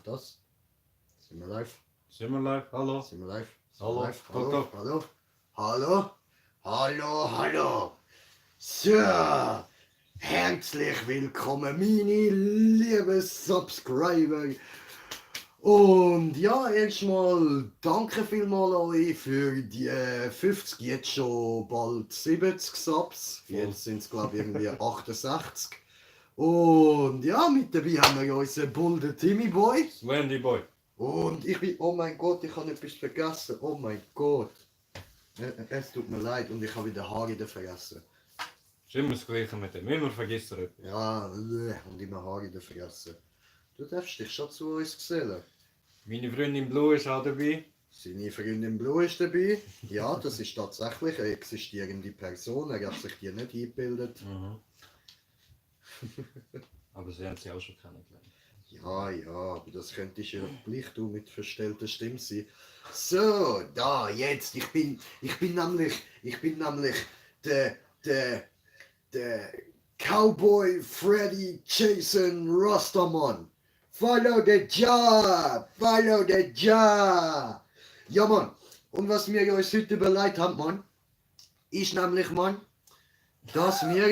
das. Sind wir live? Sind wir live? Hallo? Sind wir live? Hallo? Live? Hallo? Hallo? Hallo? Hallo? Hallo? Hallo? So, herzlich willkommen, meine lieben Subscriber. Und ja, erstmal danke vielmals euch für die 50, jetzt schon bald 70 Subs. Jetzt sind es glaube ich irgendwie 68. Und ja, mit dabei haben wir unseren bulden Timmy Boy. Wendy Boy. Und ich bin, oh mein Gott, ich habe etwas vergessen. Oh mein Gott. Es tut mir leid und ich habe wieder Haare vergessen. Ist immer das Gleiche mit dem. Immer vergisst er etwas. Ja, und immer Haare vergessen. Du darfst dich schon zu uns gesellen. Meine Freundin Blue ist auch dabei. Seine Freundin Blue ist dabei. Ja, das ist tatsächlich eine existierende Person. Er hat sich die nicht eingebildet. Aber sie haben sie auch schon kennengelernt. Ja, aber das könnte ja gleich du mit verstellter Stimme sein. So, da, jetzt, ich bin nämlich der Cowboy Freddy Jason Rastaman. Follow the job, follow the job. Ja, Mann, und was wir uns heute überlegt haben, Mann, ist nämlich, Mann, dass wir...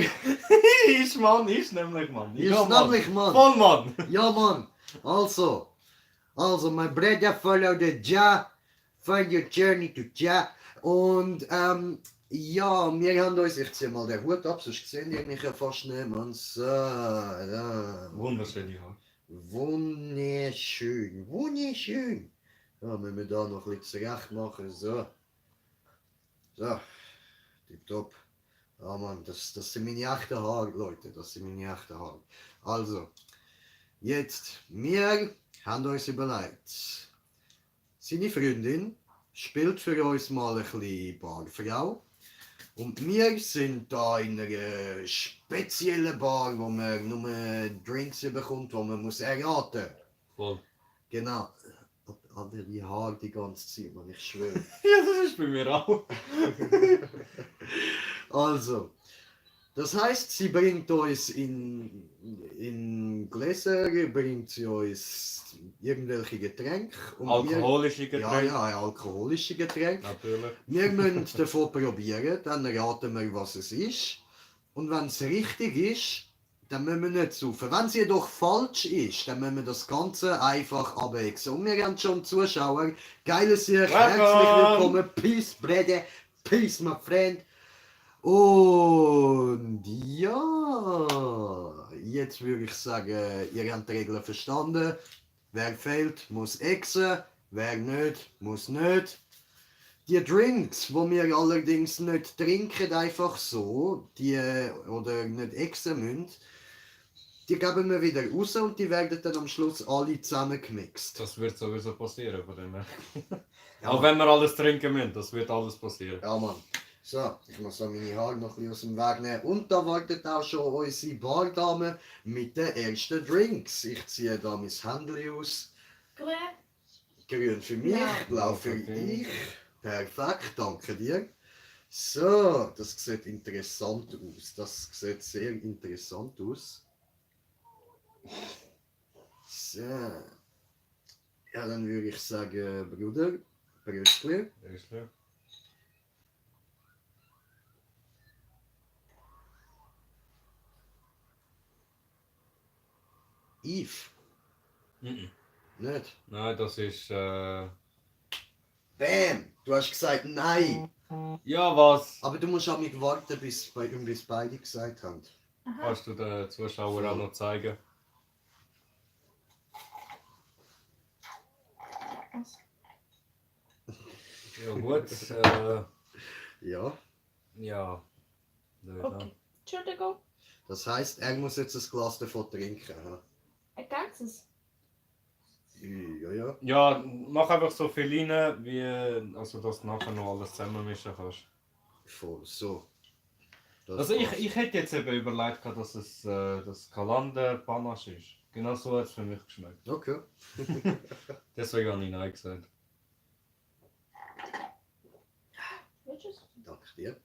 Ist nämlich Mann. Ist nämlich Mann. Voll Mann. Ja, Mann. Also, my brother, follow the Jah, find your journey to Jah. Und, ja, wir haben uns, ich ziehe mal den Hut ab, sonst sehen die mich ja fast nicht, Mann. So, da. Wunderschöne Haare. Wunderschön, wunderschön. Ja, müssen wir da noch ein bisschen zurecht machen, so. So, tipptopp. Ja, Mann, das sind meine echten Haare, Leute, das sind meine echten Haare. Also, jetzt, wir haben uns überlegt, seine Freundin spielt für uns mal ein bisschen Barfrau. Und wir sind da in einer speziellen Bar, wo man nur Drinks bekommt, wo man muss erraten. Voll. Genau. Aber die Haare die ganze Zeit, man, ich schwöre. Ja, das ist bei mir auch. Also, das heißt, sie bringt uns in Gläser, bringt sie uns irgendwelche Getränke. Und Alkoholische Getränke. Ja, alkoholische Getränke. Natürlich. Wir müssen davon probieren, dann raten wir, was es ist. Und wenn es richtig ist, dann müssen wir nicht saufen. Wenn es jedoch falsch ist, dann müssen wir das Ganze einfach abwechseln. Und wir haben schon Zuschauer. Geiles Jahr, herzlich willkommen. Peace, Brede. Peace, my friend. Und ja, jetzt würde ich sagen, ihr habt die Regeln verstanden. Wer fehlt, muss exen. Wer nicht, muss nicht. Die Drinks, die wir allerdings nicht trinken, einfach so, oder nicht exen müssen, die geben wir wieder raus und die werden dann am Schluss alle zusammengemixt. Das wird sowieso passieren von dem her. Ja, Auch wenn wir alles trinken müssen, das wird alles passieren. Ja, Mann. So, ich muss so meine Haare noch ein bisschen aus dem Weg nehmen. Und da wartet auch schon unsere Bardame mit den ersten Drinks. Ich ziehe da mein Handy aus. Grün für mich, Ja. blau für dich. Perfekt, danke dir. So, das sieht interessant aus. Das sieht sehr interessant aus. So. Ja, dann würde ich sagen, Bruder, Brüstler. Ist klar. Yves. Mhm. Nicht? Nein, das ist. Bam! Du hast gesagt nein. Ja, was? Aber du musst auch mit warten, bis beide gesagt haben. Kannst du den Zuschauern auch noch zeigen? Ja, gut. Ja. Ja. Okay. Entschuldigung, Das heisst, er muss jetzt ein Glas davon trinken. Ja, ein ganzes. ja. Ja, mach einfach so viel rein, wie also dass du nachher noch alles zusammenmischen kannst. Voll, so. Das Also passt. ich hätte jetzt eben überlegt, dass es das Kalander Panache ist. Genau so hat es für mich geschmeckt. Okay. Deswegen habe ich Nein gesagt. Willst du es? Danke dir.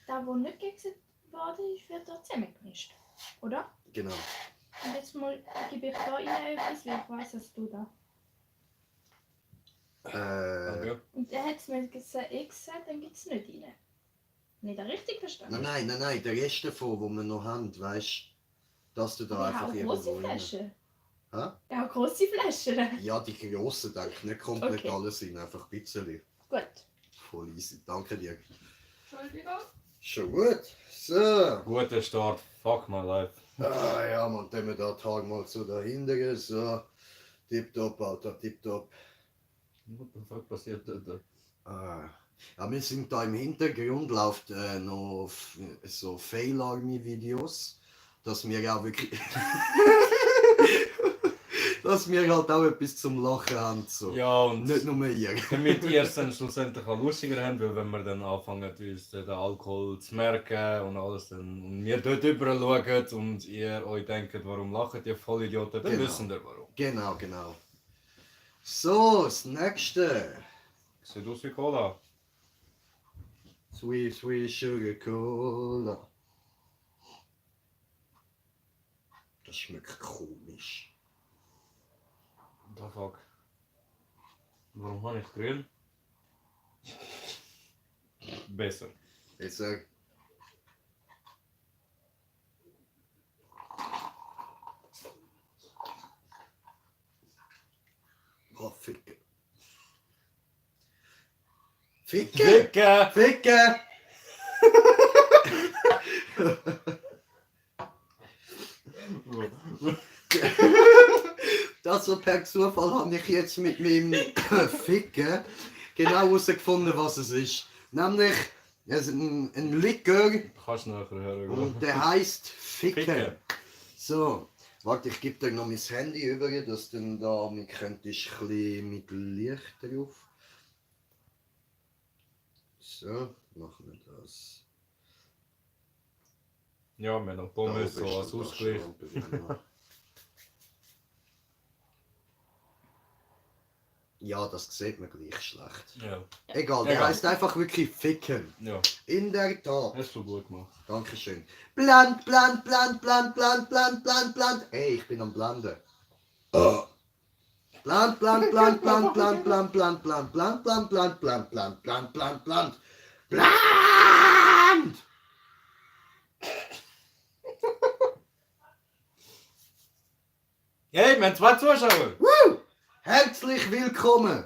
Da, wo nicht gegessen worden ist, wird da zusammengemischt. Oder? Genau. Und jetzt mal gebe ich da rein etwas, weil ich weiss, dass du da. Danke. Und er hat es mir gesagt, dann gibt es nicht rein. Nicht richtig verstanden? Nein, der Rest davon, wo wir noch haben, weißt du, dass du da Wir einfach haben irgendwo große rein. Flaschen. Hä? Ja, große Flaschen. Ja, die grossen, denke ich, nicht komplett Okay. alles rein, einfach ein bisschen. Gut. Voll easy, danke dir. Entschuldigung. Schon gut, so. Guter Start. Fuck my life. Ah ja, man, dann wir da Tag mal so dahinter, so. Tipptopp, Alter, tipptopp. What the fuck passiert da? Ja, wir sind da im Hintergrund, läuft noch so Fail Army Videos, dass wir auch wirklich. dass wir halt auch etwas zum Lachen haben. So. Ja, und Nicht nur ihr. damit ihr es dann schlussendlich auch lustiger haben, weil wenn wir dann anfangen, uns den Alkohol zu merken und alles, dann, und wir dort drüber schauen und ihr euch denkt, warum lacht ihr Vollidioten, dann Genau. wissen wir warum. Genau. So, das nächste. Sieht aus wie Cola. Sweet Sugar Cola. Das schmeckt komisch. What the fuck? Warum habe ich grün? Besser. Jetzt oh, Ficke. Ficke! Ficke! Ficke! Das so per Zufall habe ich jetzt mit meinem Ficken genau herausgefunden, was es ist. Nämlich ein Likör Kannst du nachher hören. und der heisst Ficken. Ficke. So, warte, ich gebe dir noch mein Handy über, dass du da mit könntest ein bisschen mit Licht drauf. So, machen wir das. Ja, wir haben noch Pommes, Da so bist als du Ausgleich. schon. Ja, das sieht man gleich schlecht. Ja, Egal, der Egal. heisst einfach wirklich Ficken. ja, In der Tat. hast du gut gemacht. Dankeschön. Plant. Hey, ich bin am Blenden. Plant. Hey, wir haben 2 Zuschauer! Herzlich willkommen.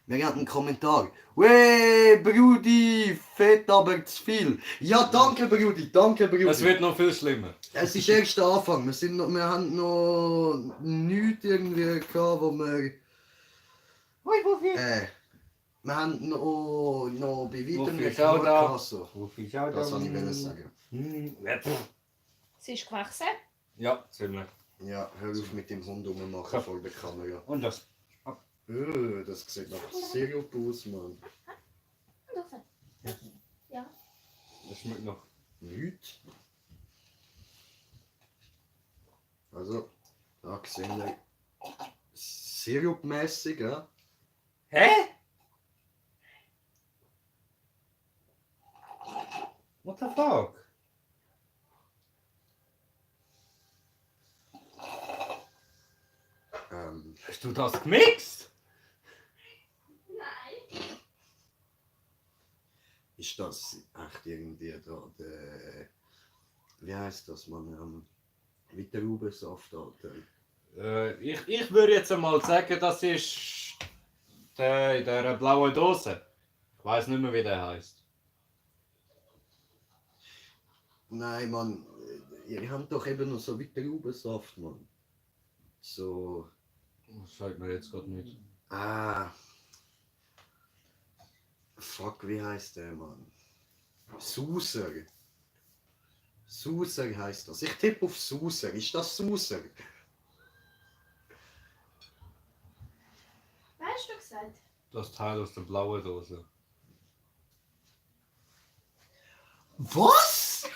Wir haben einen Kommentar. Wey, Brudi, fett aber zu viel. Ja, danke Brudi, danke Brudi. Es wird noch viel schlimmer. Es ist erst der Anfang. Wir haben noch nichts irgendwie gehabt, wo wir... wir haben noch bei weitem Wofür nicht schau genug da? gehabt. So. Das wollte ich sagen. Sie ist gewachsen. Ja, ziemlich. Ja, hör auf mit dem Hund rummachen vor der Kamera. Und das? Das sieht nach Sirup aus, Mann. Ja. Das schmeckt noch. Nichts. Also, da sehen wir sirupmäßig, ja. Hä? What the fuck? Hast du das gemixt? Nein. Ist das echt irgendwie da der... Wie heißt das, man? Vitrubensaft, Alter. Ich würde jetzt einmal sagen, das ist der in dieser blauen Dose. Ich weiß nicht mehr, wie der heißt. Nein, Mann. Ihr habt doch eben noch so Vitrubensaft, Mann. So... Das sagt mir jetzt gerade nicht. Fuck, wie heißt der, Mann? Suser. Suser heißt das. Ich tippe auf Suser. Ist das Suser? Was hast du gesagt? Das Teil aus der blauen Dose. Was?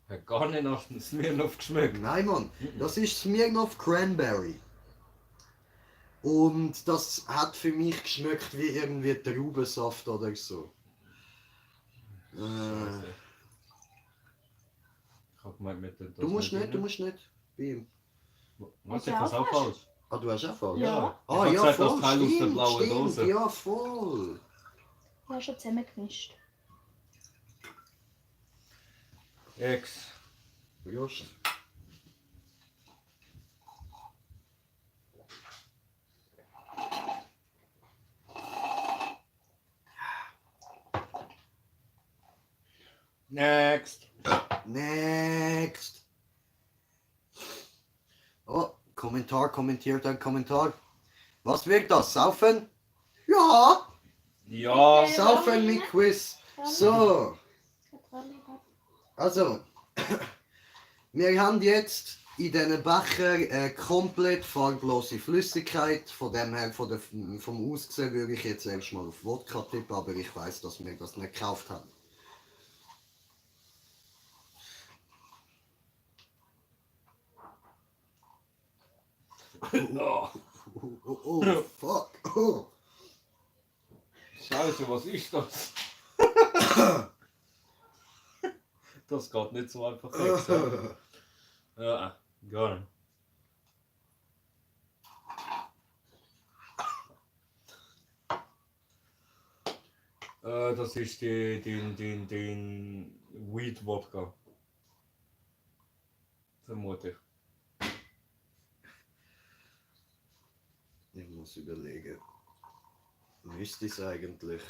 Hat gar nicht nach Smirnoff geschmeckt. Nein, Mann. Das ist Smirnoff Cranberry. Und das hat für mich geschmeckt wie irgendwie Traubensaft oder so. Scheiße. Ich habe gemeint, mit dem. Du musst nicht. Bei ihm. Was, Hast ich du habe es auch auch falsch. Ah, du hast auch falsch? Ja. Ah, Ich ja, hab gesagt, das voll, Teil aus der stimmt, blauen stimmt, Dose. ja, voll. Ja, schon zusammengemischt. X. Just. Next. Next. Oh, kommentiert ein Kommentar. Was wird das? Saufen? Ja, Ja. saufen mit Quiz. So, also, wir haben jetzt in diesen Becher komplett farblose Flüssigkeit. Von dem her, vom Aussehen würde ich jetzt erstmal auf Wodka tippen, aber ich weiß, dass wir das nicht gekauft haben. Oh, fuck. Oh. Scheiße, was ist das? Das geht nicht so einfach weg. So. Ja, gar nicht. Das ist den Weed Wodka. Vermute ich. Ich muss überlegen. Müsste es eigentlich.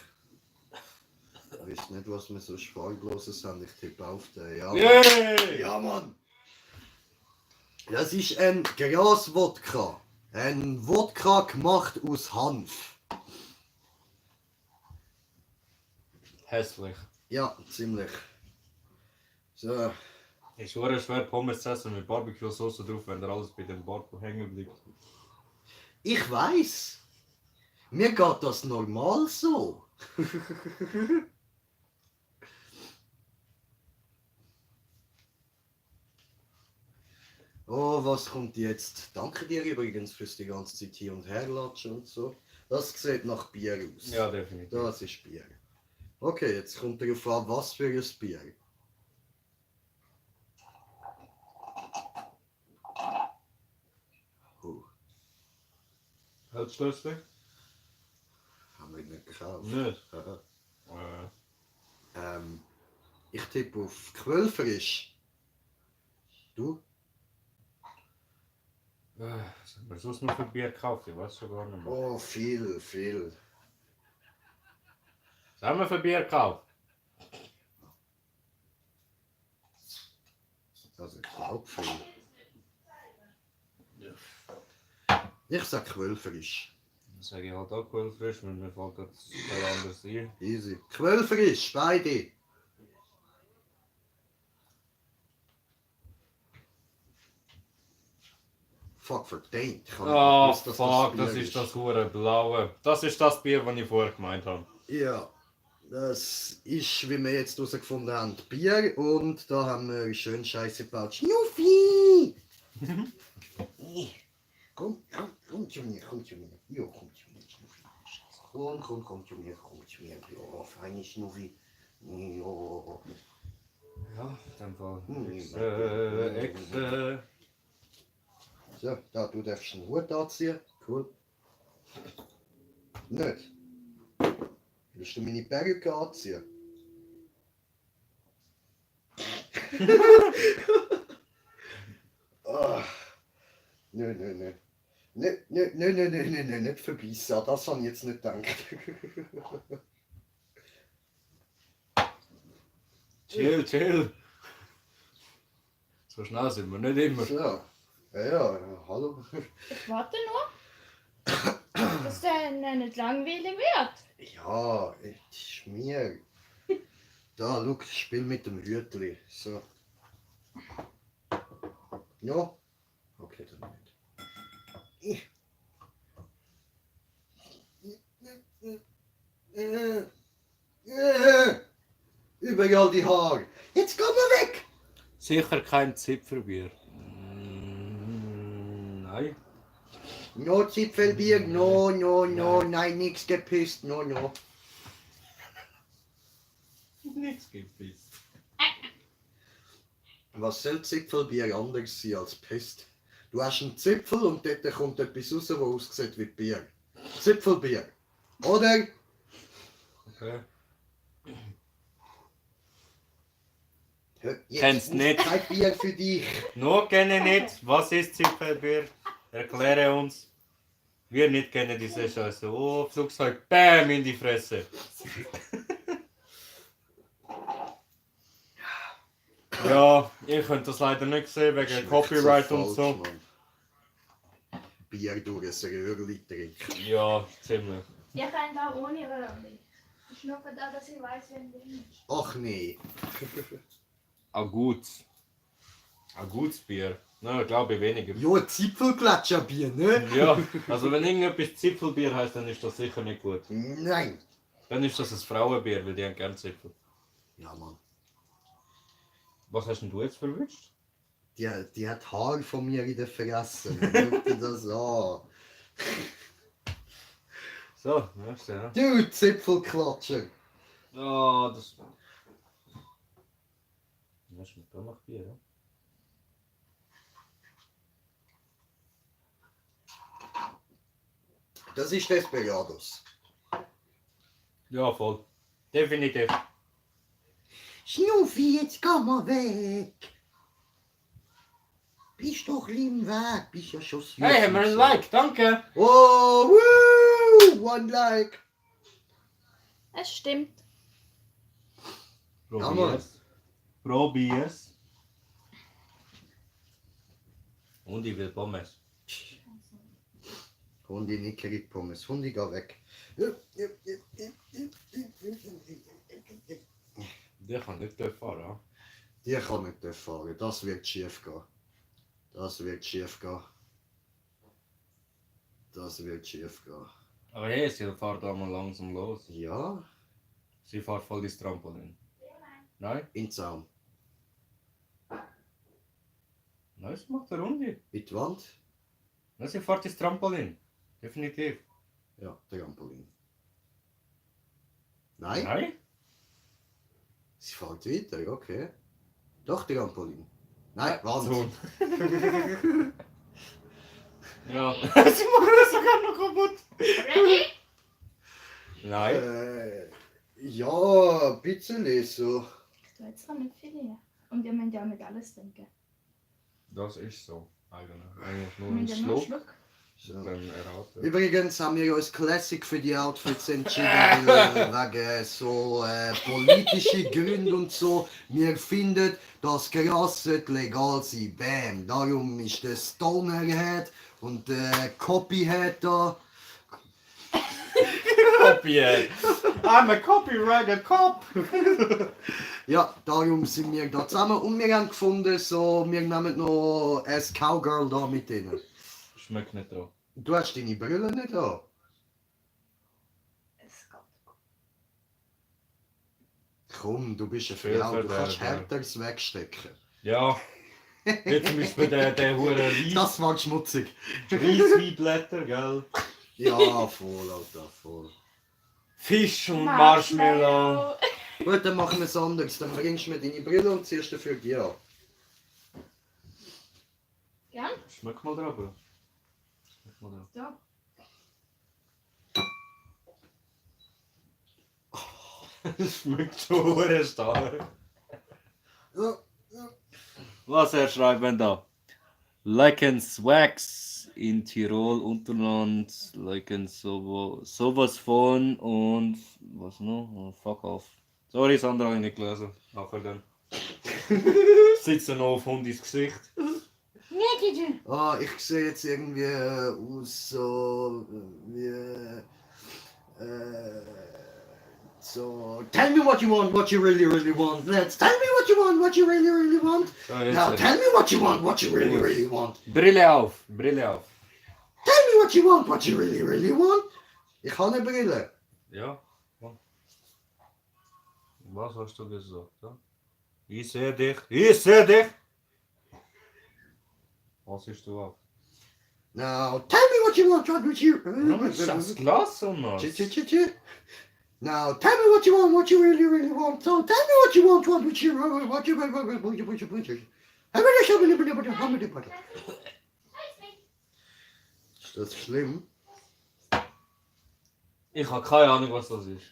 Ich weiß nicht, was wir so Spargloses haben. Ich tippe auf den. Ja, Yay! ja, Mann! Das ist ein Gras-Wodka. Ein Wodka gemacht aus Hanf. Hässlich. Ja, ziemlich. So. Ich schwöre, schwer Pommes zu essen mit Barbecue-Sauce drauf, wenn da alles bei dem Bart hängen bleibt. Ich weiß. Mir geht das normal so. Oh, was kommt jetzt? Danke dir übrigens fürs die ganze Zeit hier und her latschen und so. Das sieht nach Bier aus. Ja, definitiv. Das ist Bier. Okay, jetzt kommt darauf an, was für ein Bier. Oh, Hältst du das weg? haben wir nicht gekauft. Nicht. Aha. Ich tippe auf Quellfrisch. Du? Was haben wir sonst noch für Bier gekauft? Ich weiß schon gar nicht mehr. Oh, viel. Was haben wir für Bier gekauft? Also ich glaube viel. Ich sag Quellfrisch. Dann sage ich halt auch Quellfrisch, weil mir fällt das anders ein. Easy. Quellfrisch, beide. Fuck, verdammt. Ich hab nicht Oh gewusst, dass fuck, Bier das ist das hure blaue. Das ist das Bier, das ich vorher gemeint habe. Ja, das ist, wie wir jetzt herausgefunden haben, Bier und da haben wir schön Scheiße gebaut. Schnuffi! Komm zu mir. Ja, komm zu mir, Schnuffi. Komm zu mir. Ja, feine Schnuffi. Ja. Ja, in dem Fall. Hm, Echse. So, da, du darfst einen Hut anziehen. Cool. Nicht? Willst du meine Perücke anziehen? Ah. Nö. Nicht verbeissen. Das habe ich jetzt nicht gedacht. Chill. So schnell sind wir nicht immer. So. Ja, hallo. Ich warte nur, dass der nicht langweilig wird. Ja, ist mir. Da, schau, spiel mit dem Hütli. So. Ja. Okay, dann nicht. Überall die Haare. Jetzt komm mal weg! Sicher kein Zipferbier. Nein. No Zipfelbier, no, nein, nix gepisst, no. Nichts gepisst. Was soll Zipfelbier anders sein als Pest? Du hast einen Zipfel und dort kommt etwas raus, das aussieht wie Bier. Zipfelbier. Oder? Okay. Jetzt Kennst ist nicht. kein Bier für dich. Nur kenne nicht. Was ist Zipfelbier? Erkläre uns. Wir nicht kennen diese Scheiße. Oh, Flugzeug. Bam in die Fresse. Ja, ich könnte das leider nicht sehen wegen Schmeckt Copyright so und falsch, so. Mann. Bier durch ein Röhrli trinken. Ja, ziemlich. Ich kann da ohne Röhrli. Ich schnuppe da, dass ich weiß, wer drin ist. Ach nee. Ein gutes. Ein gutes Bier. Nein, glaube ich weniger. Ja, Zipfelgletscherbier, ne? Ja, also wenn irgendetwas Zipfelbier heißt, dann ist das sicher nicht gut. Nein. Dann ist das ein Frauenbier, weil die haben gerne Zipfel. Ja, Mann. Was hast denn du jetzt verwischt? Die hat Haar von mir in der Fresse. Guck dir das an. So, merkst du, ja. Du Zipfelklatscher. Ja, das. Das schmeckt auch nach Bier, ja? Das ist Desperados. Ja, voll. Definitiv. Schnuffi, jetzt komm mal weg. Bist doch im Weg, bist ja schon süß. Hey, haben wir ein Like, danke! Oh, woo, one like. Es stimmt. Ja, Mann. Probier's. Probier's. Und ich will Pommes. Hundi nicht kriegt Pommes. Hundi, geh weg. Der kann nicht fahren, ja? Die kann nicht fahren. Das wird schief gehen. Das wird schief gehen. Das wird schief gehen. Aber hey, sie fährt da mal langsam los. Ja, Sie fährt voll ins Trampolin. Nein? in den Zaun. Nein, sie macht eine Runde. In die Wand. Nein, sie fährt ins Trampolin. Definitiv. Ja, Trampolin. Nein, Nein? sie fährt weiter, okay. Doch, Trampolin. Nein, Wand. So. Ja. Sie machen das sogar noch kaputt. Ready? Nein. Ja, ein bisschen so. Ich tue jetzt noch nicht viel her. Und wir müssen ja auch nicht alles trinken. Das ist so. Eigentlich nur Wir ein müssen ja nur einen Schluck. Schluck. So. Dann erraten. Übrigens haben wir uns Classic für die Outfits entschieden, wegen so politische Gründe und so. Wir finden, dass Gras sollte legal sein. Bam. Darum ist der Stonerhead und der Copyhead da. Copyhead. I'm a copyrighted cop. Ja, darum sind wir da zusammen und wir haben gefunden, so, wir nehmen noch ein Cowgirl da mit denen. Schmeckt nicht da. Du hast deine Brille nicht an. Es geht. Komm, du bist eine Viel Frau, du kannst Verderber. härteres wegstecken. Ja. Jetzt zum Beispiel der hure Das war schmutzig. Reisweinblätter, gell? Ja, voll, Alter, voll. Fisch und Marshmallow. Gut, dann machen wir es anders. Dann bringst du mir deine Brille und ziehst dafür die an. Gern? Schmeck mal drauf, Bro. Schmeck mal drauf. Da. Das schmeckt schon hure stark. Ja, Was er schreibt da? Liken Swags in Tirol, Unterland, liken sowas von und was noch? Oh, fuck off. Sorry, Sandra, habe ich nicht gelesen. Nachher dann. Sitzt er noch auf Hundis Gesicht. Ah, ich sehe jetzt irgendwie aus so wie so. Tell me what you want, what you really, really want. Let's tell me what you want, what you really, really want. Ja, jetzt, Now tell me what you want, what you really, really want. Brille auf, Brille auf. Tell me what you want, what you really, really want. Ich habe eine Brille. Ja. Was hast du gesagt? Ja? Ich sehe dich. Ich sehe dich. Was ist du auf? Now tell me what you want, what you. Warum ist das Glas so nass? Now tell me what you want, what you really, really want. So tell me what you want, what you Ist das schlimm? Ich habe keine Ahnung, was das ist.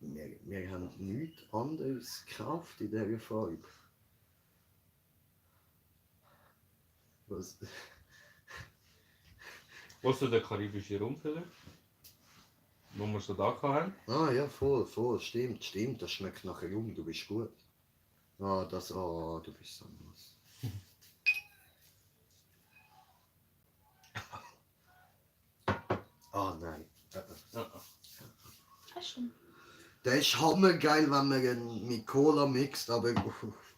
Wir haben nichts anderes gekauft in dieser Farbe. Was? Was ist der karibische Rum vielleicht? Wo wir so da hatten? Ah ja, voll, stimmt, das schmeckt nach Rum, du bist gut. Ah, du bist so was. Ah nein. Das stimmt. Der ist hammergeil, wenn man ihn mit Cola mixt, aber...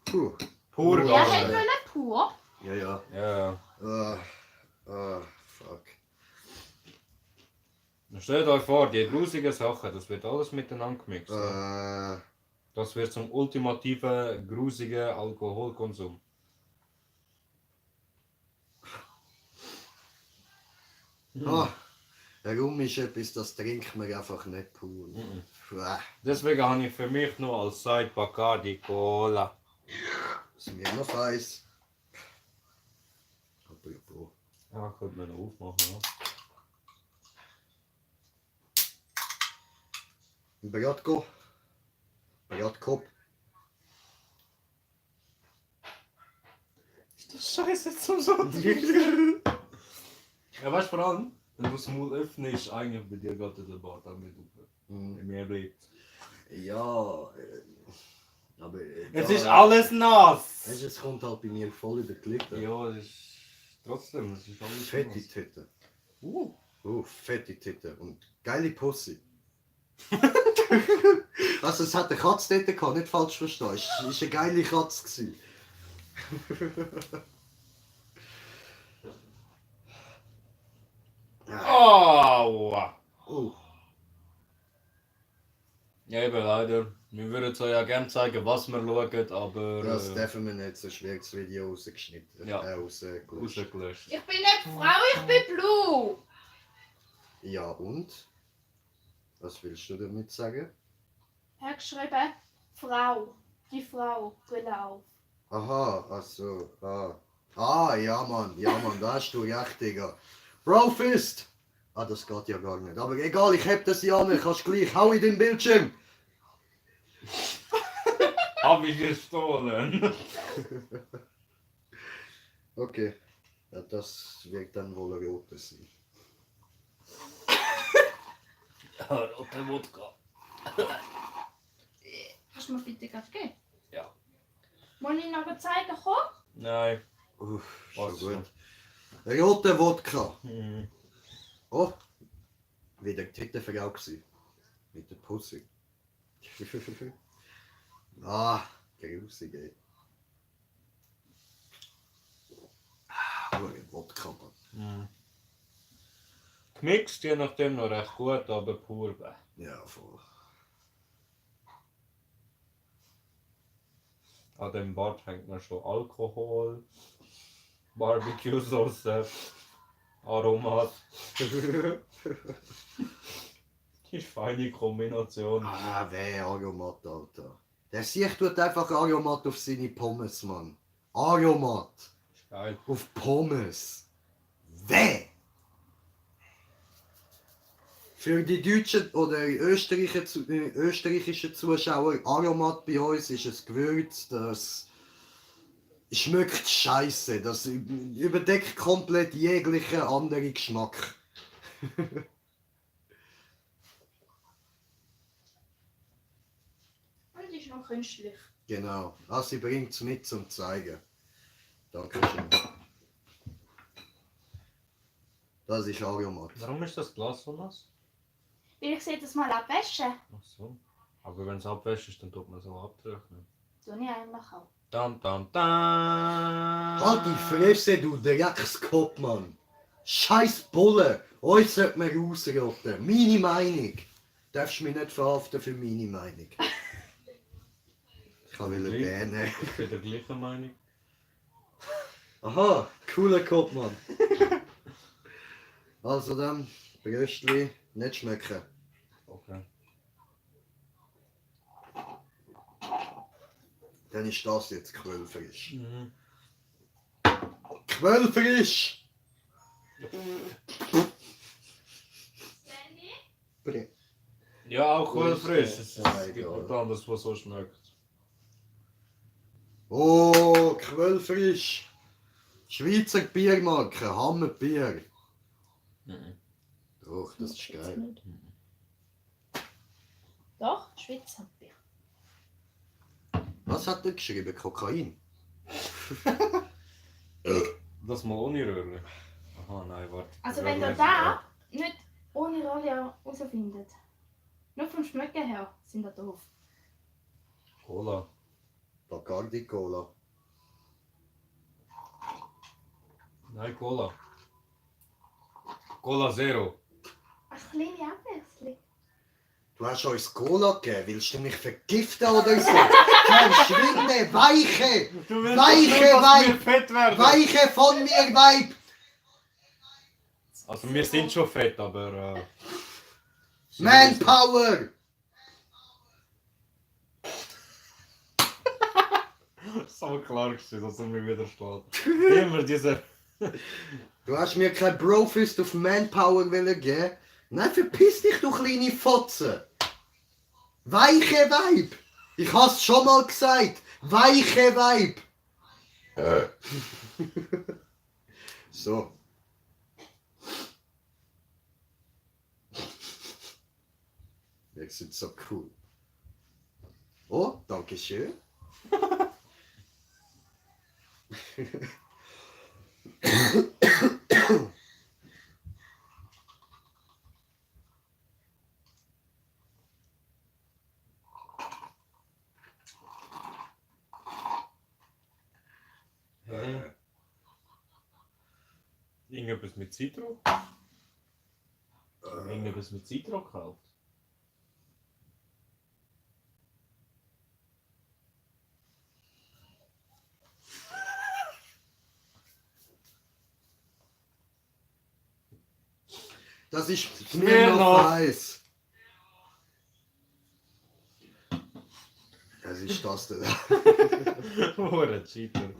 Pur Ja, Ja, hätten wir nicht pur. Ja. Ja. Fuck. Stellt euch vor, die grusigen Sachen, das wird alles miteinander gemixt. Das wird zum ultimativen, grusigen Alkoholkonsum. Rum ist etwas, das trinkt man einfach nicht pur. Deswegen habe ich für mich nur als Side Bacardi Cola. Smirnoff Eis. Apropos. Ja, könnte man aufmachen. Ja. Bratko. Bratkopf. Ist das scheiße zum so? Ja, weißt du, vor allem, wenn du das Mund öffnest, eigentlich bei dir geht der Bart auch mit auf. Mir bleibt. Ja, aber... Es ist alles nass! Es kommt halt bei mir voll über die Lippen. Ja, es ist trotzdem, es ist alles Fette nass. Titten. Uh. Fette Titten. Und geile Pussy. Also es hat eine Katze dort gehabt, nicht falsch verstehen. Es war eine geile Katze. Aua! Oh. Ja, eben leider. Wir würden euch ja gerne zeigen, was wir schauen, aber... Das dürfen wir nicht, sonst wird das Video rausgeschnitten. Ja. Rausgelöscht. rausgelöscht. Ich bin nicht Frau, ich bin Blue. Ja und? Was willst du damit sagen? Er hat geschrieben, Frau. Die Frau, Brille auf. Aha, also, ja Mann, da hast du recht, Digga. Brofist! Ah, das geht ja gar nicht. Aber egal, ich heb das ja nicht, kannst gleich, hau in den Bildschirm! Hab ich gestohlen! Okay, ja, das wird dann wohl ein roter sein. Rote Wodka. Kannst du mir bitte gerade geben? Ja. Muss ich noch zeigen kommen? Nein. Schon Was gut. Rote Wodka. Mhm. Oh, wieder die Tittenfrau gsi. Mit der Pussy. Grusig, ey. Wodka, Mann. Mhm. Gemixt, je nachdem noch recht gut, aber pur. Ja, voll. An dem Bart hängt noch schon Alkohol, Barbecue-Sauce, Aromat. Die ist feine Kombination. Weh, Aromat, Alter. Der Sieg tut einfach Aromat auf seine Pommes, Mann. Aromat. Ist geil. Auf Pommes. Weh! Für die deutschen oder österreichischen Zuschauer, Aromat bei uns ist ein Gewürz, das schmeckt scheiße. Das überdeckt komplett jeglichen anderen Geschmack. Und ist noch künstlich. Genau. Sie bringt es mit zum Zeigen. Dankeschön. Das ist Aromat. Warum ist das Glas so nass? Will ich sie das mal abwaschen? Ach so. Aber wenn es abwäscht ist, dann tut man so abtrocknen. Tue ich eigentlich auch. Dann, dann. Halt die Fresse, du Dreckskopf, Mann! Scheiß Bulle! Euch sollte man rausrotten. Meine Meinung. Darfst mich nicht verhaften für meine Meinung. Ich kann wieder gähnen. Ich bin der gleichen Meinung. Aha, cooler Kopf, Mann. Also dann, Bröstli, nicht schmecken. Okay. Dann ist das jetzt Quellfrisch. Mhm. Quellfrisch! Sandy? Ja, auch Wo ist Quellfrisch. der? Es Ja, gibt egal. nichts anderes, was so schmeckt. Oh, Quellfrisch! Schweizer Biermarke, Hammerbier. Mhm. Doch, das ist geil. Nicht. Doch, Schweizer Bier. Was hat er geschrieben? Kokain? Das mal ohne Röhrchen. Aha, nein, warte. Also wenn ihr da nicht ohne Rolle herausfindet, nur vom Schmecken her, sind ihr doof. Cola. Bacardi Cola. Nein, Cola. Cola Zero. Eine kleine Abwechslung. Du hast uns Cola gegeben, willst du mich vergiften oder so? Verschwinde, weiche! Du willst Weiche doch, dass wir Weib! fett werden. Weiche von mir, Weib! Also wir sind schon fett, aber... Manpower! So klar gewesen, dass er mir wieder schlägt. Immer diese... Du hast mir kein Brofist auf Manpower wollen geben. Nein, verpiss dich, du kleine Fotze! Weiche Weib! Ich hab's schon mal gesagt! Weiche Weib! So. Wir sind so cool. Oh, danke schön. Irgendetwas mit Zitron? Irgendetwas mit Zitron gekauft? Das ist Smirnoff. Eis. Was ist das denn? Oh, ein Cheater.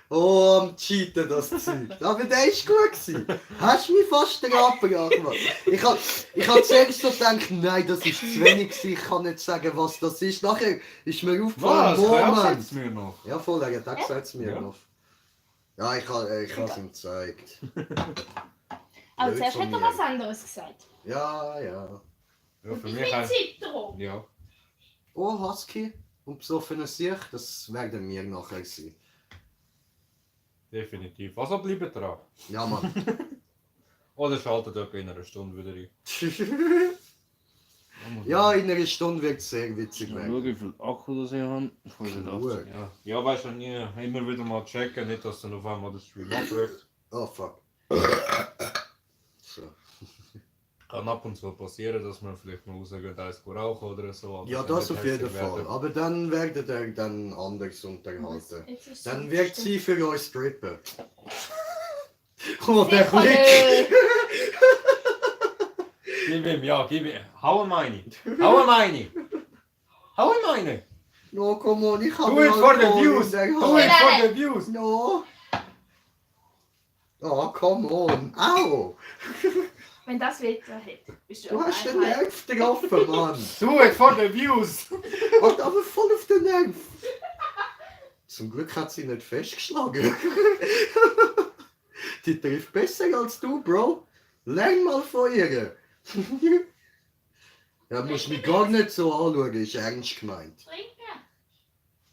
Oh, am Cheaten das Zeug. Aber der ist gut gewesen. Hast du mich fast den abgebracht, Mann. Ich hab zuerst so gedacht, nein, das ist zu wenig gewesen. Ich kann nicht sagen, was das ist. Nachher ist mir aufgefallen, Was? Moment. Sag's mir noch. Ja, voll, er hat auch gesagt, Smirnoff. Ja. Ja, ich hab's ihm gezeigt. Aber Blöd zuerst von hat er mir. was anderes gesagt. Ja, ja. Ja, Und für ich mich bin auch. Zitron. Ja. Oh, Husky und besoffener Sicht, das werden wir nachher sein. Definitiv. Also bleibt dran. Ja, Mann. Oder schaltet etwa in einer Stunde wieder ein. Ja, in einer Stunde wird es sehr witzig Schau, werden. wie viel Akku das ich habe. Genug. Ja, weißt du nie. Immer wieder mal checken, nicht dass dann auf einmal das Spiel abbricht. Oh, fuck. So. Kann ab und zu passieren, dass man vielleicht mal rausgeht, eins rauchen oder so. aber Ja, dann das nicht auf jeden hässlich Fall. werden. Aber dann werdet ihr dann anders unterhalten. Jetzt ist Dann es wird stimmt. sie für euch strippen. Oh, der Sicher Blick! nicht. Gib ihm, ja, gib ihm. Hau ihm eine. Hau ihm eine. Hau ihm eine. No, come on, ich habe Do it for the views. in der Do it Hand. for the views. No. Oh, come on. Au! Wenn das Wetter hat, bist du Du auch hast den einmal- Nerv getroffen, Mann. Do it for the views. Und aber voll auf den Nerv. Zum Glück hat sie nicht festgeschlagen. Die trifft besser als du, Bro. Lern mal von ihr. Ja, musst mich gar nicht so anschauen, ist ernst gemeint. Trinken.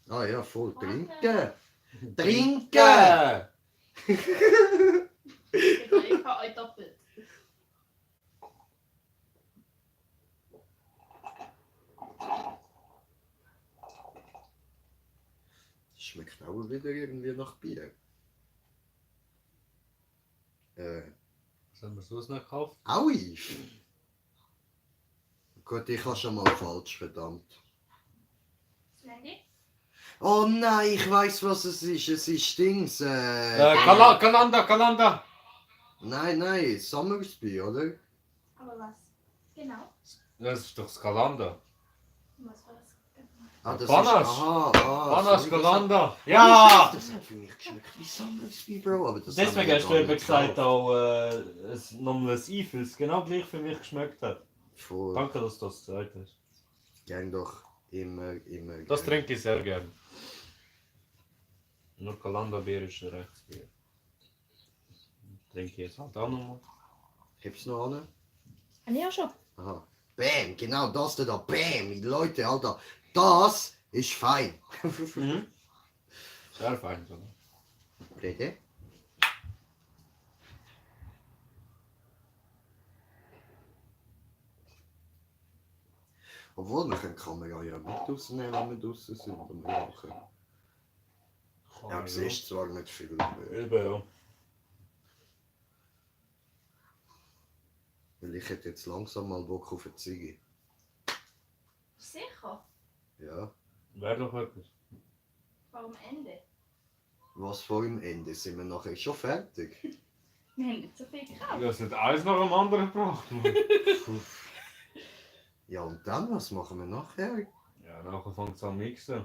Ah ja, voll. Trinken. Trinken! Ja. Ich habe euch doppelt. Schmeckt auch wieder irgendwie nach Bier. Was haben wir sonst noch gekauft? Aui! Gut, ich habe schon mal falsch, verdammt. Sandy? Oh nein, ich weiß was es ist. Es ist Dings. Kalanda. Nein, Summersby, oder? Aber was? Genau. Das ist doch das Kalanda. Was war das? Ah, das Panas. ist... Aha, Panas sorry, Galanda. das Ja! hat für mich geschmeckt wie Summersby, Bro. Aber das Deswegen haben wir hast du gar eben nicht gesagt, gekauft. auch nochmal ein Eifels genau gleich für mich geschmeckt hat. Voll. Danke, dass du das gesagt hast. Gern doch immer. Das gern. trinke ich sehr gern. Nur Galanda-Bier ist ein Rechtsbier. Trinke ich jetzt halt auch nochmal. Gibt's noch eine? Habe ich auch schon. Aha. Bam, genau das da. Bam, Leute, Alter. Das ist fein. Mhm. Sehr fein sogar. Bitte? Obwohl, wir können die Kamera ja mit rausnehmen, wenn wir draußen sind. Und wir machen. Ja, du siehst zwar nicht viel. Eben, ja. Weil ich hätte jetzt langsam mal Bock auf eine Ziege. Sicher. Ja. Wäre doch etwas. Warum Ende? Was vor dem Ende? Sind wir nachher schon fertig? Wir haben nicht so viel gekauft. Ja, es hat eins nach dem anderen gebracht. Mann. Ja, und dann, was machen wir nachher? Ja, nachher fängt es an mixen.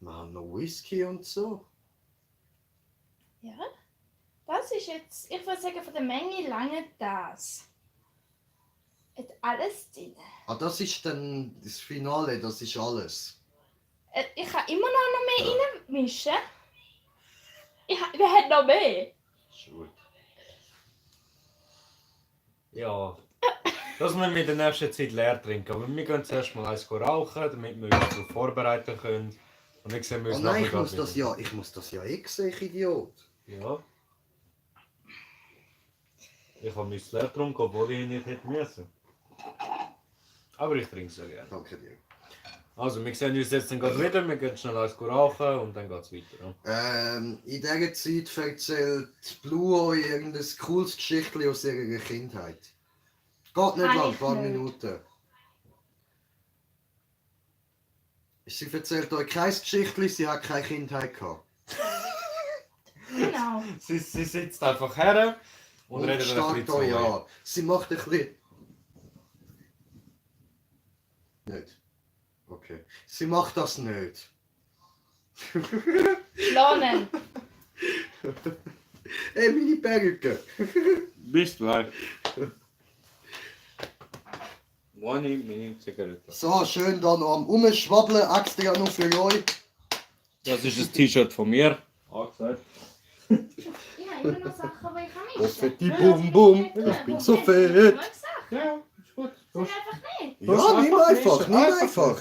Wir haben noch Whisky und so. Ja. Das ist jetzt, ich würde sagen, von der Menge lange das. Hat alles drin. Ah, das ist dann das Finale, das ist alles. Ich kann immer noch mehr reinmischen. Wir haben noch mehr. Ist gut. Ja. Das müssen wir in der nächsten Zeit leer trinken. Aber wir gehen zuerst mal eins rauchen, damit wir uns darauf vorbereiten können. Und dann sehen wir Oh uns nein, nachher ich muss das ja sehen, ich Idiot. Ja. Ich habe mein leer getrunken, obwohl ich nicht hätte müssen. Aber ich trinke es sehr gerne. Danke dir. Also, wir sehen uns jetzt dann gleich wieder, wir gehen schnell eins rauchen und dann geht es weiter. Ja? In dieser Zeit erzählt Blue euch irgendein cooles Geschichtchen aus ihrer Kindheit. Geht nicht Kann lang, ein ich paar nicht. Minuten. Sie erzählt euch kein Geschichtchen, sie hat keine Kindheit gehabt. Genau. Sie sitzt einfach her und Und redet ein starrt bisschen zu euch euch. an. Sie macht ein bisschen... Nicht. Okay. Sie macht das nicht. Lohnen. Hey, meine Perücke. Bis gleich. One meine Zigarette. So, schön dann am Umschwabbeln, extra noch für euch. Das ist ein T-Shirt von mir. Angesagt. Ich habe immer noch Sachen, die ich kann Oh, mischen. fette Bum Bum, ich bin so fett. Ja, ist gut. Sag einfach nicht. Ja, nimm einfach, nimm Einfach einfach.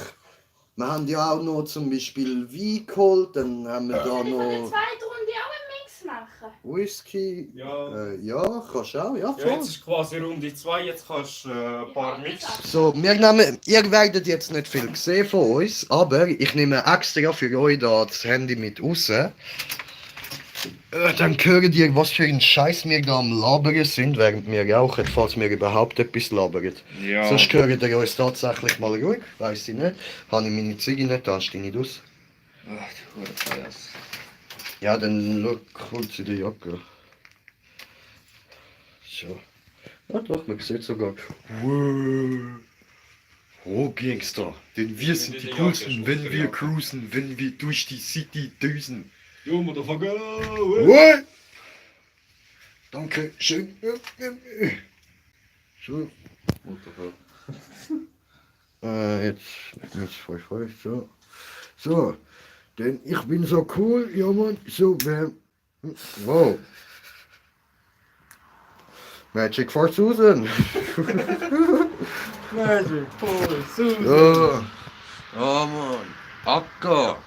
Wir haben ja auch noch zum Beispiel Wein geholt, dann haben wir da Soll ich von der noch zweiten Runde auch einen Mix machen? Whisky. Ja. Ja, kannst du auch, ja Ja, voll. jetzt ist quasi Runde 2, jetzt kannst du ein paar Mix. So, ihr werdet jetzt nicht viel sehen von uns, aber ich nehme extra für euch da das Handy mit raus. Dann hört ihr, was für ein Scheiß wir da am Labern sind, während wir rauchen, falls wir überhaupt etwas labern. Ja. Sonst hört ihr uns tatsächlich mal ruhig, weiss ich nicht. Habe ich meine Ziege nicht, da stehe ich nicht aus. Ach, du Scheiße. Ja, dann holt sie die Jacke. So. Ja doch, man sieht sogar. Wow. Oh, Gangster. Denn wir sind die Coolsten, wenn wir cruisen, wenn wir durch die City düsen. Jo, Motherfucker! What? Danke, schön. So. Jetzt mit 5, so. So. Denn ich bin so cool, ja Mann. So, wow. Magic for Susan. Magic for Susan! Ja. Ja Mann. Acker.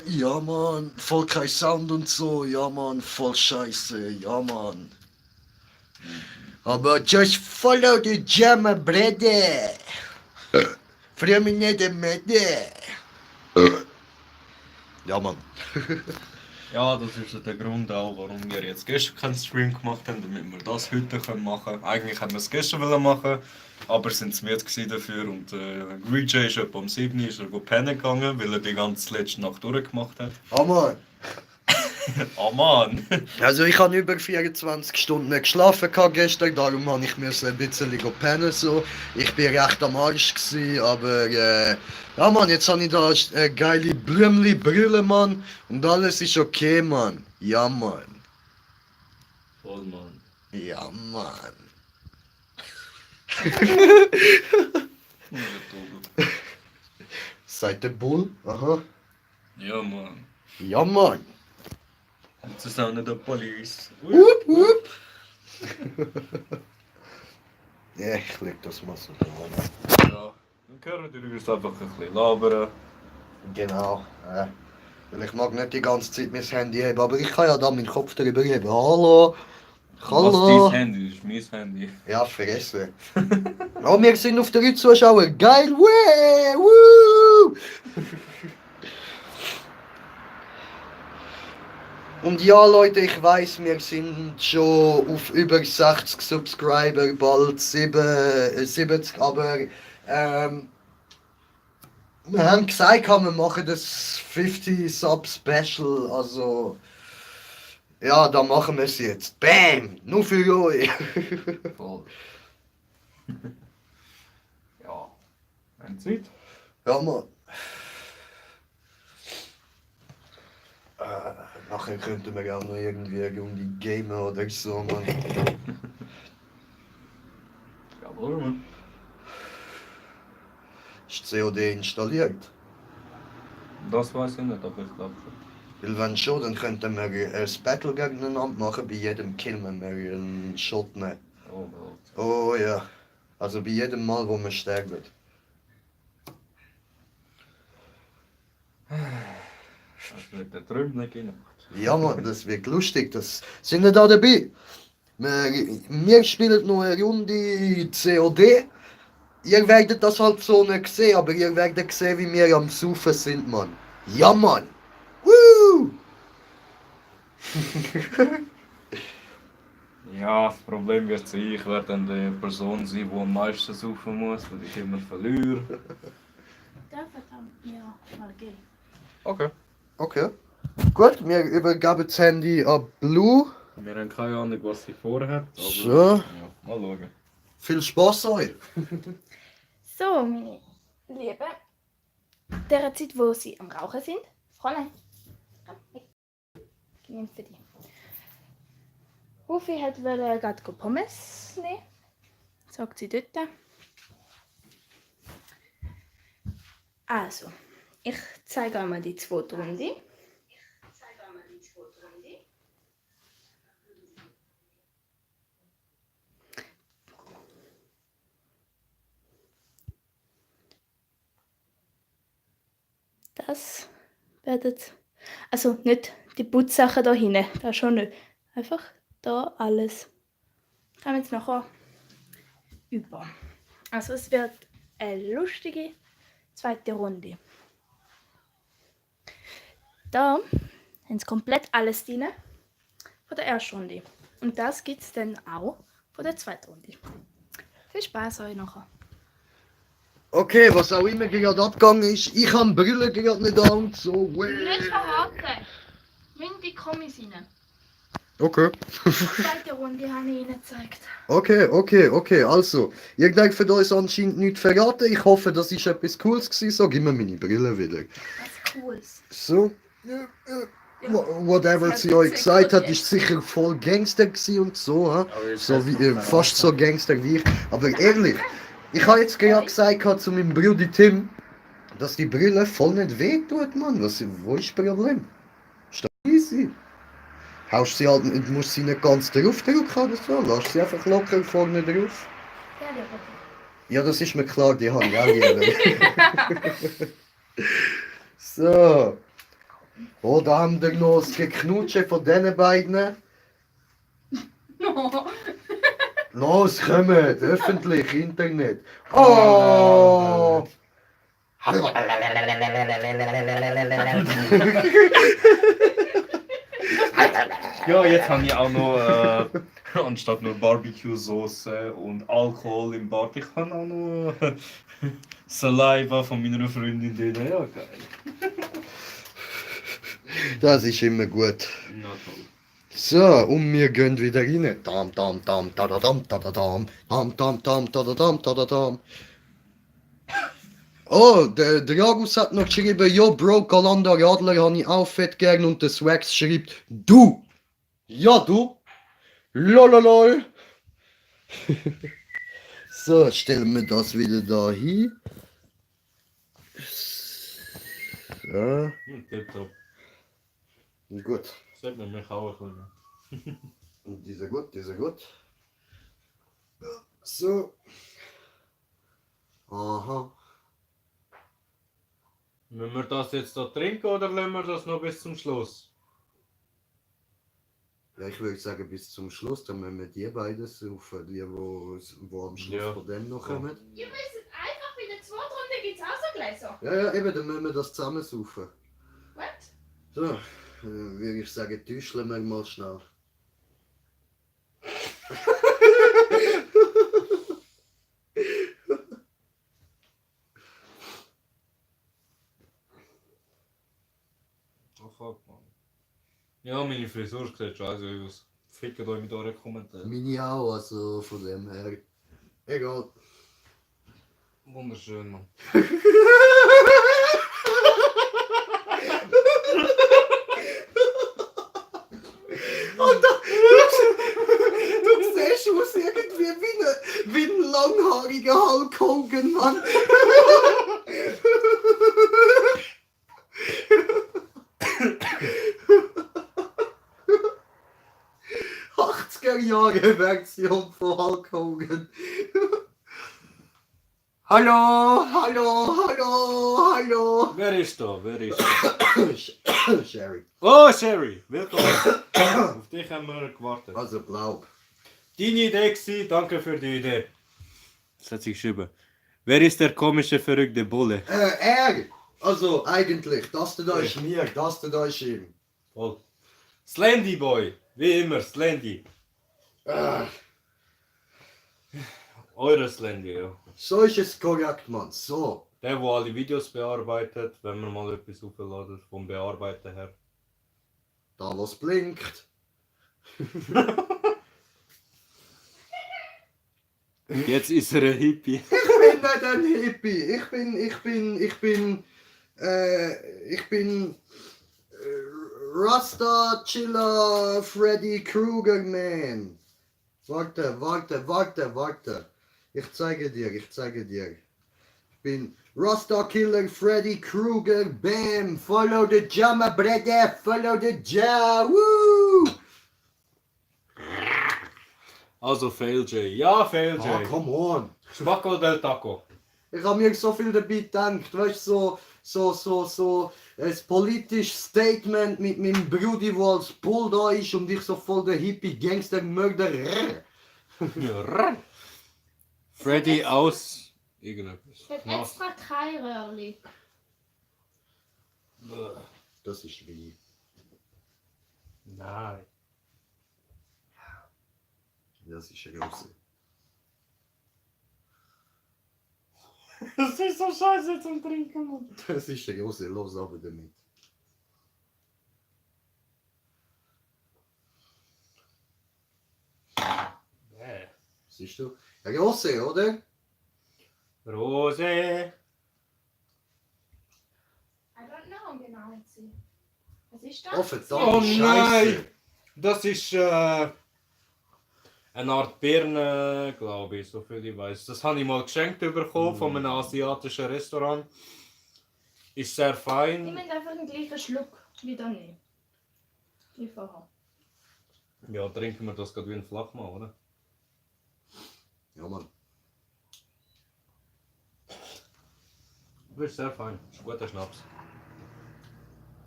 Ja Mann, voll kein Sound und so, ja Mann, voll scheiße, ja Mann. Aber just follow the jammer, brother. Freu mich nicht im Mitte. Ja Mann. Ja, das ist der Grund auch, warum wir jetzt gestern keinen Stream gemacht haben, damit wir das heute machen können. Eigentlich haben wir es gestern machen, aber sind es müde gewesen dafür und Green ist etwa um 7 Uhr ist er pennen gegangen, weil er die ganze letzte Nacht durchgemacht hat. Ja Mann. Oh Mann! Also ich habe über 24 Stunden nicht geschlafen gestern, darum musste ich ein bisschen pennen. So. Ich bin recht am Arsch gewesen, aber ja Mann, jetzt habe ich da geile Blümli-Brille, Mann, und alles ist okay, Mann. Ja, Mann. Voll, Mann. Ja, Mann. Seid ihr Bull? Aha. Ja, Mann. Ja, Mann. Zusammen der Police. Wupp, wupp. Ja, ich leg das mal so da. Ja, dann hören wir uns einfach ein bisschen labern. Genau. Weil ich mag nicht die ganze Zeit mein Handy haben, aber ich kann ja da meinen Kopf darüber heben. Hallo. Was Hallo. dein Handy ist, mein Handy. Ja, vergessen. Oh, wir sind auf der Leute Zuschauer. Geil. Wee, woo. Und ja, Leute, ich weiß, wir sind schon auf über 60 Subscriber, bald 70, aber wir haben gesagt, wir machen das 50 Sub Special, also ja, da machen wir es jetzt. Bam! Nur für euch. Voll. Ja. Eine Zeit? Ja, Mann. Nachher könnten wir auch noch irgendwie eine Runde gamen oder so, Mann. Ja, warum? Ist COD installiert? Das weiß ich nicht, aber ich glaube schon. Weil wenn schon, dann könnten wir ein Battle gegeneinander machen, bei jedem Kill wenn wir einen Shot nehmen. Oh Gott. Oh ja. Also bei jedem Mal, wo wir sterben. Das wird der Träumling gemacht. Ja, Mann, das wird lustig. Das sind wir da dabei. Wir spielen noch eine Runde COD. Ihr werdet das halt so nicht sehen, aber ihr werdet sehen, wie wir am Saufen sind, Mann. Ja, Mann. Woo! Ja, das Problem wird sein, ich werde dann die Person sein, die am meisten saufen muss, weil ich immer verliere. Der verdammt, ja, mal gehen. Okay. Okay. Gut, wir übergeben das Handy an Blue. Wir haben keine Ahnung, was sie vorhat. Aber So. Ja, mal schauen. Viel Spaß euch. So, meine Lieben. Der Zeit, wo sie am Rauchen sind. Fräulein, komm, weg. Ich nehme für dich. Ufi wollte gerade Pommes nehmen. Sagt sie dort. Also, ich zeige einmal die zweite Runde. Das werdet, also nicht die Putzsachen da hinten, das schon nicht. Einfach da alles. Kommen wir jetzt nachher über. Also es wird eine lustige zweite Runde. Da haben sie komplett alles drin von der ersten Runde. Und das gibt es dann auch von der zweiten Runde. Viel Spaß euch nachher. Okay, was auch immer gerade abgegangen ist, ich habe Brille gerade nicht an und so. Nicht verraten! Müssen die Kommis rein. Okay. Die zweite Runde habe ich ihnen gezeigt. Okay, also, ihr dürft uns anscheinend nichts verraten. Ich hoffe, das ist etwas Cooles gewesen. So, gib mir meine Brille wieder. Was Cooles. So. Whatever sie euch gesagt hat, ist sicher voll Gangster gewesen und so. So wie, fast so Gangster wie ich. Aber ehrlich, ich habe jetzt gerade gesagt zu meinem Bruder Tim, dass die Brille voll nicht wehtut, Mann. Wo ist das Problem? Ist doch easy. Haust sie halt, musst sie nicht ganz drauf drücken oder so. Lass sie einfach locker vorne drauf. Ja, der Ja, das ist mir klar, die haben ja lieber. So. Oh, da haben wir noch das Geknutsche von diesen beiden. No. Los, kommt, öffentlich, Internet. Oh! Ja, jetzt habe ich auch noch, anstatt nur Barbecue-Sauce und Alkohol im Bad, ich habe auch noch Saliva von meiner Freundin drin. Ja, geil. Das ist immer gut. Ja. So, und wir gehen wieder rein. Dam, dam, dam, da, da, dam, da, da, dam. Dam, dam, dam, da, da, dam, da, da, dam. Oh, der Jagus hat noch geschrieben, jo, Bro, Kalender Radler habe ich auch fett gern. Und der Swax schreibt, du. Ja, du. Lololol. So, stellen wir das wieder da hin. So, Tipptopp. gut. Sag mir mich auch ein bisschen. Und dieser gut, dieser gut. So. Aha. Müssen wir das jetzt da trinken oder lassen wir das noch bis zum Schluss? Ja, ich würde sagen, bis zum Schluss, dann müssen wir die beiden saufen, die, wo am Schluss Ja. von dem noch kommen. Ihr müsst einfach bei der zweiten Runde gibt es auch so Gläser. Ja, ja, eben, dann müssen wir das zusammen saufen. What? So, würde ich sagen, täuscheln wir mal schnell. Oh fuck, man. Ja, meine Frisur sieht scheiße aus. Fickt euch mit euren Kommentaren. Meine auch, also von dem her. Egal. Wunderschön, Mann. Und du siehst aus irgendwie wie ein langhaariger Hulk Hogan, Mann. 80er-Jahre-Version von Hulk Hogan. Hallo, hallo, hallo, hallo. Wer ist da? Wer ist da? Sherry. Oh, Sherry! Willkommen! Auf dich haben wir gewartet. Also Glaub. Deine Idee war, danke für die Idee. Das hat sie geschrieben. Wer ist der komische, verrückte Bulle? Er! Also eigentlich, das da ist mir, das da ist ihm. Voll. Slendy Boy! Wie immer, Slendy. Eure Slendy, ja. So ist es korrekt, Mann. So. Der, der alle Videos bearbeitet, wenn man mal etwas aufladen, vom Bearbeiten her. Da was blinkt. Jetzt ist er ein Hippie. Ich bin nicht ein Hippie. Ich bin Rasta Chiller Freddy Krueger Man. Warte. Ich zeige dir. Ich bin Rasta Killer Freddy Krueger. Bam. Follow the Jammer, brother. Follow the Jam. Woo. Also Fail J. Ja, Fail Oh, J. come on. Spacco del Taco. Ich habe mir so viel dabei gedacht, weißt du, so ein politisches Statement mit meinem Bruder, der als Bull da ist und ich so voll der Hippie Gangster Mörder. Freddy aus. Irgendetwas. Ich habe extra kein Röhrli. Das ist wie. Nein. Das ist eine große. Das ist so scheiße zum Trinken, Mann. Das ist eine große. Los aber damit. Siehst du? Eine große, oder? Rose. I don't know, um genau zu sein. Was ist das? Oh verdammt, Oh Scheiße. nein! Das ist eine Art Birne, glaube ich, soviel ich weiß. Das habe ich mal geschenkt bekommen von einem asiatischen Restaurant. Ist sehr Ich fein. nehme einfach den gleichen Schluck wie da nicht. Wie vorher. Ja, trinken wir das gerade wie ein Flachmann, oder? Ja, Mann. Das ist sehr fein. Das ist guter Schnaps.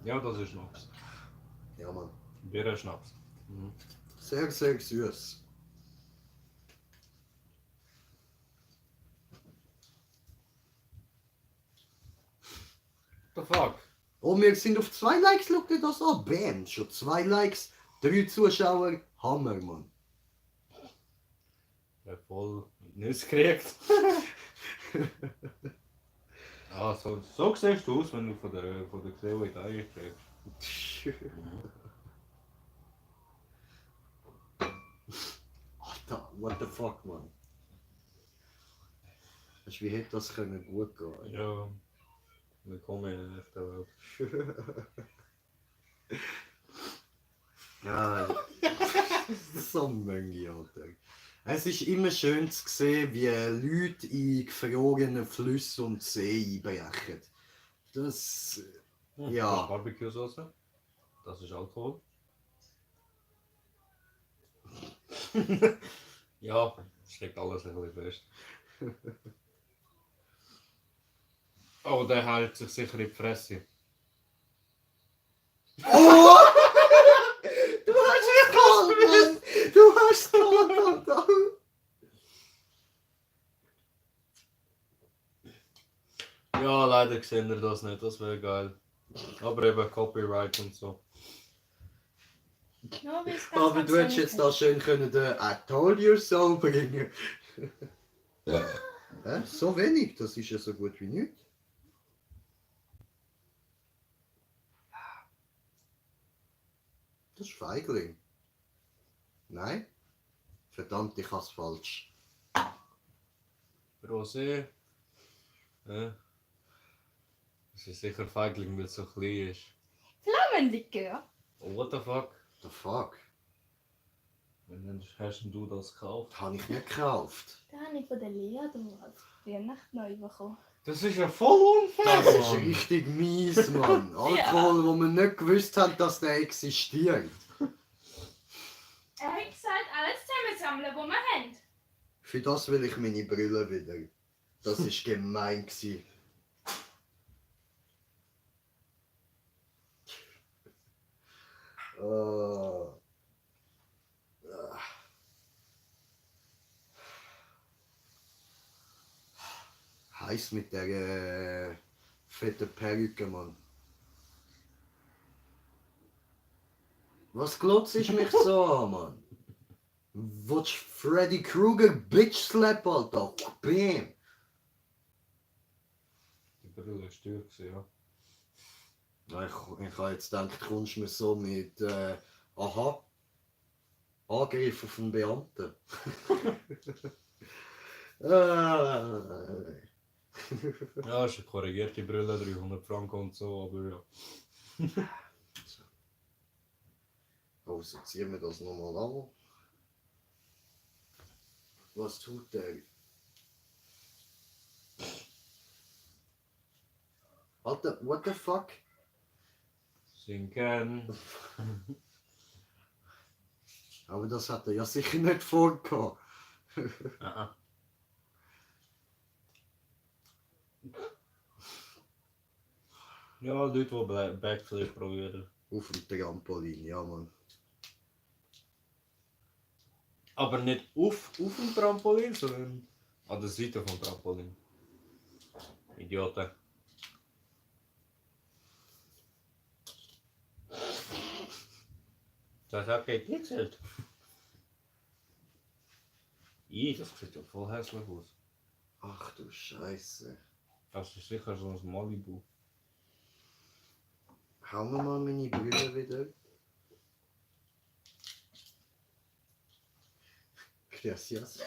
Ja, das ist Schnaps. Ja, Mann. Birne-Schnaps. Mhm. Sehr, sehr süß. The fuck? Oh, wir sind auf 2 Likes, schau dir das an. Bam, schon 2 Likes, 3 Zuschauer. Hammer, Mann. Ja, voll Nüsse gekriegt. Ah, so siehst du aus, wenn du von der Xevo in die Eier kriegst. What the fuck, man? Weißt du, wie hätte das können gut gehen? Ja. Willkommen in der echten Welt. Ja, so Möngi, Alter. Es ist immer schön zu sehen, wie Leute in gefrorenen Flüsse und See einbrechen. Das. Das Ja. ist Barbecue-Sauce. Das ist Alkohol. Ja, es steckt alles ein bisschen fest. Oh, der hält sich sicher in die Fresse. Oh! Du hast es geholt, Mann! Du hast es geholt, Alter! Ja, leider sehen wir das nicht, das wäre geil. Aber eben Copyright und so. Ja, wie es ganz Aber du hättest jetzt da schön können den I told you so bringen. So wenig, das ist ja so gut wie nichts. Das ist Feigling. Nein? Verdammt, ich hab's falsch. Rosé. Ja. Das ist sicher Feigling, weil es so klein ist. Flammenlikör. Oh, what the fuck? The fuck? Wann hast denn du das gekauft? Das habe ich nicht gekauft. Den habe ich von der Lea als Weihnachten neu bekommen. Das ist ja voll unfair! Das ist richtig mies, Mann. Alkohol, wo wir nicht gewusst haben, dass der existiert. Er hat gesagt, alles zusammensammeln, was wir haben. Für das will ich meine Brille wieder. Das ist gemein gsi. Heiß mit der fetten Perücke, Mann. Was glotzt mich so an, Mann? Willst du Freddy Krueger Bitch Slap, Alter? Bam! Die Brille ist teuer gewesen, ja. Ja, ich habe jetzt gedacht, kommst du mir so mit aha, Angriff auf einen Beamten. Ja, ist eine korrigierte Brille, 300 Franken und so, aber ja. Also ziehen wir das nochmal an. Was tut der? Alter, what the fuck? Sinken. Aber das hat er ja sicher nicht vorgehabt. Ah. Ja, Leute, die Backflip probieren. Auf dem Trampolin, ja Mann. Aber nicht auf dem Trampolin, sondern an der Seite vom Trampolin. Idioten. Das hat gekitzelt. Das sieht ja voll hässlich aus. Ach du Scheiße. Das ist sicher so ein Malibu. Hauen wir mal meine Brille wieder. Gracias.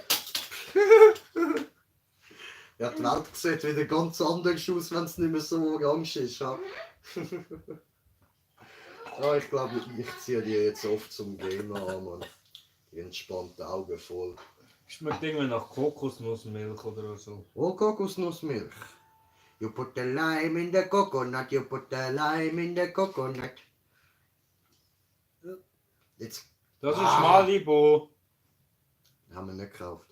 Ja, die Welt sieht wieder ganz anders aus, wenn es nicht mehr so orange ist. Ja? Ja, ich glaube, ich ziehe die jetzt oft zum Gamer an, Mann. Die entspannten Augen voll. Schmeckt irgendwie nach Kokosnussmilch oder so. Oh, Kokosnussmilch. You put the lime in the coconut, you put the lime in the coconut. Jetzt Das ist Malibu. haben wir nicht gekauft.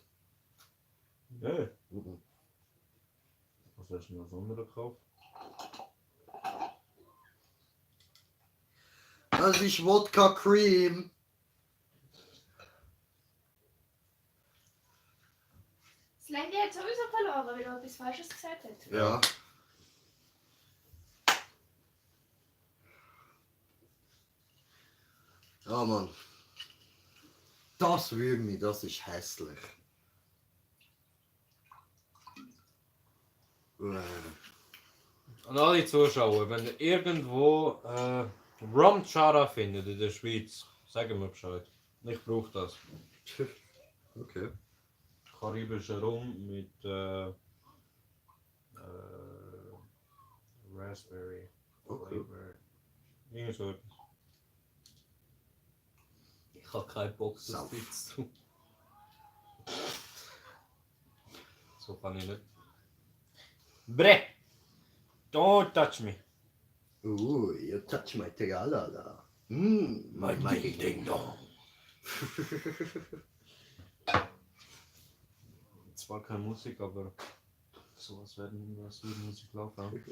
Ja. Mhm. Was hast du noch so gekauft? Das ist Wodka Cream. Das Lendy hat sowieso verloren, weil er etwas Falsches gesagt hat. Ja. Ja, Mann. Das Würmi, das ist hässlich. An alle Zuschauer, wenn ihr irgendwo Rum Chara findet in der Schweiz, sagen wir Bescheid. Ich brauche das. Okay. Karibischer Rum mit Raspberry Okay. Flavor. Irgend so etwas. Ich habe keinen Bock, das Sauf. Witz zu tun. So kann ich nicht. Bre! Don't touch me! You touch my Tralala. My ding dong. Zwar keine Musik, aber sowas werden was wird Musik laufen.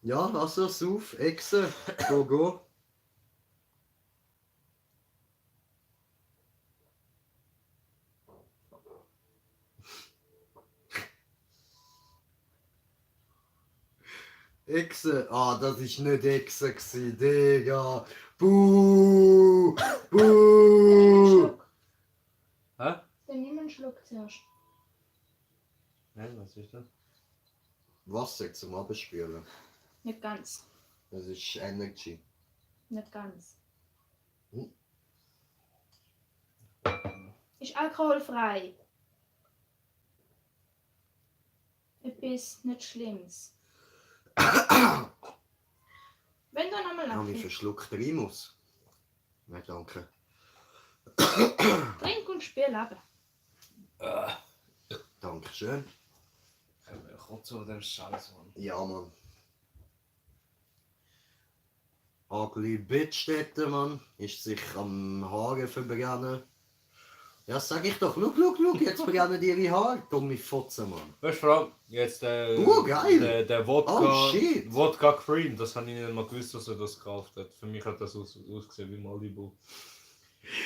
Ja, also sauf, Echse, go. Echse, das ist nicht Echse gsi, Digga. Buh! Buh! Hä? Dann nimm einen Schluck zuerst. Nein, was ist das? Wasser zum Abspülen. Nicht ganz. Das ist Energy. Nicht ganz. Hm. Ist alkoholfrei. Etwas nicht Schlimmes. Wenn du nochmal Habe ich nachfindest, verschluckt Rimus? Nein, danke. trink und spiel ab. Dankeschön. Ich kotze an dem Scheiß, Mann. Ja, Mann. Ugly Bitch dort, Mann. Ist sich am Haare verbrennen. Ja, sag ich doch. Schau, jetzt brennen ihre Haare. Dumme Fotze, Mann. Weißt du, vor allem jetzt geil! der Wodka, Oh, shit! Wodka Cream, das habe ich nicht mal gewusst, dass er das gekauft hat. Für mich hat das ausgesehen wie Malibu.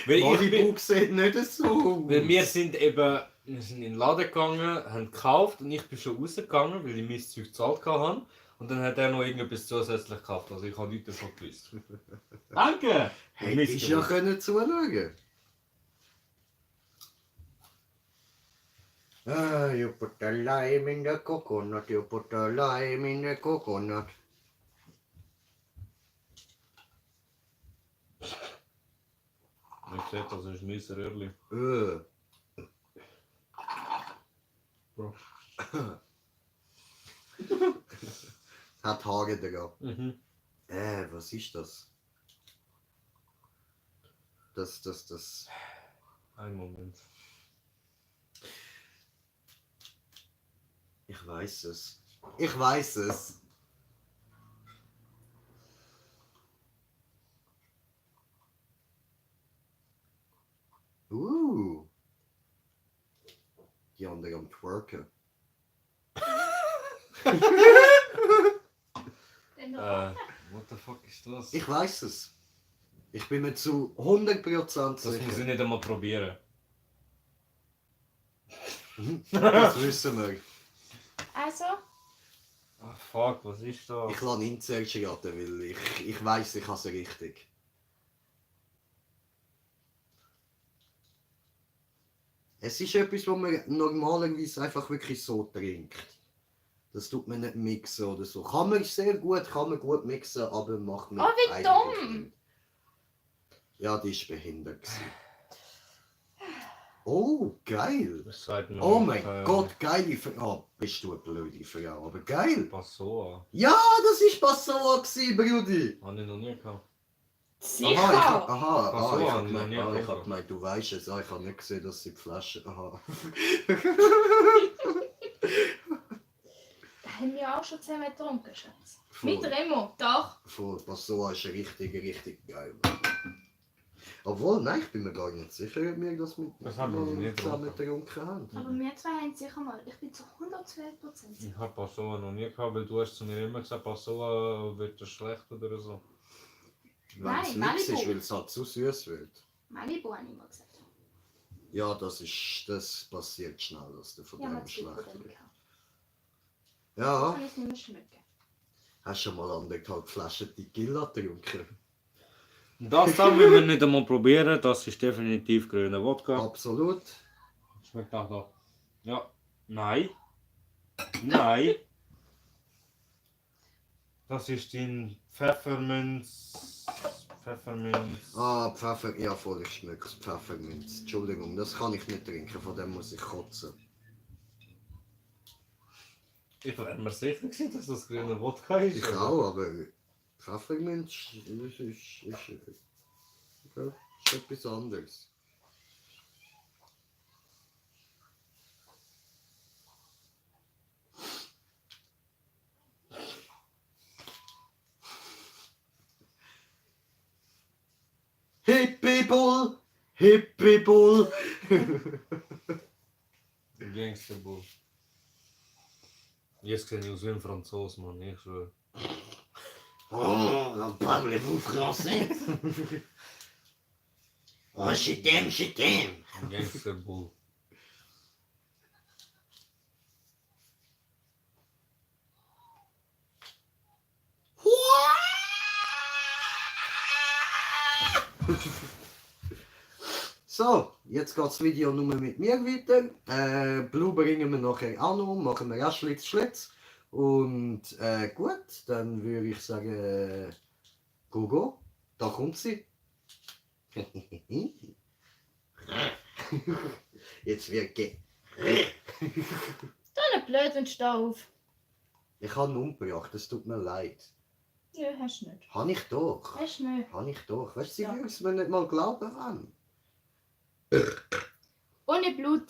Weil Malibu sieht nicht so weil wir aus. sind in den Laden gegangen, haben gekauft und ich bin schon rausgegangen, weil ich mein Zeug gezahlt hatte. Und dann hat er noch irgendetwas zusätzlich gekauft, also ich habe nichts davon gewusst. Danke! Hättest du ja können zuschauen. You put the lime in the coconut, you put the lime in the coconut. Ich sehe, das ist mein Röhrli. Bro. Hat Haare dran. Mhm. Was ist das? Das. Ein Moment. Ich weiß es. Ich weiß es. Die andere am Twerken. What the fuck ist das? Ich weiß es. Ich bin mir zu 100% Das muss ich sicher. nicht einmal probieren. Das wissen wir. Also, Ah fuck, was ist das? Ich lasse ihn zuerst raten, weil ich weiss, ich habe es richtig. Es ist etwas, was man normalerweise einfach wirklich so trinkt. Das tut man nicht mixen oder so. Kann man gut mixen, aber macht man Oh, wie eigentlich dumm! nicht. Ja, die war behindert. Oh, geil! Das sagt mir Oh nicht, mein Gott, geile Frau. Oh, bist du eine blöde Frau, aber geil! Passoa. Ja, das war Passoa, Brudi! Habe ich noch nie gehabt. Sicher! Ich Passoa, hab noch nie gemeint, gehabt. du weißt es. Ich habe nicht gesehen, dass sie die Flasche. Aha. Da haben wir auch schon zusammen getrunken, Schatz. Voll. Mit Remo, doch. Voll, Passoa ist richtig geil. Obwohl, nein, ich bin mir gar nicht sicher, ob wir das mit Das haben wir nicht zusammen getrunken haben. Aber wir zwei haben sicher mal. Ich bin zu 112% sicher. Ich habe Passoa noch nie gehabt, weil du hast zu mir immer gesagt, Passoa wird das schlecht oder so. Wenn es Nein, nichts ist, Malibu. weil es halt zu süß wird. Malibu habe ich mal gesagt. Ja, das passiert schnell, dass du von Ja, dem man schlecht schlecht wird. gehabt. Ja, Kann ich es nicht mehr schmecken. hast du schon mal anderthalb Flaschen Tequila getrunken? Das da müssen wir nicht einmal probieren, das ist definitiv grüner Wodka. Absolut. Schmeckt auch da. Ja. Nein. Nein. Das ist dein Pfefferminz. Pfefferminz. Ah, Pfeffer, ja voll, ich schmecke Pfefferminz. Entschuldigung, das kann ich nicht trinken, von dem muss ich kotzen. Ich wäre mir sicher gewesen, dass das grüne Wodka ist. Ich auch, aber Pfefferminz ist etwas anderes. Hippie Bull! Hippie Bull! Gangsterbull. Jetzt sehe ich aus wie ein Franzose, Mann, ich schwöre. Oh, parlez-vous français? Oh, je t'aime, je t'aime! Gangsterbull. So, jetzt geht das Video nur mit mir weiter. Blue bringen wir nachher auch noch, machen wir auch Schlitz. Und gut, dann würde ich sagen, Gogo, da kommt sie. Jetzt wird Dann blöd, wenn du da auf. Ich habe ihn umgebracht, es tut mir leid. Ja, hast du nicht. Habe ich doch. Hast du nicht. Habe ich doch. Weißt du, sie Ja. würden es mir nicht mal glauben wollen. Ohne Blut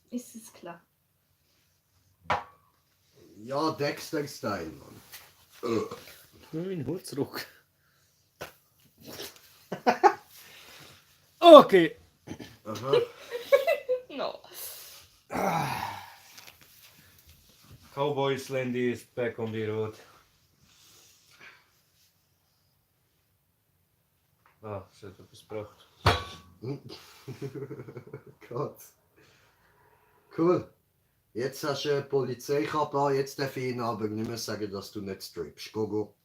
ist es klar. Ja, Dexter-Style, Mann. Mein Hut zurück. Okay. Aha. No. Cowboy Slendy is back on the road. Ah, es hat etwas gebracht. Gott. Cool. Jetzt hast du eine Polizeikappe an, jetzt darf ich Ihnen aber nicht mehr sagen, dass du nicht strippst. Gogo.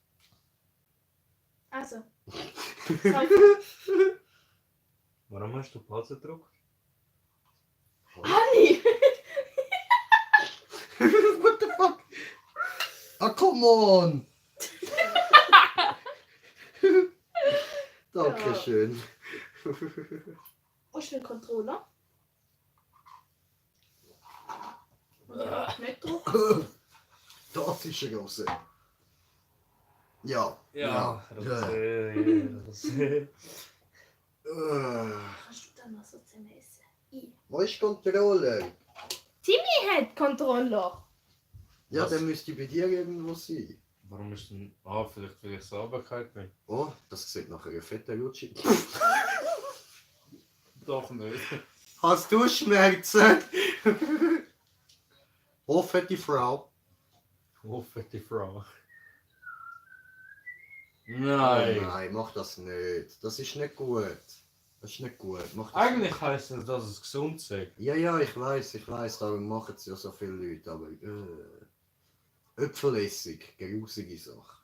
Also. Warum hast du Pause gedruckt? Honey! What the fuck? Ah, come on! Dankeschön. Wo ist der Controller? Nicht drauf. Das ist eine grosse. Ja. Ja, Äh, Kannst du dann noch so zusammen essen? Wo ist die Kontrolle? Timmy hat Controller. Ja, Was? der müsste bei dir irgendwo sein. Warum ist denn. Ah, vielleicht Sauberkeit nicht. Oh, das sieht nach einer fetten Rutsche. Doch nicht. Hast du Schmerzen? Oh, fette Frau. Oh, fette Frau. Nein. Nein. Nein, mach das nicht. Das ist nicht gut. Das ist nicht gut. Mach das Eigentlich nicht. heisst es, dass es gesund ist. Ja, ich weiß, darum machen es ja so viele Leute, aber Äpfelessig, grusige Sache.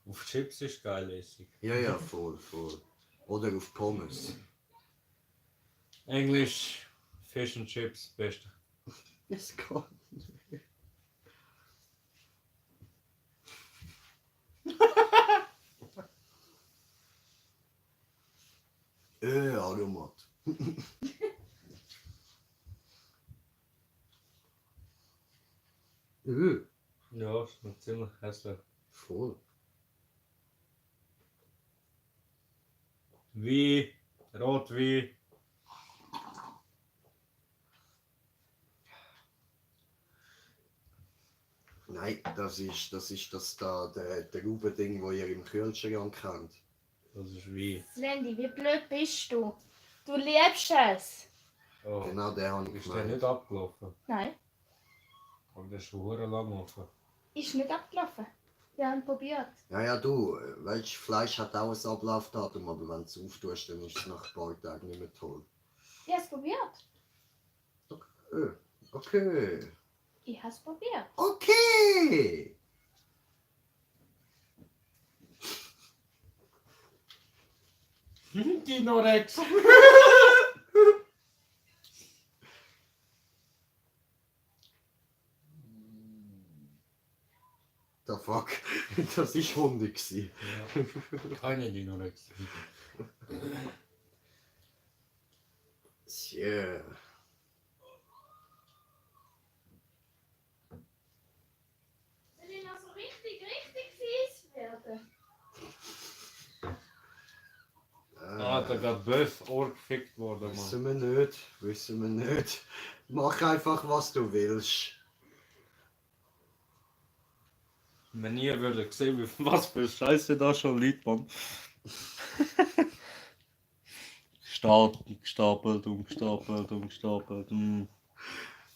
Auf Chips ist geil Essig. Ja, voll. Oder auf Pommes. Englisch, Fish and Chips, beste. Es geht nicht. Aromat. Ja, ist noch ziemlich hässlich. Voll. Wein, Rotwein. Nein, das ist das da, der Rubending, wo ihr im Kühlschrank kennt. Das ist Wein. Slendy, wie blöd bist du? Du liebst es. Oh, Genau der habe ich ist der gemeint. nicht abgelaufen? Nein, Aber der ist schon verdammt lang offen. ist nicht abgelaufen. Wir haben probiert. Ja, du, weißt du, Fleisch hat auch ein Ablaufdatum, aber wenn du es auftust, dann ist es nach ein paar Tagen nicht mehr toll. Ich habe es probiert. Okay. Ich habe es probiert. Okay! Dinorex! Das war Hunde. Gewesen. Ja. Keine Dinorexie. Tja. Soll ich noch so richtig süß werden? Da geht böse Ohr gefickt worden, Mann. Wissen wir nicht. Mach einfach, was du willst. Wenn ihr würdet sehen, was für Scheiße da schon liegt, Mann. Gestapelt und gestapelt und gestapelt.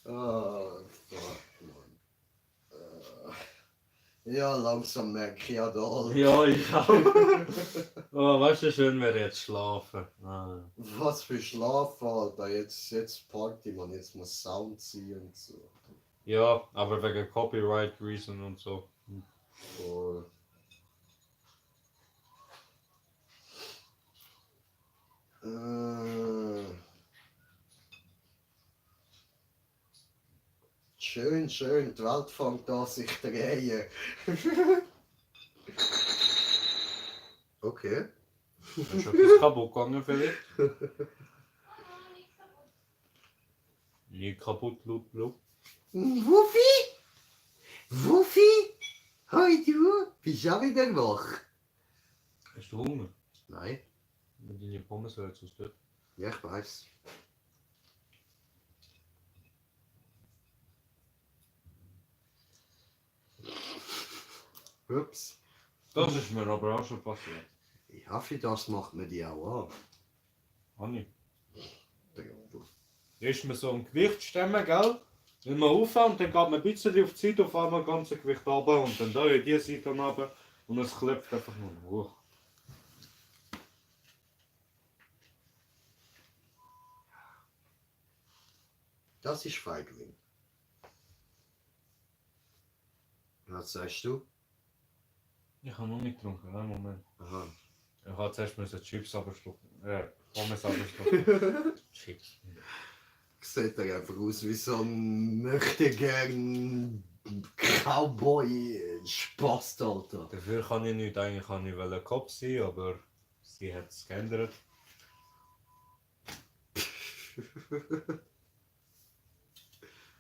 Ah, fuck, Mann. Ja, langsam merke ich ja da. Ja, ich auch. Oh, weißt du, schön wäre jetzt schlafen. Ah. Was für Schlaf, Alter. Jetzt Party, man. Jetzt muss Sound ziehen und so. Ja, aber wegen Copyright Reason und so. Voll. Schön, schön, die Welt fängt an sich zu drehen. Okay. Ist etwas kaputt gegangen vielleicht? Nie kaputt, Blut. Wuffi? Wuffi? Hoi du, bist du auch wieder wach? Hast du Hunger? Nein, Mit deinen Pommes wäre es dort. ja, ich weiß. Ups. Das ist mir aber auch schon passiert. Ich hoffe, das macht mir die auch an. Hanni. Trottel. Ist mir so ein Gewicht stemmen, gell? Wenn man aufhört und dann geht man ein bisschen auf die Seite, auf einmal das ganze Gewicht runter und dann da in diese Seite runter und es klopft einfach nur hoch. Das ist Feigling. Was sagst du? Ich habe noch nicht getrunken, einen Moment. Aha. Ich habe zuerst müssen Chips abschlucken. Pommes abschlucken. Chips. Sieht er einfach aus wie so ein möchte gern Cowboy Spaß, Alter. Dafür kann ich nicht, eigentlich kann ich ein Kopf sein, aber sie hat es geändert.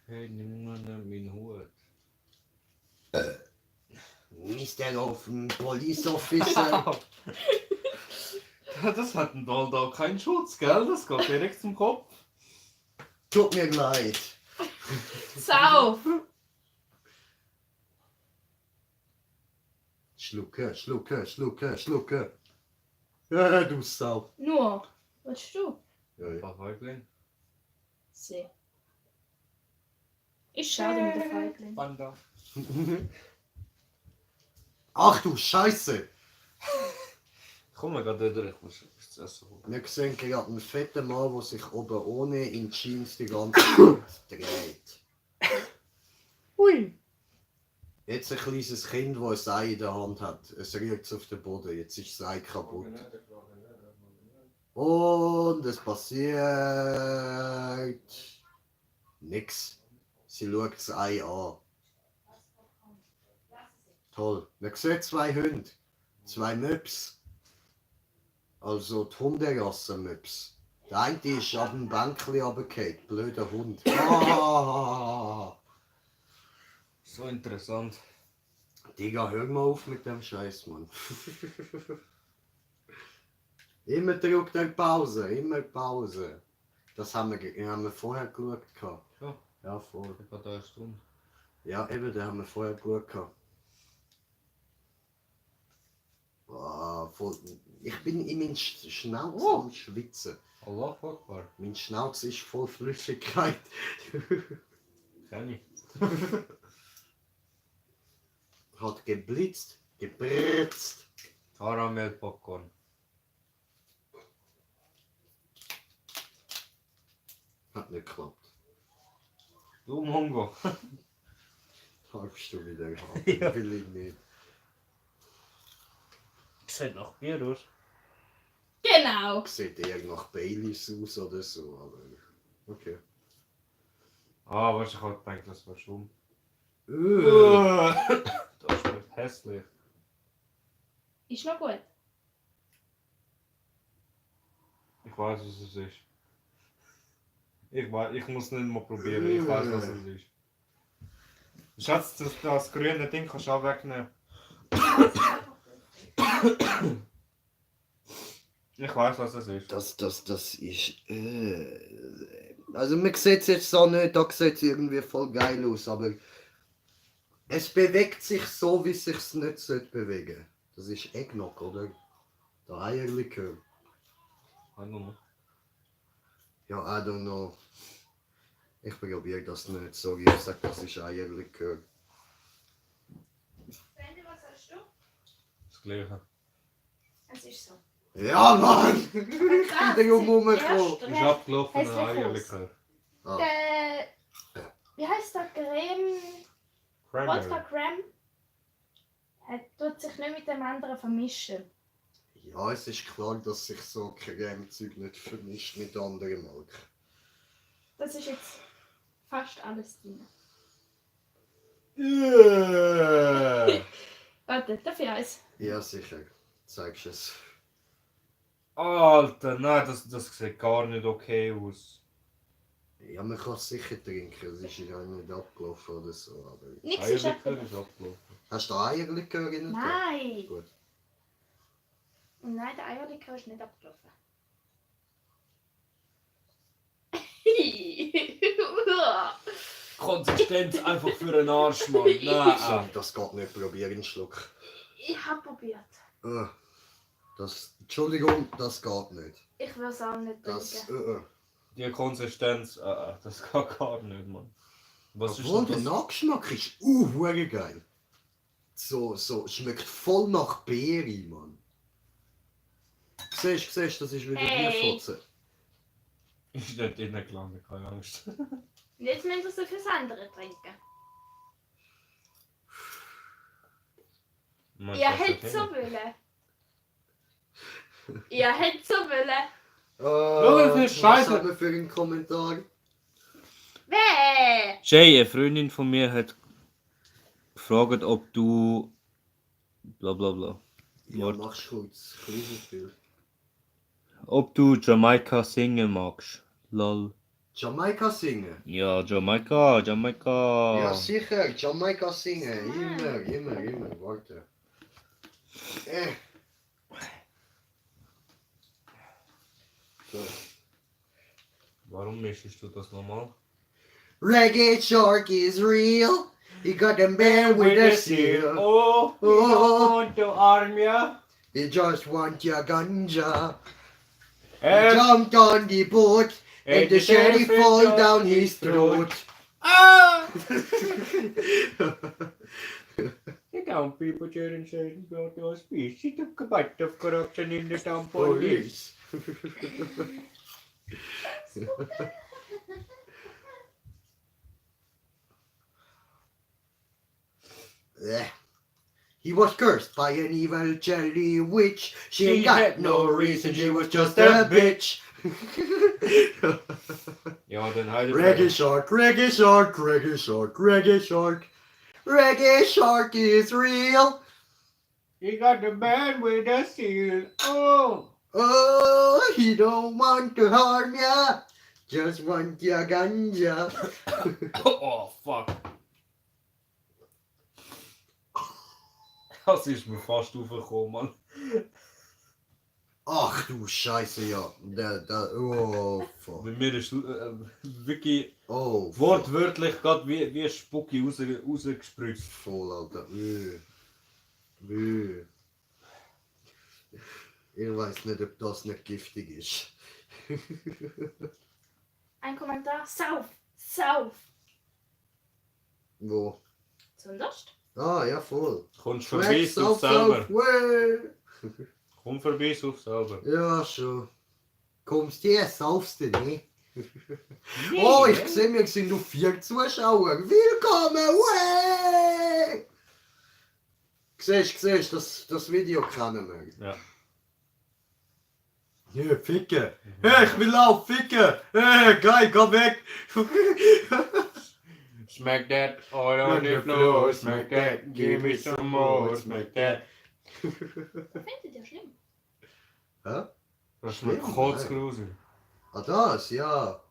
Hey, nimm mal meinen Hut. Mr. Offen, Police Officer. Das hat ein da keinen Schutz, gell? Das geht direkt zum Kopf. Tut mir leid. Sau! Schlucke, schlucke, schlucke, schlucke. Ja, du Sau. Nur, was hast du? Ja, ja. Paar Feigling. See. Ich schade mit der Feigling. Panda. Ach du Scheiße. Komm mal gerade durch, ich muss etwas zu essen holen. Wir sehen gerade einen fetten Mann, der sich oben ohne in Jeans die ganze Zeit dreht. Ui. Jetzt ein kleines Kind, das ein Ei in der Hand hat. Es rührt auf den Boden. Jetzt ist das Ei kaputt. Und es passiert nix. Sie schaut das Ei an. Toll. Man sieht zwei Hunde. Zwei Möps. Also die Hunderasse Möps. Der eine ist ab dem Bänkchen runtergefallen. Blöder Hund. Ah! So interessant. Digga, hör mal auf mit dem Scheiß, Mann. Immer drückt er Pause, immer Pause. Das haben wir vorher geschaut. Ja. Ja, voll. Ich habe da eine Stunde. Ja, eben, den haben wir vorher geschaut. Boah, voll. Ich bin in meinem Schnauz am Schwitzen. Allah Akbar. Mein Schnauz ist voll Flüssigkeit. Kenn ich. Hat geblitzt, gebritzt. Karamell Popcorn. Hat nicht geklappt. Du Mongo. Darfst du wieder haben? Ja. Will ich nicht. Sieht nach Bier aus. Genau. Sieht eher nach Baileys aus oder so, aber okay. Ah, weißt du, ich habe gedacht, das war schon. Äh. Das ist hässlich. Ist noch gut. Ich weiß, was es ist. Ich muss nicht mal probieren. Ich weiß, was es ist. Schatz, das grüne Ding kannst du auch wegnehmen. Ich weiß, was es ist. Das ist. Also man sieht es jetzt so nicht, da sieht es irgendwie voll geil aus, aber es bewegt sich so, wie es sich nicht sollte bewegen. Das ist Eggnog, oder? Der Eierlikör. Ja, I don't know. Ich probiere das nicht. Sorry, ich sage, das ist Eierlikör. Sandy, was hast du? Das Gleiche. Es ist so. Ja, Mann! Krass, Der rumgekommen. Ist abgelaufen, Hässlich ein Eierlikör. Ah. Wie heißt der Creme? Vodka Creme? Er tut sich nicht mit dem anderen vermischen. Ja, es ist klar, dass sich so Creme-Zeug nicht vermischt mit anderen Marken. Das ist jetzt fast alles drin. Warte, darf ich eins? Ja, sicher. Zeigst du es. Alter, nein, das sieht gar nicht okay aus. Ja, man kann es sicher trinken. Es ist ja nicht abgelaufen oder so. Aber... Nichts ist Eierlikör ist abgelaufen. abgelaufen. Hast du Eierlikör in der Nein! Gut. Nein, der Eierlikör ist nicht abgelaufen. Konsistenz einfach für einen Arsch, Mann. Sorry, das geht nicht. Probier einen Schluck. Ich habe probiert. Entschuldigung, das geht nicht. Ich will es auch nicht Das, trinken. Die Konsistenz, das geht gar nicht, Mann. Was Obwohl, ist der denn das? Nachgeschmack ist hure geil. So, schmeckt voll nach Beere, Mann. Siehst du, das ist wieder Hey. Ist Bierfotze. nicht innen gelandet, keine Angst. Jetzt müssen wir es fürs andere trinken. Meinst Ihr du, das hättet ist so okay? wollen. Ihr hättet so wollen. das ist scheiße. Was hat man für einen Kommentar? Wer? Jay, eine Freundin von mir hat gefragt, ob du bla bla bla. Ja, Wort. machst kurz. Kleines Bild. Ob du Jamaika singen magst. Lol. Jamaika singen? Ja, Jamaika. Ja, sicher. Jamaika singen. Immer. Warte. So. Warum mischst du das nochmal? Reggae Shark is real. He got a man with a seal. Oh, Oh. du Armia. He just want your ganja. He jumped on the boat and the sheriff fall down his throat. Ah! The town people cheering saying about your speech. She took a bite of corruption in the town police. Police. He was cursed by an evil jelly witch. She ain't got no reason, she was just a bitch. Ja, dann halt Reggae shark, reggae shark, reggae shark, reggae shark. Reggae shark is real. He got the man with the seal. Oh! Oh, he don't want to harm ya. Just want your ganja. Oh, fuck. Das ist mir fast aufgekommen, Mann. Ach du Scheiße, ja. Oh, fuck. Bei mir ist wirklich Oh, fuck. wortwörtlich gerade wie Spucki rausgespritzt. Voll, Alter. Ich weiß nicht, ob das nicht giftig ist. Ein Kommentar. Sauf. Wo? Zum Durst? Ah, ja, voll. Kommst vorbei, Schmeckt such selber. Way. Komm vorbei, such selber. Ja, schon. Kommst du hier, saufst du nicht? Oh, ich sehe, wir sind noch 4 Zuschauer. Willkommen! Way. Siehst das Video kennen wir. Ja. Ja, ficken. Hey, ich will auch ficken. Hey, geil, geh weg. Smack that oil on the floor, smack that, give me some more, smack that. Das findet ihr schlimm. Hä? Das schmeckt Schlimm, kotzgrusel. Ah, das, ja.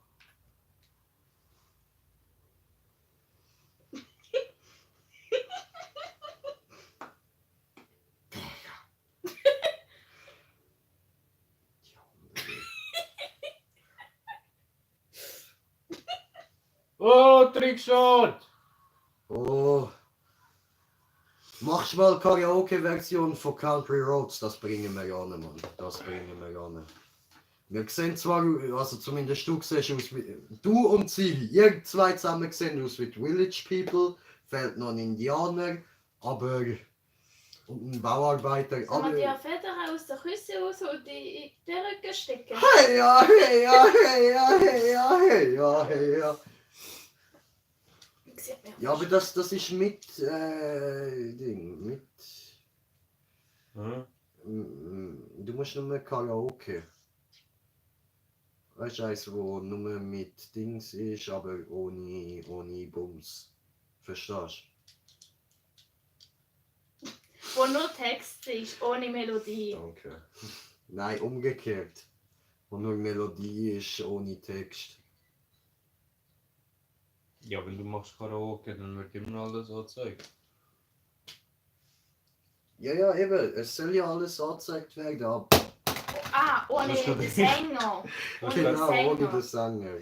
Oh, Trickshot! Oh. Machst mal Karaoke-Version von Country Roads, das bringen wir an, Mann. Das bringen wir an. Wir sehen zwar, also zumindest du siehst aus wie, du und sie, ihr zwei zusammen sehen aus wie die Village People, fehlt noch ein Indianer, aber, und ein Bauarbeiter, Sollen wir die aber... Federn aus der Küsse raus und die in den Rücken stecken? Hey ja, hey ja, hey ja, hey ja, hey ja, hey ja. Sieht mir Ja, aber das ist mit, Ding, mit... Du musst nur mehr Karaoke. Weißt du, eins, wo nur mit Dings ist, aber ohne Bums. Verstehst du? Wo nur Text ist, ohne Melodie. Danke. Nein, umgekehrt. Wo nur Melodie ist, ohne Text. Ja, wenn du machst Karaoke, dann wird immer alles angezeigt. Ja, ja, eben. Es soll ja alles angezeigt werden, aber Ah, ohne Das ist den Sänger. Ohne den genau, ohne Sänger. den Sänger.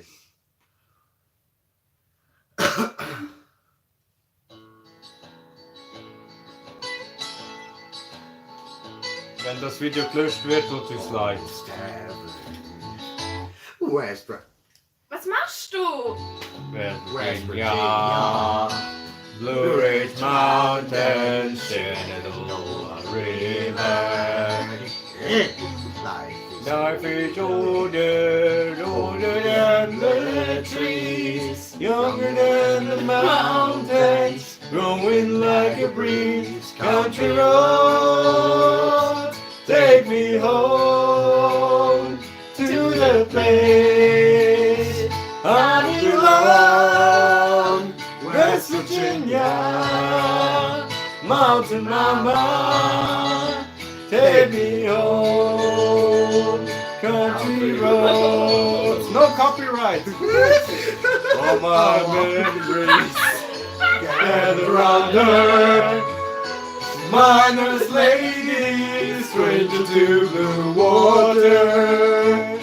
Wenn das Video gelöscht wird, tut es leid. West Virginia. Was machst du? West Virginia, Blue Ridge Mountains, Shenandoah River. Life is older, older than the trees, younger than the mountains, growing like a breeze. Country roads, take me home to the place I belong. West Virginia, Mountain Mama, take me home. Country roads, no copyright. All my memories gather round her. Miner's lady, stranger to blue water.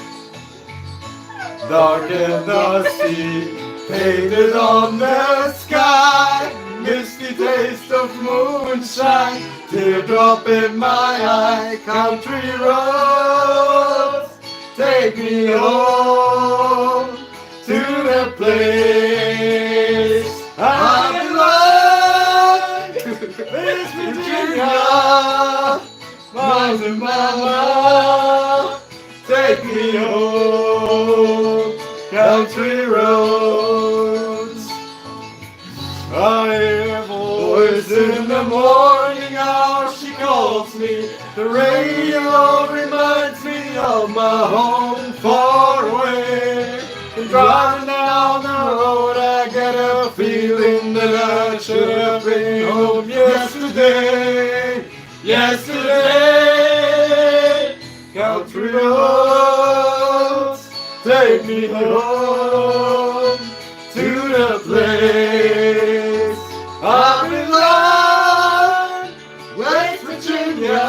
Dark and dusty, painted on the sky. Misty taste of moonshine, teardrop in my eye. Country roads, take me home to the place I belong. West Virginia, Mountain Mama, take me home. Country roads. I hear a voice in the morning hour, she calls me. The radio reminds me of my home far away. And driving down the road, I get a feeling that I should have been home yesterday. Yesterday, country roads, take me home to the place I belong. West Virginia,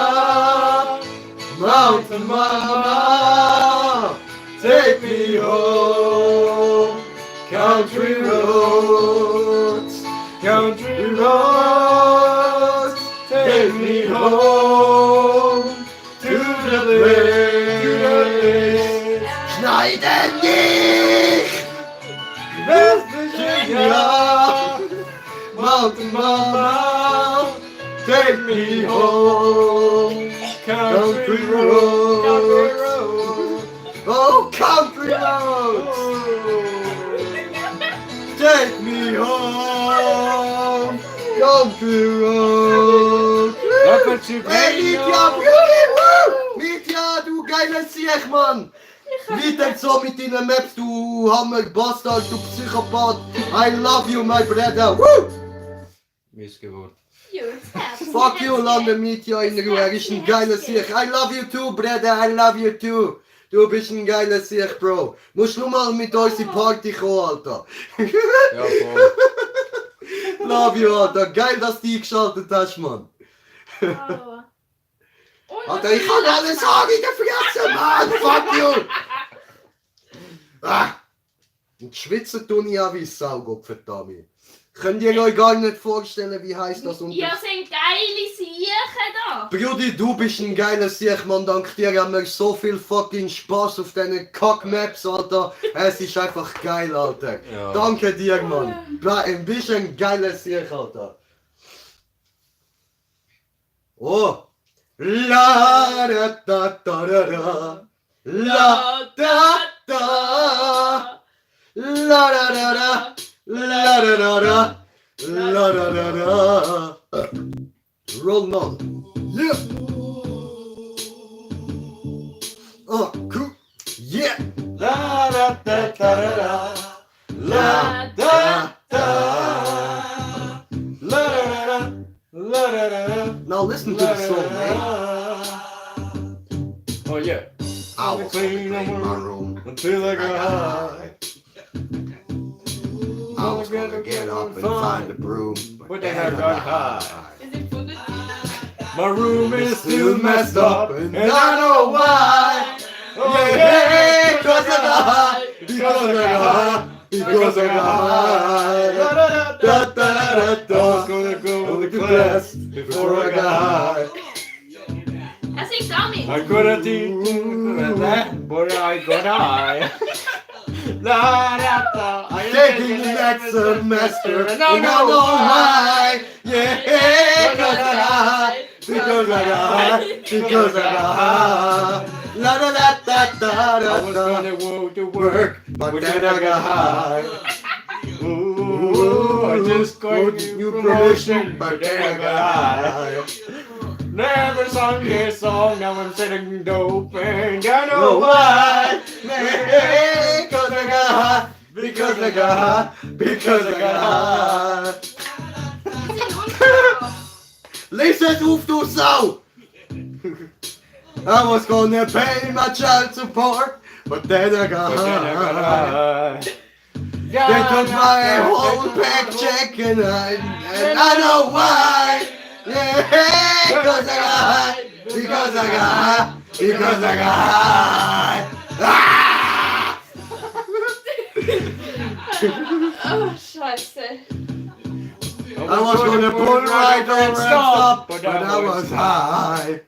Mountain Mama, take me home. Country roads, take me home to the place. Schneiden dich! West Virginia, Mountain Mama, take me home. Country roads, Oh, country roads! Take me home! Country roads! Hey, Mitya, du geiler Sieg, Mann! Nicht so mit deinen Maps, du Hammer, Bastard, du Psychopath! I love you, my brother! Woo! Missgeburt. you. Das Herz. Fuck you, London Meteor in Ruhe. Er ist ein geiler Sieg. I love you too, Brother. I love you too. Du bist ein geiler Sieg, Bro. Musst nur mal mit uns in die Party kommen, Alter. Ja, voll. Love you, Alter. Geil, dass du eingeschaltet hast, Mann. Oh. Und Alter, ich kann alles sagen in der Fresse, Mann. Fuck you. Ah. Und schwitzen tue ich auch wie Saugopf, verdammt. Könnt ihr euch gar nicht vorstellen, wie heißt das? Ihr seid geile Siechen da. Brudi, du bist ein geiler Sieg, Mann. Dank dir haben wir so viel fucking Spaß auf diesen Kack-Maps, Alter. Es ist einfach geil, Alter. Ja. Danke dir, Mann. Du bist ein geiler Sieg, Alter. Oh. La da da da da da. La da da. La da da da. La da da da. La da da da. Roll on. Yeah. Oh, cool. Yeah. La da da da da. La da da. La da da. La da da. Now listen to the song, man. Oh yeah. I was clean my room Until I got high. I was gonna get up and find a broom, But then I got high. Is it for the My room is still messed up, and I know why. Oh Yeah, because I got high, because I got high, because I got high. Da, da, da, da, I was gonna go to class before I got high. Er singt auch mit. I couldn't eat that, but I got high. La, da, da. I Taking the next semester, and I know why. Yeah, because I got high, because I got high, because I got high. La da da da da I da was da. gonna go to work, Work, but then I got high. Ooh, I just got you new promotion, but then I got high. high. Never sung this song, now I'm sitting dope, and I know No why. why? Because I got high, because I got high, because I got high. Listen auf, du Sau! I was gonna pay my child support, but then I got But then I got high. high. They took my whole paycheck and I know why. Yeah, because I got high, because I got high, because I got high. Ah! Oh, Scheiße. I was gonna pull right over and stop, but I was high.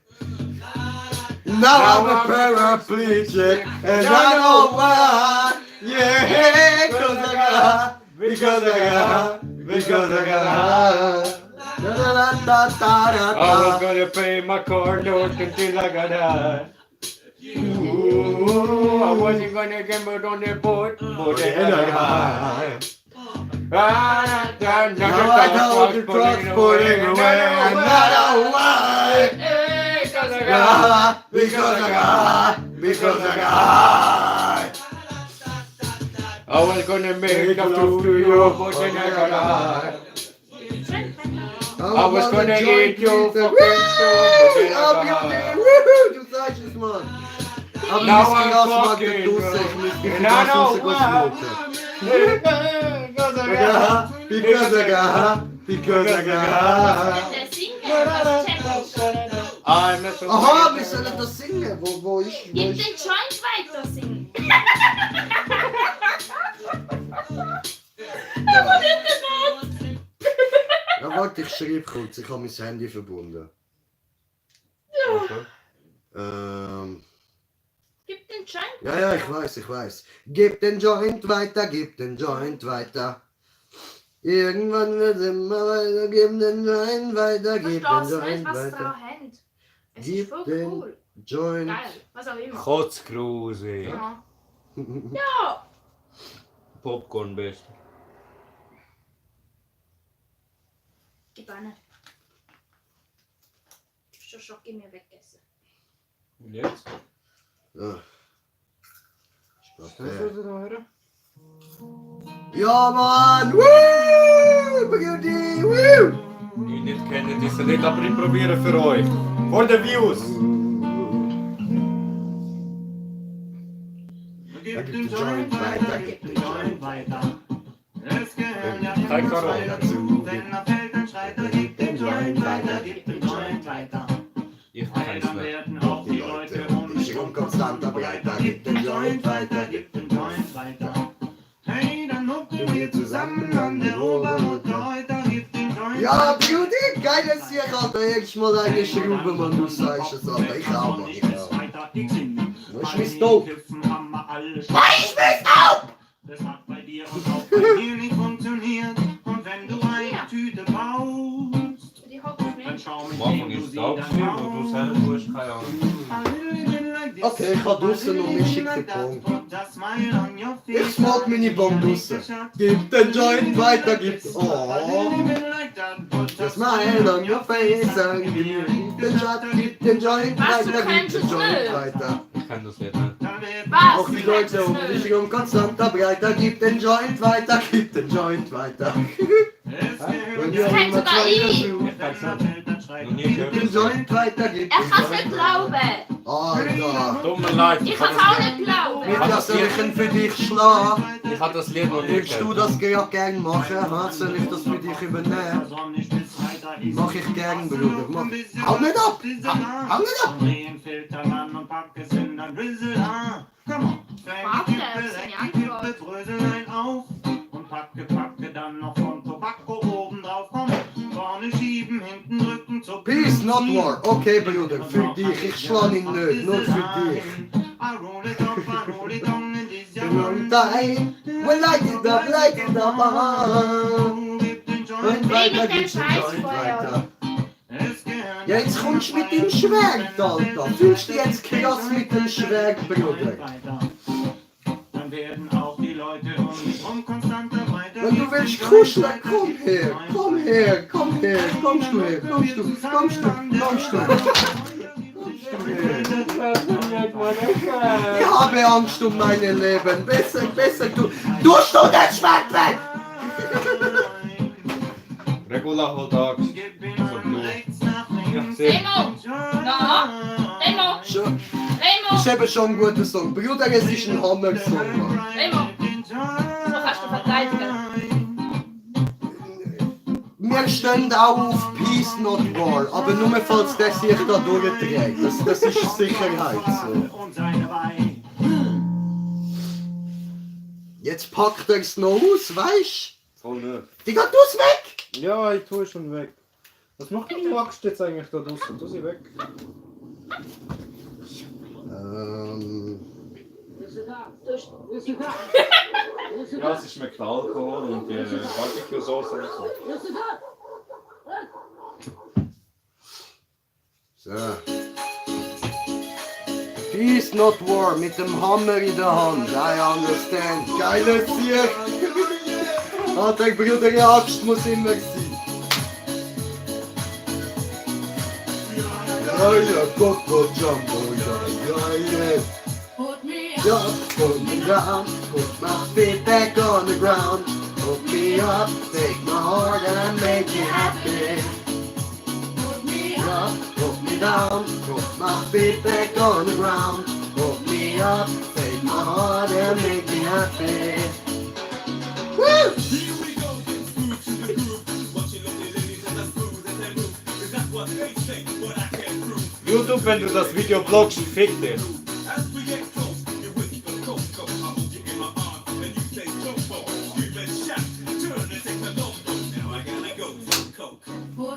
Now I'm a paraplegic, and I know why. Yeah, because I got high, because I got high, because I got high. Da, da, da, da, da, I was da. gonna pay my car note until I got high. Ooh, I wasn't gonna gamble on the boat, but then I got high. Now I know the truck's pulling away, and I know why. Because I Got got high, because I got high, because I got high. I was gonna make love to you, but then I got high. I was gonna eat you for Du sagst es, Mann. Aber Now ich I'm muss mal fucking Dusse, ich muss die and I know why. smoken. Because I I got got high. high, because I got high, because I got high. Der Singen, das check ich. I'm not so Aha, wir sollen das singen. Wo ist... Gib den Joint weiter singen. Aber nicht den Not. Ja, warte, ich schreibe kurz. Ich habe mein Handy verbunden. Gib den Joint Ja, ich weiß. Gib den Joint weiter, gib den Joint weiter. Irgendwann wird es immer weiter, gib den Joint weiter, gib den Verstehst du nicht, Joint was sie weiter. da haben? Es ist Gib voll den cool. Joint. Geil, was auch immer. Kotzkruse. Ja. Ja. Popcorn best. Gib eine. Schon Schock in mir weggegessen. Und jetzt? Ja. Kannst du das hören? Ja, Mann! Woo! Beauty! Woo! Die nicht kennen, die sind nicht, aber ich probiere für euch. For the views. Gib den Joint weiter, gib den Joint weiter. Kein Karo. Dazu, Wenn er fällt, dann schreit er, gib den Joint weiter, gib den Joint weiter. Ich kenn's Dann nicht. werden auch die Leute um ich dich rum rum konstanter breiter, gib den Joint weiter, gib den Joint weiter. Hey, dann hucken wir zusammen an der Obermutter heute, gib den Joint Ja, Beauty, geiles hier, Alter. Ich mal eine Schraube, man, du sagst es, Alter. Ich auch, Mann, ich auch. Ich schmiss doof. Ich schmiss auf! Das hat bei dir und auch bei mir nicht funktioniert. Und wenn du eine Tüte baust, Die hocken dann nicht. schau mit Am wem Anfang du ist sie es abgeschrieben und du dann selber tust keine Ahnung. Okay, ich hab draussen noch einen schicken Punkt. Ich smoke meine Bombe draussen. Gib den Joint weiter, gib... Oh. Das Smile on your face, gib den Joint Was, du weiter, gib kennst den es Joint nicht? weiter. Ich kenn das Lied nicht. Was? Auch die Leute um dich rum konstanter breiter, gib den Joint weiter, gib den Joint weiter. Wenn wir kennt immer sogar zwei ich. dazu. Ich kenn's nicht. Noch nie Gib gehört. den Joint weiter, gib Er den kann es nicht Joint glauben. weiter. Alter. Tut mir leid, Ich kann es auch nicht glauben. Mit das soll ich für dich schlagen? Ich hab das Lied noch nie Willst du gehört. das ja gern machen? Ha? Soll ich das für dich übernehmen? Mach ich gern, Bruder. Mach. Hau nicht ab! Hau nicht ab! Packe dann noch von Tobacco oben drauf. Komm, vorne schieben, hinten drücken, zucken. Peace, not war. Okay, Bruder, für dich. Ich schlag ihn nicht, nur für dich. Long time, we light it up, Und weiter geht's den Joint weiter. Ja, jetzt kommst du mit dem Schwert, Alter. Fühlst du jetzt Chaos mit dem Schwert, Bruder? Dann werden auch die Leute um dich rum konstanter weiter. Wenn du willst kuscheln, komm her, komm her, komm her, kommst du her, kommst du, kommst du, kommst du. Ich habe Angst um mein Leben, besser, du tust du das Schwert weg! Regula holt Angst. Gib ihm an rechts nach links. Remo! Na? Remo! Schon, Remo! ist eben schon ein guter Song. Bruder, es ist ein Hammer-Song, Mann. Remo! So kannst du verteidigen. Wir stehen auch auf Peace Not War, aber nur falls der sich da durchdreht. Das ist Sicherheit so. Und seine Weih. Jetzt packt er's noch aus, weißt Voll nicht. du? Die geht aus weg! Ja, ich tue schon weg. Was macht die Axt jetzt eigentlich da draußen? Tu sie weg. Ja, es schmeckt Alkohol und die Barbecue-Sauce und so. So. Peace Not War mit dem Hammer in der Hand. I understand. Geiles Tier. Hat der Bruder eine Axt muss immer sein. Ja, ja, Coco Jumbo, ja, ja, yeah. Put me down, put my feet back on the ground. Put me up, take my heart and make me happy. Put me up, put me down, put my feet back on the ground. Put me up, take my heart and make me happy. Woo! YouTube, wenn du das Video blockst, fick dich.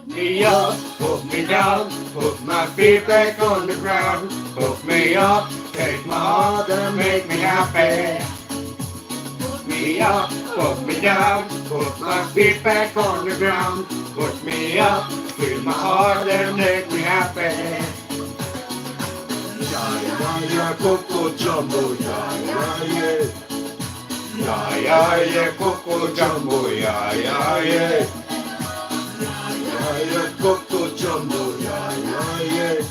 Me up, put me down, put my feet back on the ground. Put me up, take my heart and make me happy. Put me up, put me down, put my feet back on the ground. Put me up, feel my heart and make me happy. Yeah, yeah, yeah, Coco Jumbo, yeah, yeah, yeah. Yeah, yeah, yeah, Coco Jumbo, yeah, yeah, yeah. Yeah, yeah, Coco Jumbo, yeah, yeah, yeah.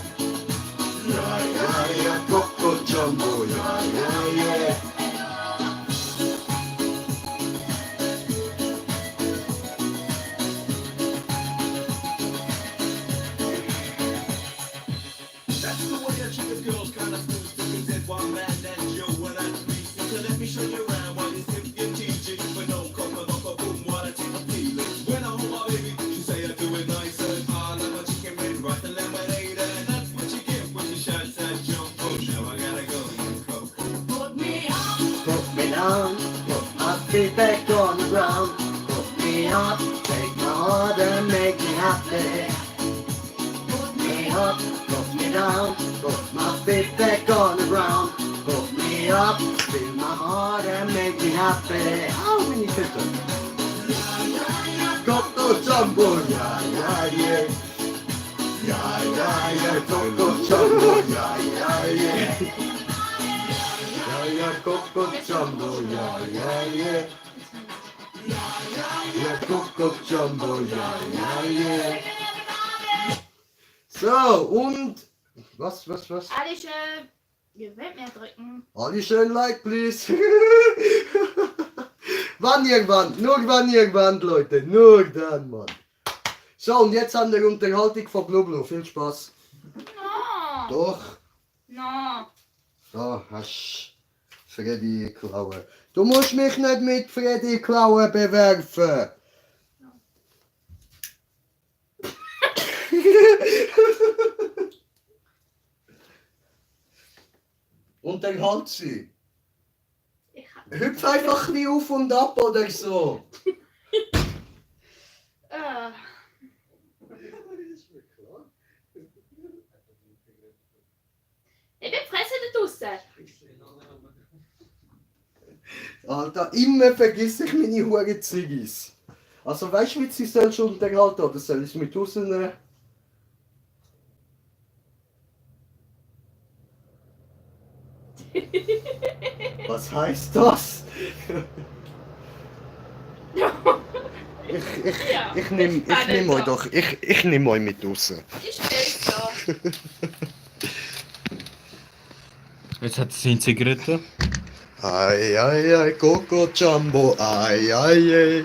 Yeah, yeah, yeah, Coco Jumbo, yeah, yeah, yeah. down, put my feet back on the ground. Put me up, take my heart and make me happy. Put me up, put me down, put my feet back on the ground. Put me up, fill my heart and make me happy. How many people? Coco Jumbo, yeah, yeah, yeah. Yeah, yeah, yeah, Coco Jumbo, yeah, yeah, yeah. Yeah, yeah, Coco Jumbo, yeah, yeah, yeah. Yeah, Coco Jumbo, yeah, yeah, yeah. So, und... Was? Alle schön. Ihr wollt mehr drücken. Alle schön like, please. Wann ihr wann, Leute. Nur dann, Mann. So, und jetzt an der Unterhaltung von Blublu. Viel Spaß. No. Doch. No. Da hast Freddy Klaue. Du musst mich nicht mit Freddy Klaue bewerfen. Unterhalt sie. Hüpf einfach ein bisschen auf und ab oder so. Ich bin fressen da draussen. Alter, immer vergiss ich meine Hure Ziggis. Also weißt du, wie sie soll schon unterhalten oder soll ich mit rausnehmen? Was heißt das? Ich nehm euch doch, ich nehm euch mit raus. Ich stell's da. Jetzt hat sie eine Zigarette. Ai ai ai, Coco Jumbo, ai ai ai.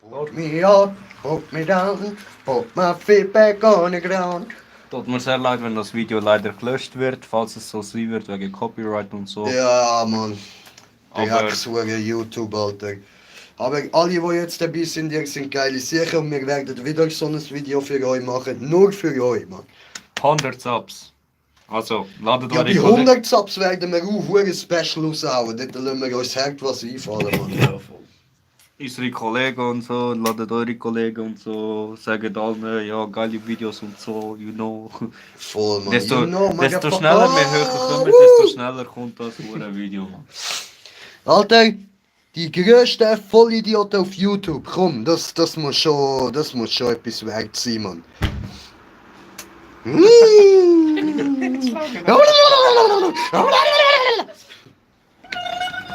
Put me up, put me down, put my feet back on the ground. Tut mir sehr leid, wenn das Video leider gelöscht wird, falls es so sein wird, wegen Copyright und so. Ja, Mann. Aber Direkt so YouTube, Alter. Aber alle, die jetzt dabei sind, die sind geile Sachen und wir werden wieder so ein Video für euch machen. Nur für euch, Mann. 100 Subs. Also, ladet Ja, eure bei Kollegen. 100 Subs werden wir auch ein Special raushauen. Dort lassen wir uns hart was einfallen, Mann. Unsere Kollegen und so, ladet eure Kollegen und so, sagen allen, ja, geile Videos und so, you know. Voll, Mann. Desto, You know, desto motherfucker. schneller wir höher kommen, desto schneller kommt das hure Video, Mann. Alter, die grössten Vollidioten auf YouTube. Komm, das muss schon etwas wert sein, Mann.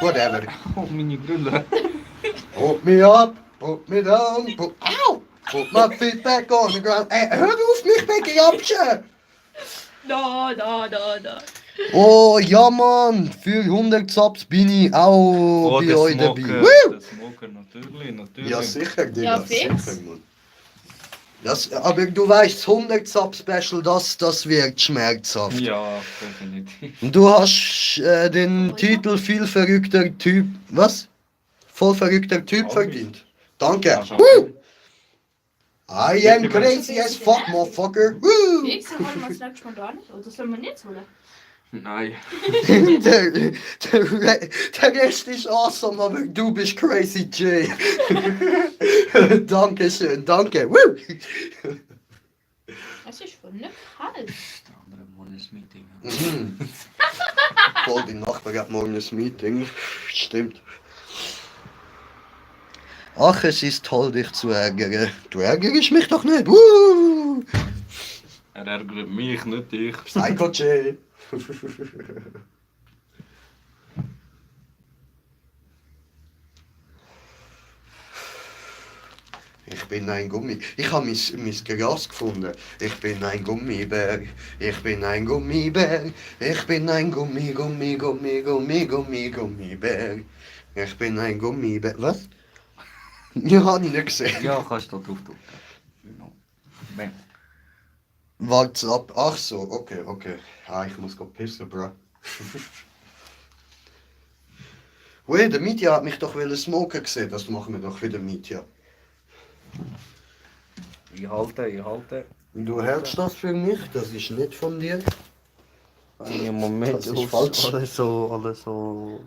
Whatever. Oh, meine Brille. Put me up, put me down, put my feet back on the ground. Ey, hör auf mich wegen Japschen! Da. Oh ja, Mann, für 100 Subs bin ich auch Oh, bei der euch Smoker, dabei. Woo! der Smoker, natürlich. Ja, sicher, Digga, Ja, fix. sicher, Mann. Das, aber du weißt, 100 Sub-Special, das wird schmerzhaft. Ja, definitiv. Und du hast den Titel viel verrückter Typ, was? Voll verrückter Typ Auch verdient. Danke. Ja, schon. Woo! I am crazy as fuck, motherfucker. Woo! Ich sag mal, was nächstes Mal da nicht. Oder sollen wir nicht holen? Nein. der Rest ist awesome, aber du bist crazy J. Dankeschön, danke. Woo! Es ist voll nicht kalt. Der andere Mann ist Meeting. Mhm. Voll, die Nachbar hat morgen ein Meeting. Stimmt. Ach, es ist toll, dich zu ärgern. Du ärgerst mich doch nicht. Woo! Er ärgert mich, nicht dich. Psycho J. Ich bin ein Gummi. Ich habe mein Gras gefunden. Ich bin ein Gummibär. Ich bin ein Gummibär. Ich bin ein Gummibär. Ich bin ein Gummibär. Was? Ja, habe ich nicht gesehen. Ja, kannst du da drauf drücken. Bang. Wart's ab. Ach so, okay. Ah, ich muss pissen, bro. Ui, der Mitya hat mich doch smoken gesehen. Das machen wir doch wieder, Mitya. Ich halte. Du hältst das für mich? Das ist nicht von dir. Im Moment Das ist falsch. alles so.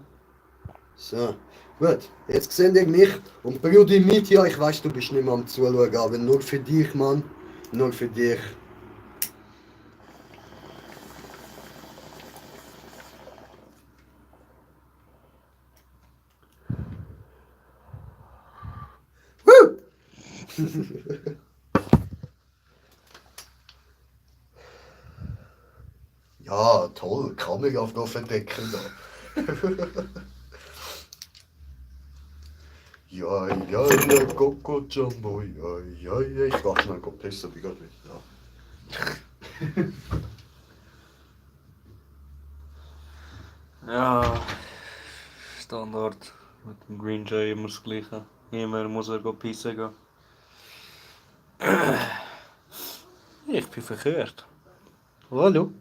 So, gut. Jetzt seht ihr mich und Brudi mit. Ja, ich weiß, du bist nicht mehr am Zuschauen, aber nur für dich, Mann. Nur für dich. Woo! Ja, toll, Kamera noch verdecken da. Ja, ja, Coco Jumbo, ja, ich mach schnell pissen, bin grad wieder da. Ja, Standard. Mit dem Green Jay immer das Gleiche. Immer muss er pissen gehen. Ich bin verkehrt. Hallo?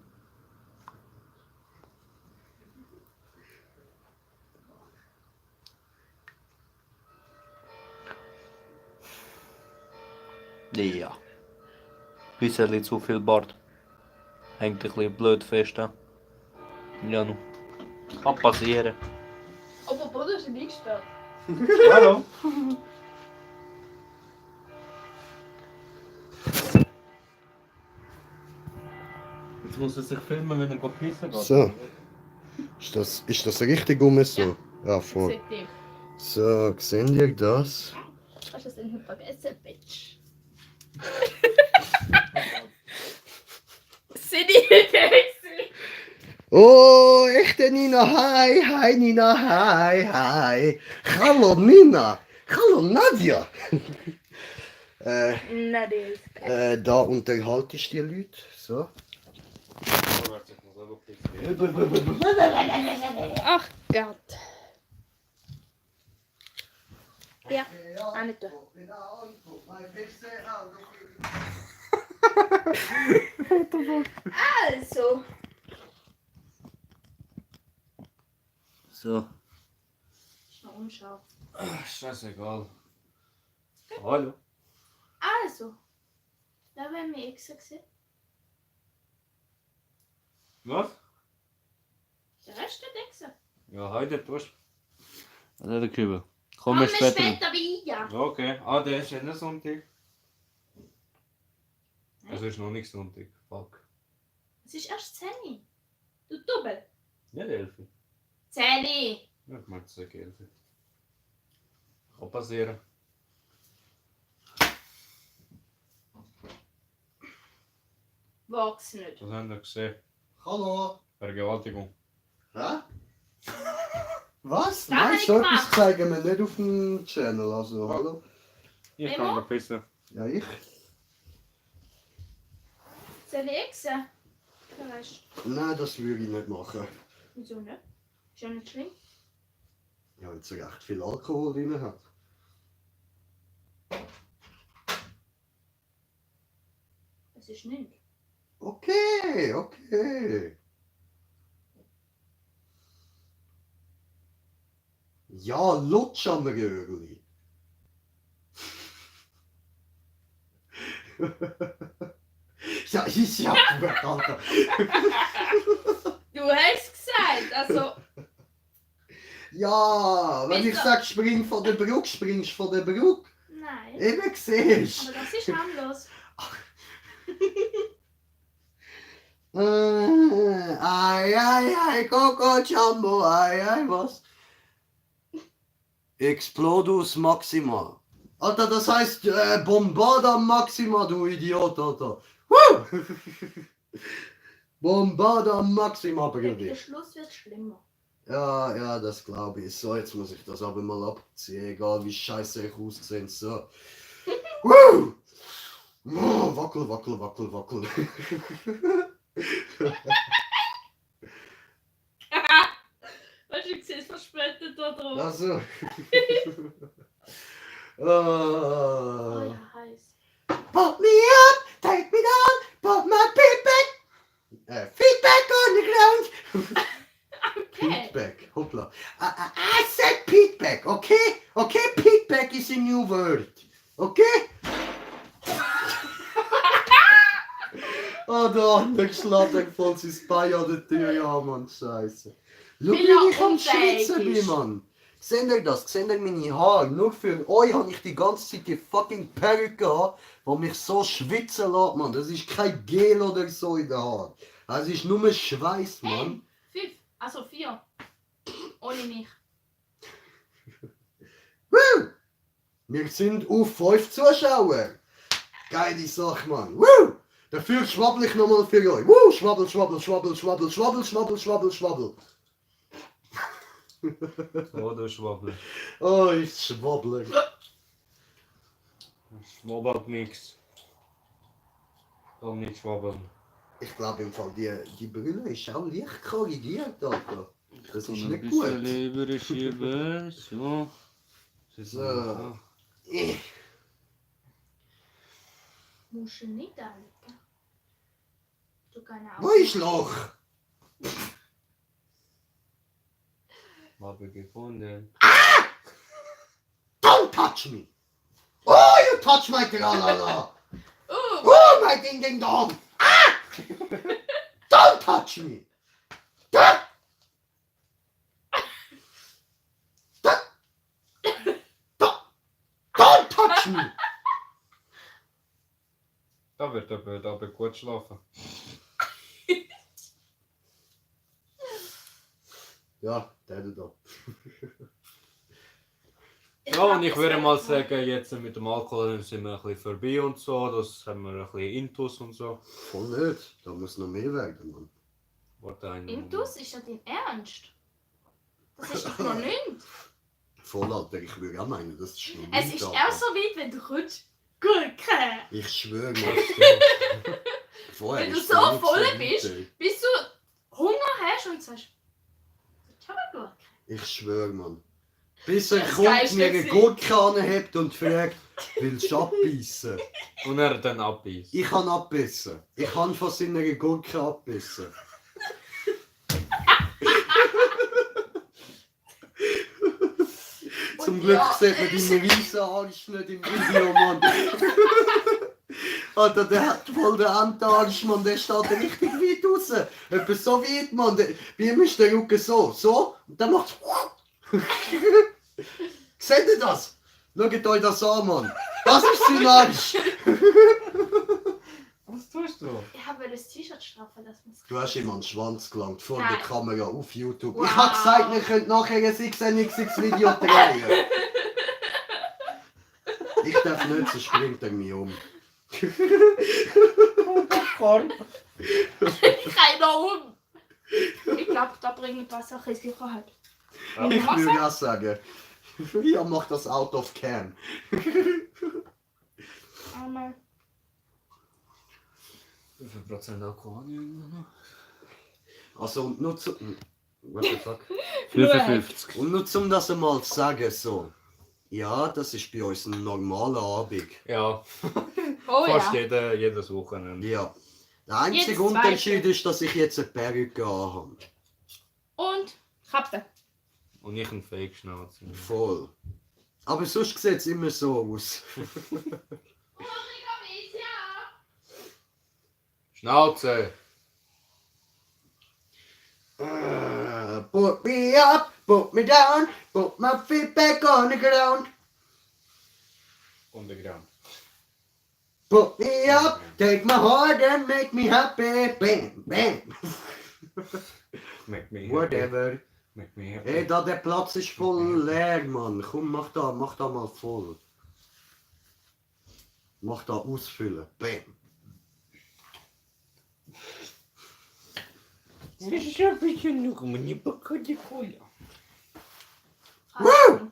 Ja. Bisschen zu viel Bart. Hängt ein bisschen blöd fest. Ja, nu. Kann passieren. Aber Bruder ist nicht gesperrt. Hallo? Jetzt muss er sich filmen, wenn er pissen geht. So. Ist das richtig so? Ja, voll. Seitdem. So, sehen ihr das? Hast du das denn vergessen, Bitch? Sind die Oh, echte Nina, hi Nina, hi. Hallo Nina, hallo Nadja. Na, die ist Da unterhalte ich die Leute, so. Ach Gott. Ja, auch nicht da. Also. So. Ist noch unscharf. Scheißegal. Hallo? Also. Da werden wir extra gesehen. Was? Der Rest wird extra. Ja, heute tust du. Der Kübel. Komm Komm wir später. später wieder. Okay. Ah, der ist ja nicht Sonntag. Es ist noch nicht Sonntag. Fuck. Es ist erst 10. Du Double. Nicht 11. 10. Ja, ich mag es 11. Kann passieren. Wag's nicht. Das haben wir gesehen. Hallo. Vergewaltigung. Hä? Was? Das Nein, hab ich so etwas gemacht. zeigen wir nicht auf dem Channel, also hallo. Ich Memo? kann noch pissen. Ja, ich? Soll ich extra? Der Rest. Nein, das würde ich nicht machen. Wieso nicht? Ist ja nicht schlimm. Ja, wenn es recht viel Alkohol drin hat. Es ist nicht. Okay. Ja, lutsch am Röhrli. Ja, ist ja gut, Alter. Du hast gesagt, also. Ja, wenn ich Wieso? sag, spring von der Brücke, springst von der Brücke. Nein. Eben siehst. Aber das ist harmlos. Ai, Coco Jumbo, ai, was? Explodus Maxima. Alter, das heißt Bombada Maxima, du Idiot, Alter. Woo! Bombada Maxima, Der Brudi. Schluss wird schlimmer. Ja, das glaube ich. So, jetzt muss ich das aber mal abziehen, egal wie scheiße ich aussehe. So. Woo! Oh, wackel. Hast du gesehen, es verspätet da drauf? Also. Oh ja, heiß. Put me up, take me down, put my feedback on the ground. Okay. Feedback, hoppla. I said feedback, okay? Okay, feedback is a new word. Okay? Ah, der andere geschlagen von sein Bein an der Tür, ja, Mann, Scheiße. Schau, Weil wie er ich am unfähig Schwitzen bin, ist. Mann. Seht ihr das? Seht ihr meine Haare? Nur für euch habe ich die ganze Zeit die fucking Perücke gehabt, die mich so schwitzen lässt, Mann. Das ist kein Gel oder so in den Haaren. Das ist nur Schweiß, Mann. 5, also 4. Ohne mich. Woo! Wir sind auf 5 Zuschauer. Geile Sache, Mann. Woo! Dafür schwabbel ich nochmal für euch. Woo! Schwabbel, schwabbel, schwabbel, schwabbel, schwabbel, schwabbel, schwabbel, schwabbel. Oh, du Schwabbel. Oh, ich schwabble. Schwabbelt nix. Komm nicht schwabbeln. Ich glaube im Fall, die Brille ist auch leicht korrigiert, Alter. Das ist Ein nicht bisschen gut. lieber schieben. So. So. Musst du nicht anlegen. Du kannst auch. Wo ist Loch? Habe gefunden. Don't touch me! Oh, you touch my tralala! Oh, my ding ding dong! Ah! Don't touch me! Don't touch me! Da wird aber gut schlafen. Ja, der da. Ja, und ich würde mal sagen, jetzt mit dem Alkohol sind wir ein bisschen vorbei und so. Das haben wir ein bisschen Intus und so. Voll nicht. Da muss noch mehr werden, Mann. Warte einen Intus, ist das dein Ernst? Das ist doch noch nicht. Voll, Alter. Ich würde auch meinen, das ist noch Es nicht, ist Alter. erst so weit, wenn du kommst. Gurke! Ich schwöre mal. Vorher Wenn du ist so es nicht voll weit, bist. ey. Bis du Hunger hast und sagst, ich habe eine Gurke. Ich schwöre, Mann. Bis er Das kommt, Geilste mir eine gewesen. Gurke anhebt und fragt, willst du abbeissen? Und er dann abbeißt. Ich kann abbissen. Ich kann von seiner Gurke abbissen. Zum Glück ja, sieht man deine weißen Arsch nicht im Video, Mann. Alter, der hat voll den Entarsch, Mann. Der steht richtig weit raus. Etwa so weit, Mann. Bei ihm ist der Rücken so. So. Und dann macht's. Seht ihr das? Schaut euch das an, Mann. Das ist sein Arsch. Was tust du? Ich habe das T-Shirt strafen, dass man es Du hast ihm an den Schwanz gelangt vor der Nein. Kamera auf YouTube. Wow. Ich hab gesagt, wir könnten nachher ein XNXX-Video drehen. Ich darf nicht, sonst bringt er mich um. Keiner um! Ich glaube, da bringt was auch in Sicherheit. Ich würde auch sagen, ja, mach das out of cam. Einmal. Wie viel Prozent Alkohol haben wir noch? Also, und nur zu... What the fuck? 55. Und nur zum das einmal zu sagen, so. Ja, das ist bei uns ein normaler Abend. Ja, Oh fast ja. jedes Wochenende. Ja. Der einzige Jetzt Unterschied zweite. ist, dass ich jetzt eine Perücke anhabe. Und Kappe. Und ich ein Fake-Schnauze. Voll. Aber sonst sieht es immer so aus. Schnauze! Put me up, put me down, put my feet back on the ground. Underground. Put me up, take my heart and make me happy. Bam, bam. Make me happy. Whatever. Make me happy. Hey, da der Platz ist voll leer, Mann. Komm, mach da mal voll. Mach da ausfüllen. Bam. Ich hab mich genug, мне пока не Коля. Woo!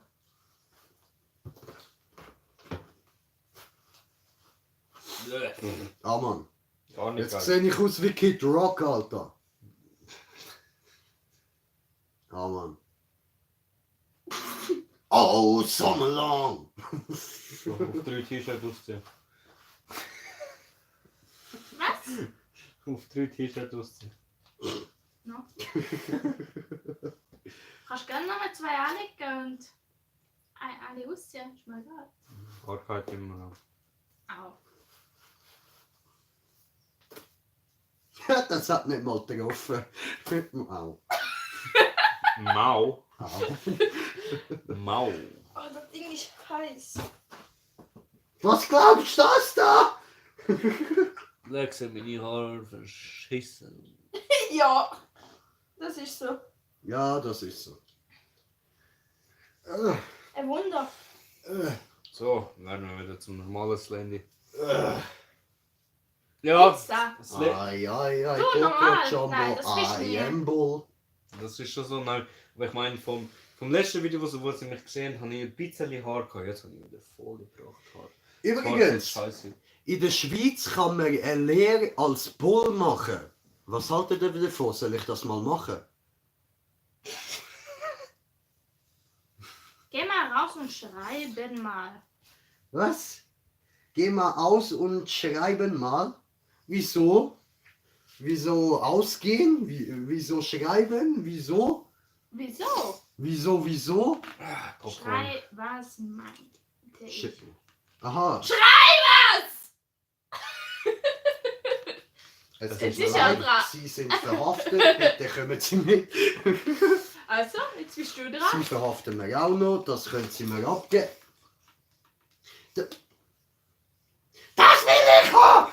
Ah, Mann. Gar nicht Jetzt geil. sehe ich aus wie Kid Rock, Alter. Ah, Mann. Oh, summer long. Auf 3 T-Shirts ausziehen. Was? Auf 3 T-Shirts ausziehen. No. Kannst gerne nochmal 2 anlegen und alle ausziehen. Ist mir egal. Arcade immer noch. Au. Das hat nicht mal getroffen. Au. Mau. Au. Mau. Oh, das Ding ist heiß. Was glaubst du das da? Leck sind meine Haare verschissen. Ja, das ist so. Ja, das ist so. Ein Wunder. So, werden wir wieder zum normalen Slendy. Ja, Pizza. Ai, ai, ai, Du, Coco normal. Jumbo, Nein, das bist I nie. am Bull. das ist schon so. Nein, aber ich meine, vom letzten Video, wo sie mich gesehen haben, habe ich ein bisschen Haar gehabt. Jetzt habe ich wieder voll gebracht Haar. Übrigens, Scheiße. in der Schweiz kann man eine Lehre als Bull machen. Was haltet ihr davon? Soll ich das mal machen? Geh mal raus und schreiben mal. Was? Geh mal aus und schreiben mal. Wieso? Wieso ausgehen? Wieso schreiben? Wieso? Wieso? Wieso? Popcorn. Schrei, was meint Sch ich? Aha. Was? Es Jetzt tut mir ist er leid, dran. Sie sind verhaftet. Bitte kommen Sie mit. Also, jetzt bist du Sie dran. verhaften wir auch noch. Das können Sie mir abgeben. Das will ich haben!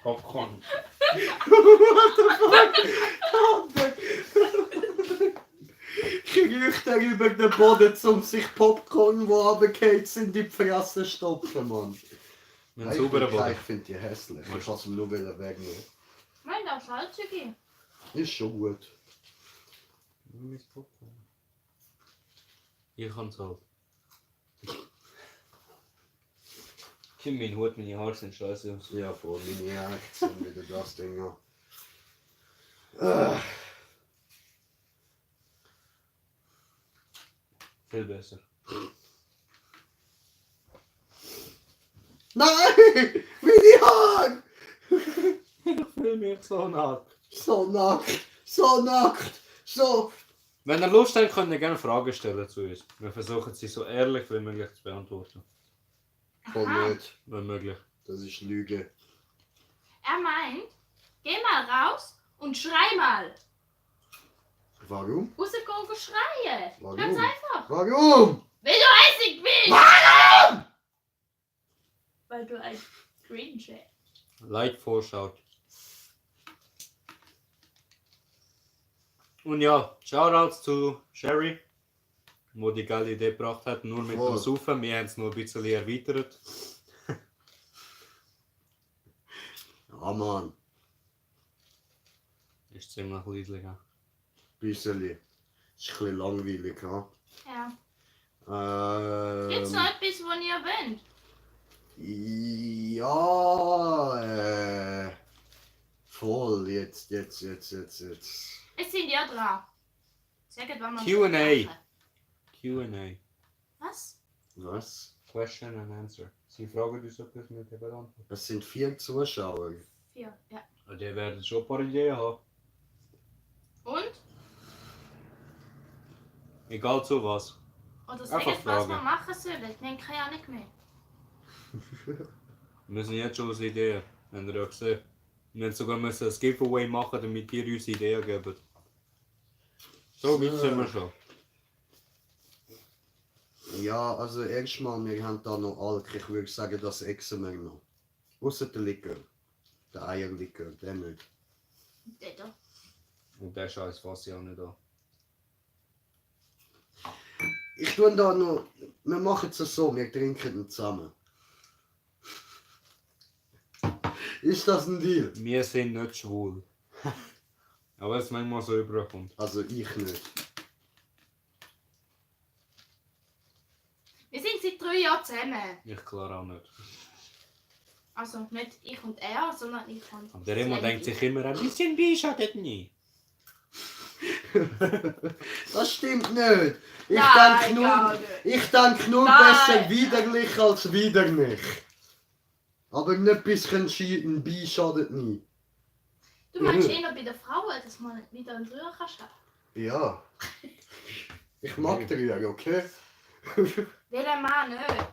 Popcorn. Gerücht über den Boden, um sich Popcorn, die runtergefallen sind, in die Fresse stopfen, Mann. Ein sauberer Boden. Ich finde die hässlich. Ich kann es mir nur wegnehmen. Nein, da salzige. Ist schon gut. Mein Popcorn. Ich kann es halt. Kim, mein Hut, meine Haare sind scheiße aus. Ja, voll, meine Aktion wieder das Ding an. Viel besser. Nein! Meine Haare! Ich fühle mich so nackt. So nackt! So nackt! So! Wenn ihr Lust habt, könnt ihr gerne Fragen stellen zu uns. Wir versuchen sie so ehrlich wie möglich zu beantworten. Voll Aha. nicht. Wenn möglich. Das ist Lüge. Er meint, geh mal raus und schrei mal. Warum? Rausgehen und schreien. Warum? Ganz einfach. Warum? Weil du hässig bist. Warum? Weil du ein Cringe. Like vorschaut. Und ja, Shoutouts zu Sherry, wo die geile Idee gebracht hat, nur mit Voll. dem Saufen. Wir haben es nur ein bisschen erweitert. Ja, Mann. Ist ziemlich leidlich. Ja. Büsseli. Ist ein bisschen langweilig, ha? Ja. Jetzt noch etwas, was ihr wollt. Ja, voll, jetzt. Es sind ja dran. Sagt, wann man Q&A. Q&A. Was? Was? Question and answer. Sie fragen uns etwas mit der Beantwortung. Das sind 4 Zuschauer. 4. Ja. Und die werden schon ein paar Ideen haben. Und? Egal zu was. Oder Einfach sagt, was fragen. wir machen sollen. Ich denke ja nicht mehr. Wir sind jetzt schon aus Ideen. Habt ihr ja gesehen. Wir müssen sogar ein Giveaway machen, damit ihr uns Ideen gebt. So weit sind wir schon. Ja, also erstmal, wir haben da noch Alk. Ich würde sagen, das exen wir noch. Ausser der Likör. Der Eierlikör, der nicht. Der da. Und der Scheiß fasse ich auch nicht an. Ich tue da noch. Wir machen es so, wir trinken ihn zusammen. Ist das ein Deal? Wir sind nicht schwul. Aber es manchmal so überkommt. Also ich nicht. Wir sind seit 3 Jahren zusammen. Ich klar auch nicht. Also nicht ich und er, sondern ich und Aber der Remo Slendy. denkt sich immer, ein bisschen Bi schadet nie. Das stimmt nicht. Ich Nein, denke gar nur, nicht. ich denk nur Nein. besser widerlich als widerlich. Aber nicht bisschen ein Bi schadet nie. Du meinst eher bei den Frauen, dass man wieder einen Rühr kannst haben? Ja. Ich mag Rühr, okay? Welcher Mann nicht?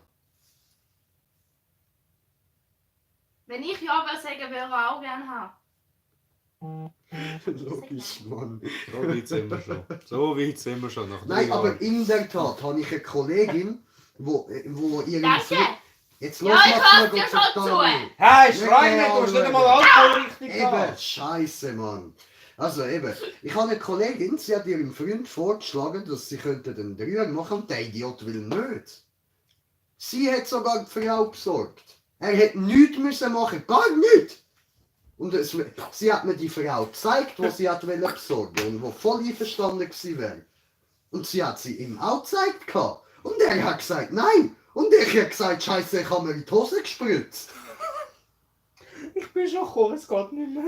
Wenn ich ja was sagen würde, er auch gerne haben. Logisch, Mann. So weit sind wir schon. So weit sind wir schon. Nach 3 Nein, aber Jahren. in der Tat habe ich eine Kollegin, wo ihren Danke! Jetzt Ja, lass ich mal hör dir schon zu. Hey, Nicht schrei nicht, mehr du hast nicht anschauen. einmal Alkohol richtig Eben, gehabt. Scheiße, Mann. Also eben, ich habe eine Kollegin, sie hat ihrem Freund vorgeschlagen, dass sie den Dreier machen und der Idiot will nicht. Sie hat sogar die Frau besorgt. Er hätte nichts müssen machen, gar nichts. Und sie hat mir die Frau gezeigt, was sie hat besorgen und wo voll einverstanden gewesen wäre. Und sie hat sie ihm auch gezeigt gehabt. Und er hat gesagt, nein. Und ich habe gesagt, Scheiße, ich habe mir in die Hose gespritzt. Ich bin schon gekommen, es geht nicht mehr.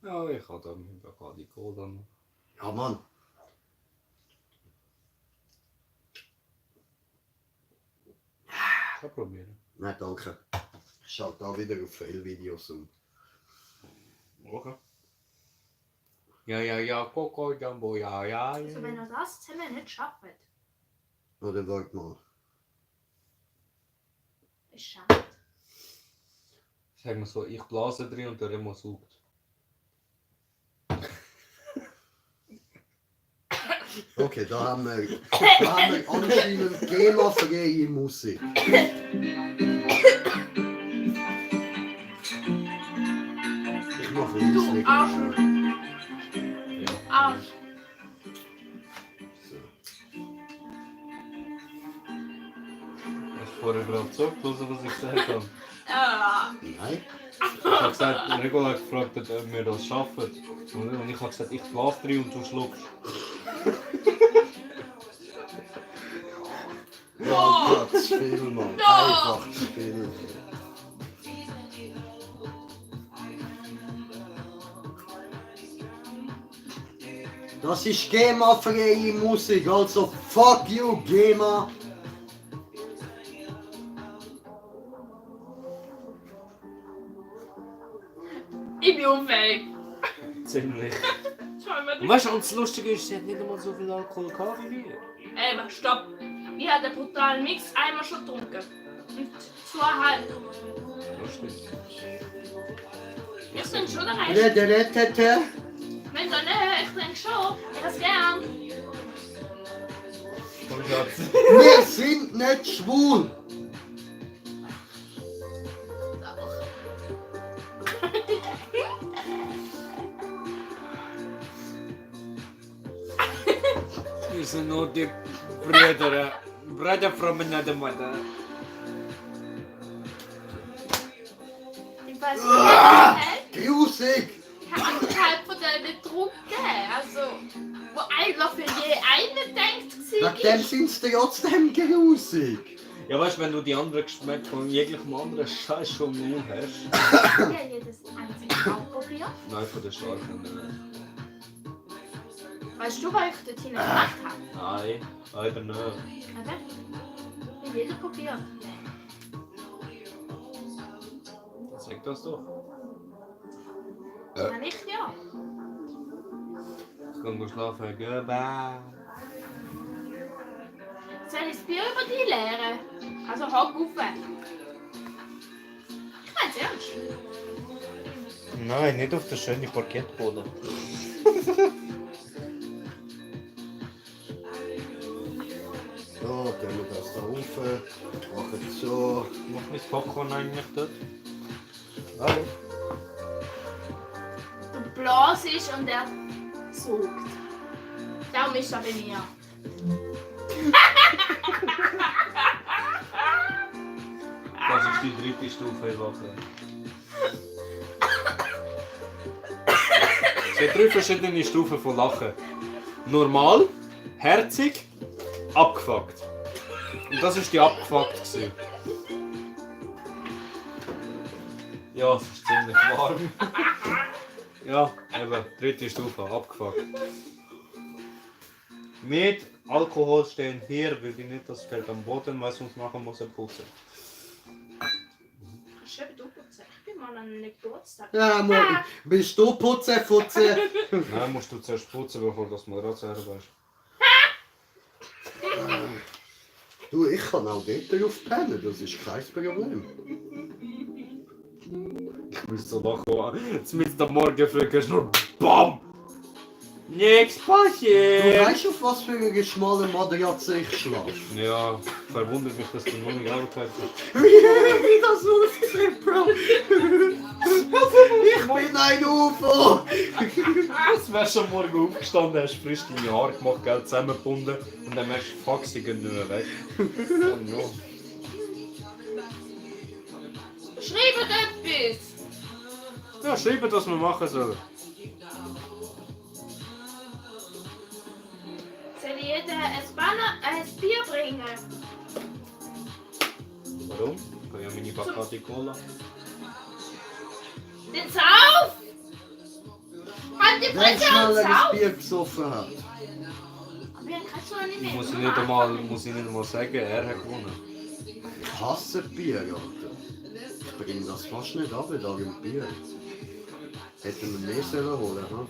Ja, ich habe da mit Bacardi Cola noch. Ja, Mann. Kann probieren. Nein, danke. Schaut da wieder auf Fail-Videos um. Okay. Ja, Coco Jumbo, ja. Also wenn er das zusammen nicht schafft, Oder warte mal. ist schade. Sagen wir so, ich blase drin und der Remo saugt. Okay, da haben wir anscheinend GEMA-freie Musik. Ich mache Du Musik. Arsch! Ja. Arsch! So. Hast du vorher gerade zurückgelassen, was ich gesagt habe? Nein? Ich habe gesagt, Regula hat gefragt, ob wir das schaffen. Und ich habe gesagt, ich blase drin und du schluckst. Ja, zu viel, Mann. Einfach zu viel. Das ist GEMA-freie Musik, also fuck you, GEMA. Ich bin unfähig. Ziemlich. Schau mal. Und weißt du, und das Lustige ist, sie hat nicht einmal so viel Alkohol gehabt wie wir. Stopp. Ich habe den brutalen Mix einmal schon getrunken. Und 2,5. Lustig. Ich trinke schon rein. Redetete. Wenn du nicht, ich trinke schon. Ich habe es gern. Komm, Schatz. Wir sind nicht schwul. Wir sind nur die Brüder. Brother from another mother. Ich weiß nicht, Grusig. ich habe halt von denen Druck gegeben. Also, wo eigentlich für je einen denkt, Wegen dem sind sie trotzdem grusig. Ja, weißt du, wenn du die anderen Geschmäcker von jeglichem anderen Scheiß schon nur hast. ich habe jedes einzige auch probiert. Nein, von der Starken nicht. Weißt du, was ich dort hinten gemacht habe? Nein, leider nicht. Oder? Ich habe jeder probiert. Sag das doch. Wenn nicht, ja. Ich kann schlafen. Goodbye. Soll ich das Bier über dich leeren? Also hock auf. Ich mein's ernst. Nein, nicht auf den schönen Parkettboden. So, tun wir das da rauf. Machen so. Macht mein Popcorn eigentlich dort? Hallo. Du blasest und er saugt. Darum ist er bei mir. Das ist die dritte Stufe Wache. Es gibt 3 verschiedene Stufen von Lachen. Normal, herzig, abgefuckt. Und das ist die abgefuckt gewesen. Ja, es ist ziemlich warm. Ja, eben, dritte Stufe, abgefuckt. Mit Alkohol stehen hier, will ich nicht, das fällt am Boden, weil sonst nachher muss er putzen. Schön, du putzen. Ich bin mal an einem Geburtstag. Ja, Mann. Bist du Putze? Nein, musst du zuerst putzen, bevor du das Moderat selber weißt. Du, Ich kann auch dort drauf pennen, das ist kein Problem. Ich muss so lachen. Jetzt mit am Morgen früh ist nur BAM! Nichts Du passiert! weißt, auf was für eine schmale Matratze ich schlafe. Ja, verwundert mich, dass du noch nicht aufgehört hast. Wie das aussieht, Bro. Ich bin ein UFO. Als wärst du am Morgen aufgestanden, hast frisch deine Haare gemacht, Geld zusammengebunden und dann merkst du, fuck, sie gehen nicht mehr weg. Oh no. Schreibt etwas! Ja, schreibt, was wir machen sollen. Soll jeder ein Bier bringen? Warum? Ich kann ja meine Bacardi Cola. Den Sauf! Halt die Wer Fresse und schneller das Sauf! Bier gesoffen hat. Aber ich kann schon nicht mehr. Muss ich nicht einmal sagen, er hat gewonnen. Ich hasse Bier, Alter. Ich bringe das fast nicht ab, da im Bier. Hätten wir mehr selber holen, hm?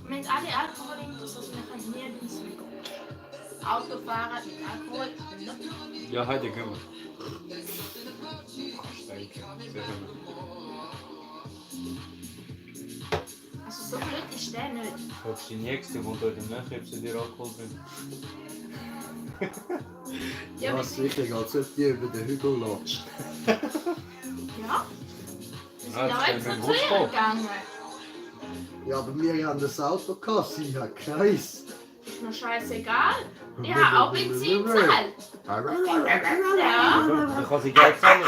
Mit alle Alkoholinfos, das wir können nie wissen. Autofahren mit Alkohol. Ja, heute gehen wir. Kannst denken. Sicher nicht. Also so blöd ist der nicht. Fragst du die Nächste, die dort im Nähe, ob sie dir Alkohol bringt? Ja, Ja, sicher, als ob die über den Hügel latscht. Ja? Wir sind Ah, auch das extra ist zu ihr ein gegangen. Ja, aber wir haben das Auto gehabt, sie hat keins. Ist mir scheißegal. Ich habe auch Benzin gezahlt. Ja. Ich kann sie Geld zahlen.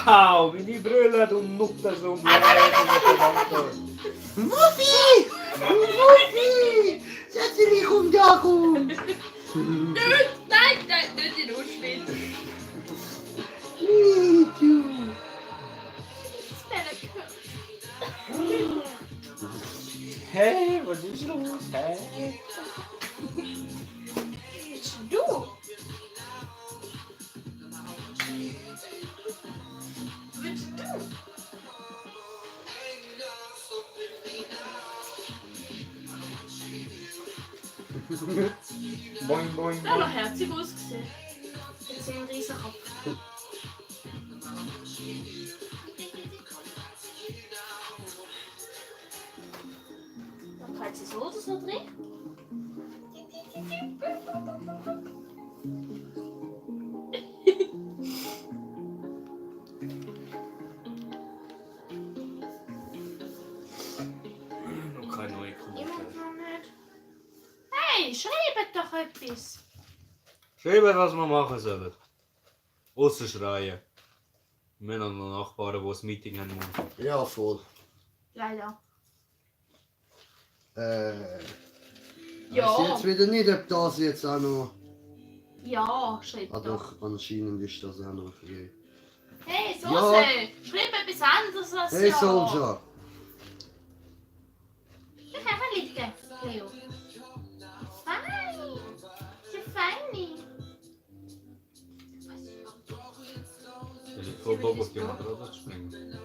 Au, meine Brille, du Nutte, so ein Muffi! Muffi! Setz dich um da rum! Nein, nicht in Auschwitz. Hey, was ist los? Hey. Du? Willst du? Boing, boing, Der hat noch boing. herzig ausgesehen. Jetzt einen riesen Kopf. Dann kann sie so oder so drehen. Noch kein neuer Immer Kommentar. noch nicht. Hey, schreibt doch etwas. Schreiben, was wir machen sollen. Ausser schreien. Wir haben noch Nachbarn, die ein Meeting haben. Ja, voll. Leider. Ja. Weiß jetzt wieder nicht, ob das jetzt auch noch. Ja, schreibt Ah, doch. doch, anscheinend ist das auch noch frei. Hey, Ja. Sose, schreib etwas anderes als Hey ja. Soldier! Ich habe liegen, Leo. Feini. Feini. Ich bin voll Bock auf die Matrasse zu springen.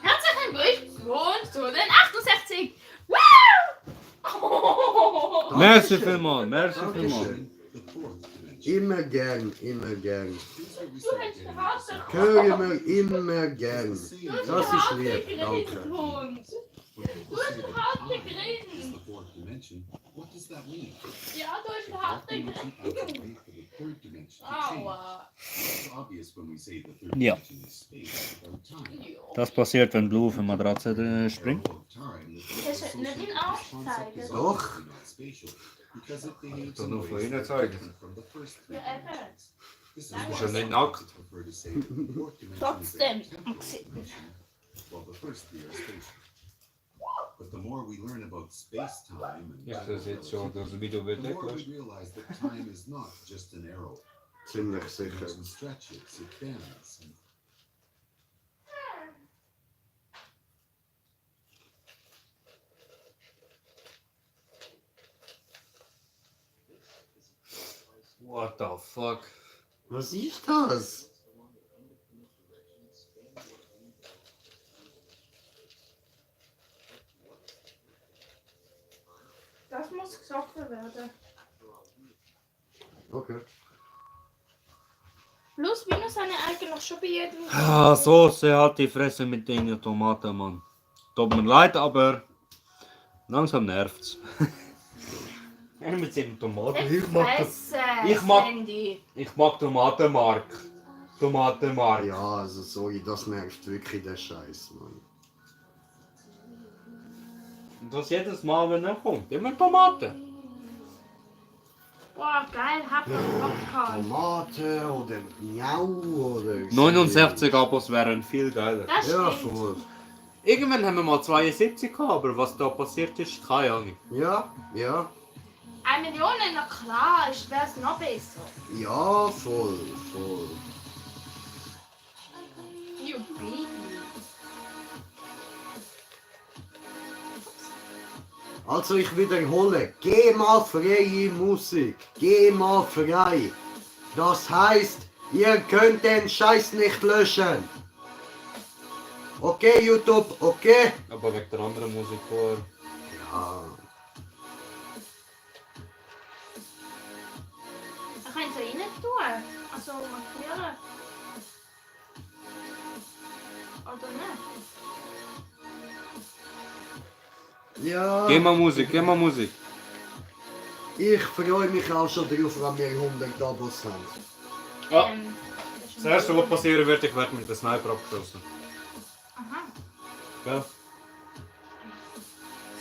Herzlichen Glückwunsch zu den 68. Woo! Merci vielmals, merci vielmals. Dankeschön. Immer gern, immer gern. Du hast den Haus Hören wir immer gern. Das ist lieb, danke. Du hast den Haus gegrinst. Ja, du hast den Haus gegrinst. Aua. Ja. Das passiert, wenn Blue auf eine Matratze springt. Hast du nicht den Arsch zeigen? Doch, doch nur von innen zeigen. Ja, eben. Du bist ja nicht nackt. Trotzdem. But the more we learn about space-time and Ich das jetzt schon, das Video wird the more we weggelöscht. realize that time is not just an arrow. ziemlich It sicher. doesn't stretch it bends. And What the fuck? Was ist das? Das muss gesagt werden. Okay. Plus minus eine eigentlich schon bei jedem. Ah, Soße hat die Fresse mit den Tomaten, Mann. Tut mir leid, aber langsam nervt's. Er mit seinen Tomaten. Ich mag Tomatenmark. Tomatenmark. Ja, also sorry, das nervt wirklich der Scheiß, Mann. Und das jedes Mal, wenn er kommt. Immer Tomaten. Boah, geil, hab ich Bock gehabt. Tomate oder Miau oder... 69 Abos wären viel geiler. Das Ja, stimmt. voll. Irgendwann haben wir mal 72 gehabt, aber was da passiert ist, keine Ahnung. Ja, ja. 1 Million, na klar, wäre es noch besser. Ja, voll, voll. You baby. Also ich wiederhole, geh mal freie Musik, geh mal frei. Das heißt, ihr könnt den Scheiß nicht löschen. Okay, YouTube, okay? Aber wegen der anderen Musik vor. Ja. Ich kann es ja rein tun. Also markieren. Oder nicht? Ja, Geh mal Musik. ich freue mich auch schon drauf, wenn wir 100 Abos haben. Ja. Das ist Das erste, was passieren wird, ich werde mit dem Sniper abgeschossen. Aha. Ja.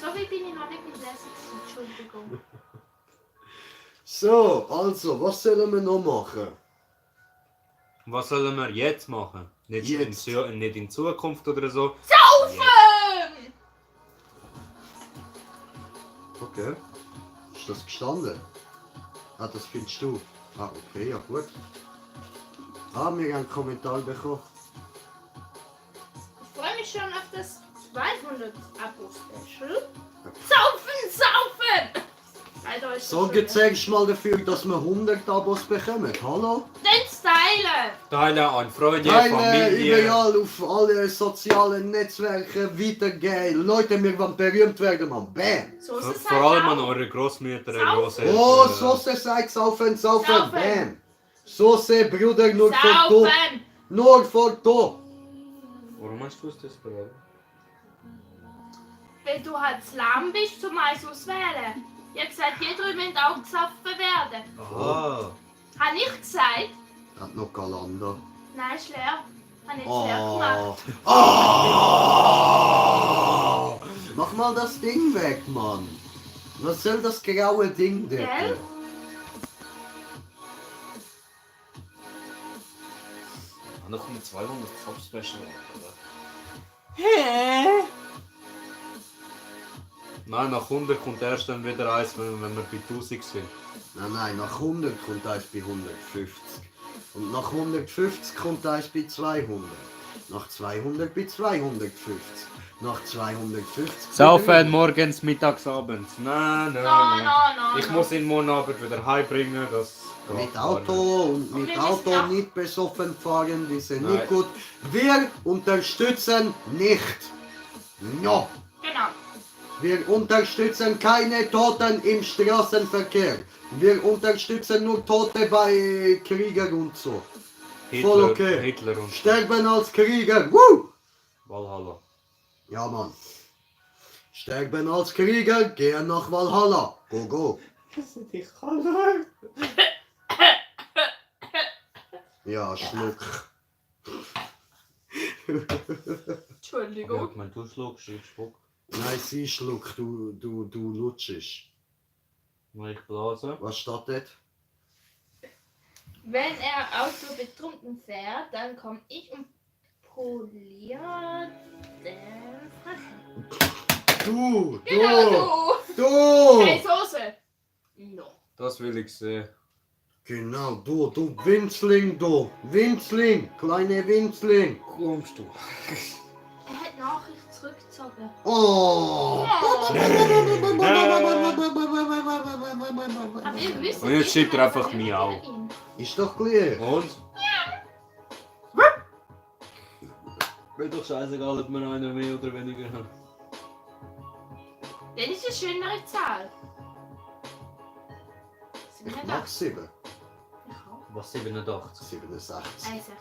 So wie bin ich noch nicht mit Lesen. Entschuldigung. So, also, was sollen wir noch machen? Was sollen wir jetzt machen? Nicht, Jetzt. nicht in Zukunft oder so. Okay. Ist das gestanden? Ah, das findest du. Ah, okay, ja gut. Ah, wir haben einen Kommentar bekommen. Ich freue mich schon auf das 200 Abo-Special. Saufen! Leider ist das So, schon zeigst mal dafür, dass wir 100 Abos bekommen. Hallo? Den Stylen! Teile an Freunde, Teile Familie. überall auf alle sozialen Netzwerke weitergehen. Leute, wir wollen berühmt werden, Mann. Bam! So ist es Vor allem halt an auch. eure Großmütter, Saufen. Großeltern. Oh, Soße sagt saufen, saufen. Saufen. Bam! Soße, Bruder, nur vor da. Saufen! Nur vor da. Warum hast du das bereit? Wenn du halt zu lahm bist, zum eins auswählen. Ich habe gesagt, jeder müssen auch gesoffen werden. Ah. Habe ich gesagt? Hat noch Galanda. Nein, ist leer. Habe ich jetzt leer gemacht. Oh. Mach mal das Ding weg, Mann. Was soll das graue Ding Gell? dort? Noch mit 200 Top-Special. Nein, nach 100 kommt erst dann wieder eins, wenn wir bei 1000 sind. Nein, nach 100 kommt eins bei 150. Und nach 150 kommt eins bei 200. Nach 200 bei 250. Nach 250 Saufen morgens, mittags, abends. Nein. No. Ich muss ihn morgen Abend wieder heimbringen, das mit geht gar nicht. Auto und Und mit wir Auto müssen auch- nicht besoffen fahren, die sind Nein. nicht gut. Wir unterstützen nicht. No. Genau. Wir unterstützen keine Toten im Straßenverkehr. Wir unterstützen nur Tote bei Kriegern und so. Voll okay. Hitler und Sterben als Krieger. Woo! Valhalla. Ja, Mann. Sterben als Krieger, gehen nach Valhalla. Go, go. Ja, Schluck. Entschuldigung. Ich mein, du schluckst, ich spuck. Nein, sie schluck, du lutschst. Ich blase. Was steht dort? Wenn er Auto betrunken fährt, dann komme ich und poliere den Fressen. Du! Genau du! Du! Hey, Soße! No. Das will ich sehen. Genau, du Winzling, du! Winzling! Kleine Winzling! Kommst du? Er hat Nachricht zurückgezogen. Oh! Aber ihr wisst Und jetzt schreibt er einfach Miau. Ist doch gleich. Und? Mir doch scheißegal, ob wir einen mehr oder weniger haben. Dann ist es eine schönere Zahl. Mach 7. Was 87? 67. 61.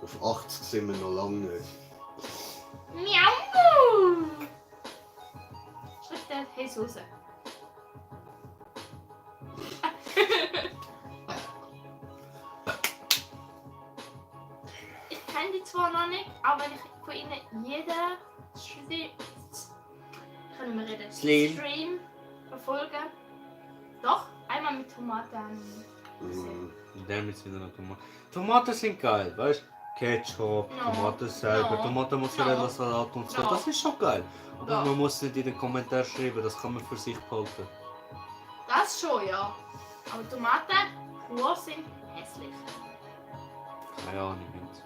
Auf 80 sind wir noch lange nicht. Miau! Schreibt der Jesus. Ich kenne die zwar noch nicht, aber wenn ich von ihnen jeden können wir reden. Stream verfolgen. Doch, einmal mit Tomaten. Mhm. Damit sind noch Tomaten. Tomaten sind geil, weißt du? Ketchup, No. Tomaten selber, No. Tomaten Mozzarella No. Salat und so. No. Das ist schon geil. Aber No. man muss nicht in den Kommentaren schreiben, das kann man für sich behalten. Das schon, ja. Aber Tomaten pur sind hässlich. Keine Ahnung. Nicht.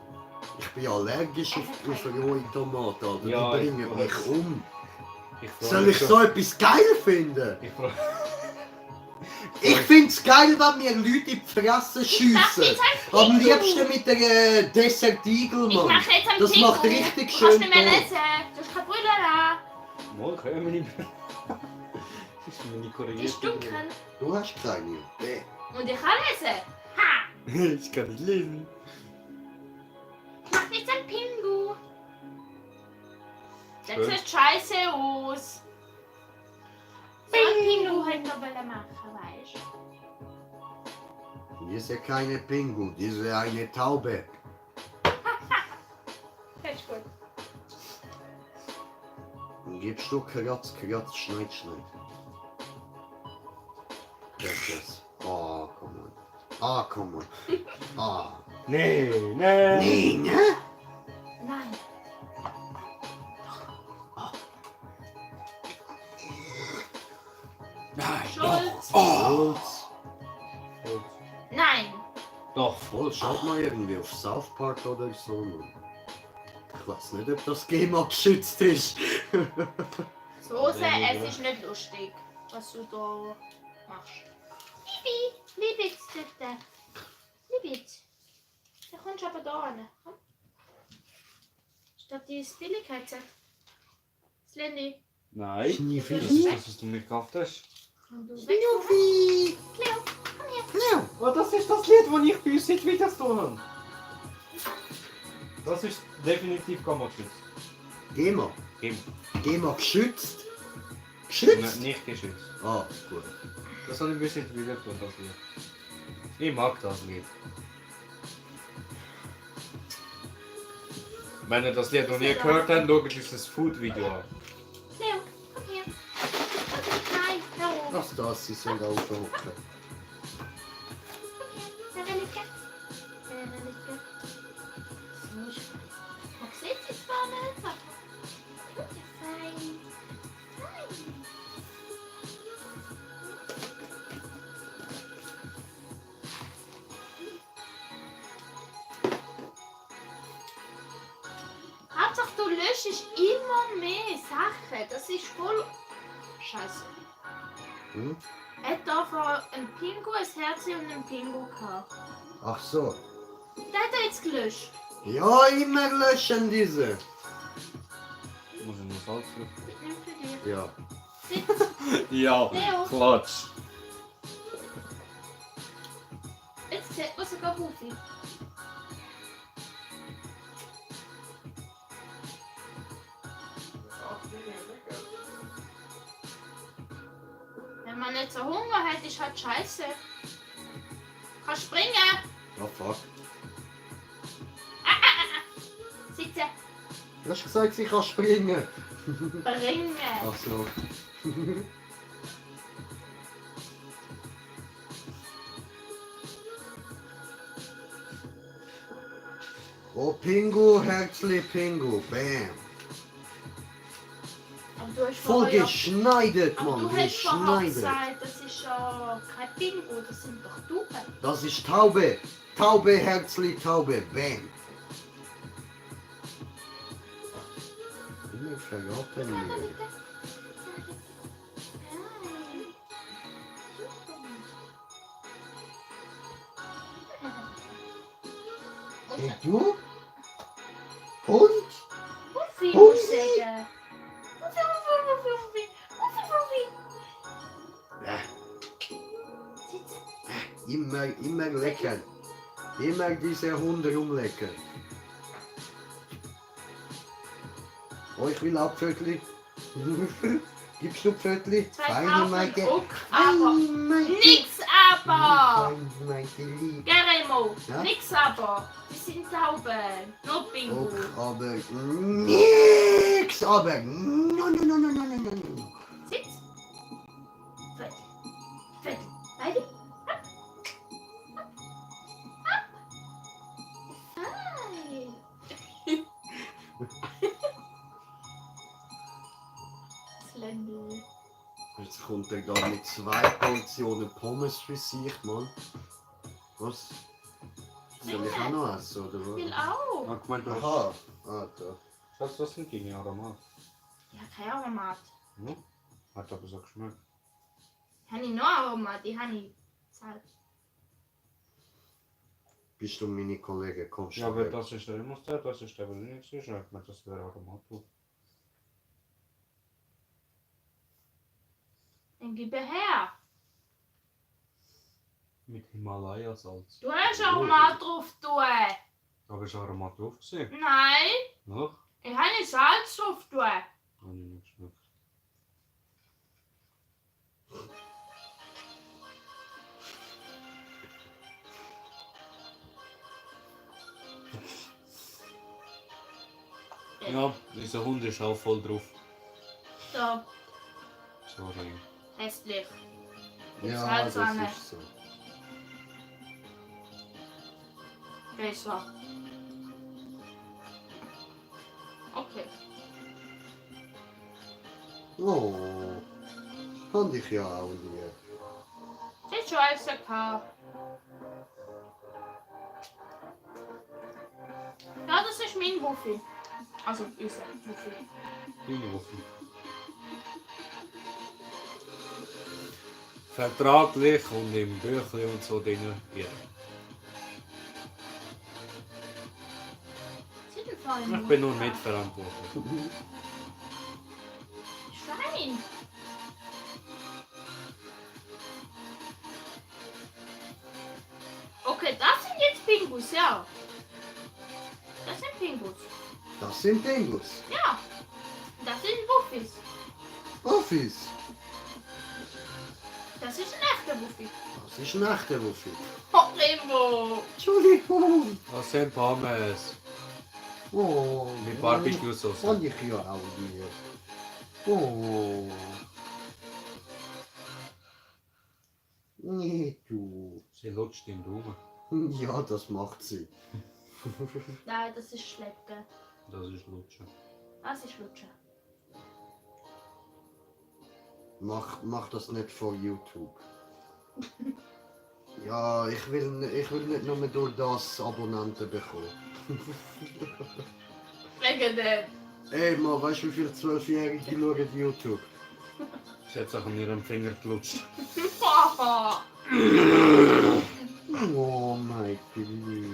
Ich bin allergisch auf rohe Tomaten, Alter. Ja, Die ich bringen weiß. mich um. Ich freu Soll mich ich schon- so etwas geil finden? Ich freu- Ich find's geil, wenn mir Leute in die Fresse schiessen. Am liebsten mit der Desert Eagle, Ich Mann. mache jetzt einen Das Pingu. macht richtig Du kannst schön nicht mehr Ton. lesen. Du hast keine Brille da. Mal können wir nicht mehr. Das ist meine Die korrigierte ist dunkel. Du hast keine. Nee. Und ich kann lesen. Ha! Brille. Ich kann nicht lesen. Ich mach jetzt einen Pingu. Das Schön. sieht scheiße aus. So einen Pingu halt noch machen, weißt du? Die ist ja keine Pingu, die ist ja eine Taube. Das ist gut. Und gibst du Kratz, Schneid. Das ist. Oh, komm on. Ah, komm on. Ah. Nee, nee. Nee, ne? Nein. Nein. Schulz. Holz. Nein. Doch. Voll, schaut mal irgendwie auf South Park oder so. Mann. Ich weiß nicht, ob das GEMA geschützt ist. Soße, es ist nicht lustig, was du da machst. Liebe jetzt bitte. Liebe jetzt. Da kommst du aber da hin. Komm. Statt die Billigkeiten. Das Lendi. Nein. Kniefi. Das ist das, was du mir gekauft hast. Und du weg. Kniefi. Cleo, komm her. Cleo. Oh, das ist das Lied, das ich bei uns nicht wieder tun. Das ist definitiv Kammerschutz. GEMA. Eben. GEMA geschützt. Geschützt? Nicht geschützt. Ah, gut. Das habe ich ein bisschen wieder tun, das Lied. Ich mag das Lied. Wenn ihr das Lied noch nie gehört habt, schaut euch das Food-Video an. Cleo, komm her. Nein, hör auf. Was das? Sie soll aufhocken. Veronika. Veronika. So, ich sehe jetzt zwar nicht, aber gut, fein. Fein. Hauptsache du löschst immer mehr Sachen. Das ist voll scheiße. Hm? Er hat da von einem Pingu ein Herz und einen Pingu gehabt. Ach so. Den hat er jetzt gelöscht. Ja, immer löschen diese. Muss ich noch Salz drauf? Nimm für dich. Ja. Sitz. Ja, Leo. Klatsch. Jetzt sieht man sogar Hufi. Wenn man nicht so Hunger hat, ist halt scheiße. Kann springen. Oh fuck. Sitze. Du hast gesagt, sie kann springen. Bringen. Ach so. Oh, Pingu, Herzli Pingu. Bam. Aber du hast Voll vorher- geschneidet, Aber Mann. du hast vorher Geschneidet. gesagt, das ist ja kein Pingu, das sind doch Tauben. Das ist Taube. Taube, Herzli, Taube. Bam. verraten mir. Hey, du? Und? Fuffi, Fuffi. muss ich sagen. Fuffi. Ja, Sitz. immer lecken. Immer diese Hunde rumlecken. Oh, ich will auch Pfötli. Gibst du Pfötli? Zwei Feine Tauben Maike. Druck, aber nix aber. Feine Maike lieb. Geremo, Ja? nix aber. Die sind Tauben. Nur Bingo. Och, aber nix aber. No. Sitz. Fett. Fett. Beide. Hi. Slendel. Jetzt kommt er da mit 2 Portionen Pommes für sich, Mann. Was? Soll ich auch noch essen, oder Ich will was? auch. Ja, gemeint, du hast... Aha, da. Schatz, das sind gegen Aromat. Ja, kein Aromat. Ja? Hat aber so geschmeckt. Habe ich noch Aromat? Die habe ich Salz. Bist du meine Kollege? Kommst du Ja, aber weg? das ist der Immuster, das ist der Berliner Zwischen. Ich meine, das wäre Aromat. Dann gib er her. Mit Himalaya-Salz. Du hast Aromat drauf tun. Da ist Aromat drauf gewesen. Nein, Noch? ich habe nicht Salz drauf tun. Habe ich nicht geschmeckt. Ja, dieser Hund ist auch voll drauf. So, Sorry. hässlich. Ja, Salz das rein. ist so. Besser. Okay. Oh, fand ich ja auch lieb. Das ist scheiße gehabt. Ja, das ist mein Wuffi. Also, unser Wuffi. Deine Waffe. Vertraglich und im Büchli und so drin. Ja. Sieht im Fall Ich bin nur mitverantwortlich. Schwein. Okay, das sind jetzt Pingus, ja. Das sind Pingus. Das sind Pingus. Ja. Das sind Wuffis. Office. Das ist ein echter Wuffi. Das ist ein echter Wuffi. Oh, Remo. Entschuldigung. Das sind Pommes. Oh, Mit Barbecue-Sauce. fand ich ja auch lieb. Oh. Nee, du. Sie lutscht den Daumen. Ja, das macht sie. Nein, das ist Schlecken. Das ist Lutschen. Das ist Lutschen. Mach das nicht vor YouTube. Ja, ich will nicht nur durch das Abonnenten bekommen. Wegen dem. Ey, Mann, weißt du, wie viele 12-Jährige schauen YouTube? Sie hat sich an ihrem Finger gelutscht. Haha. Oh mein Gott.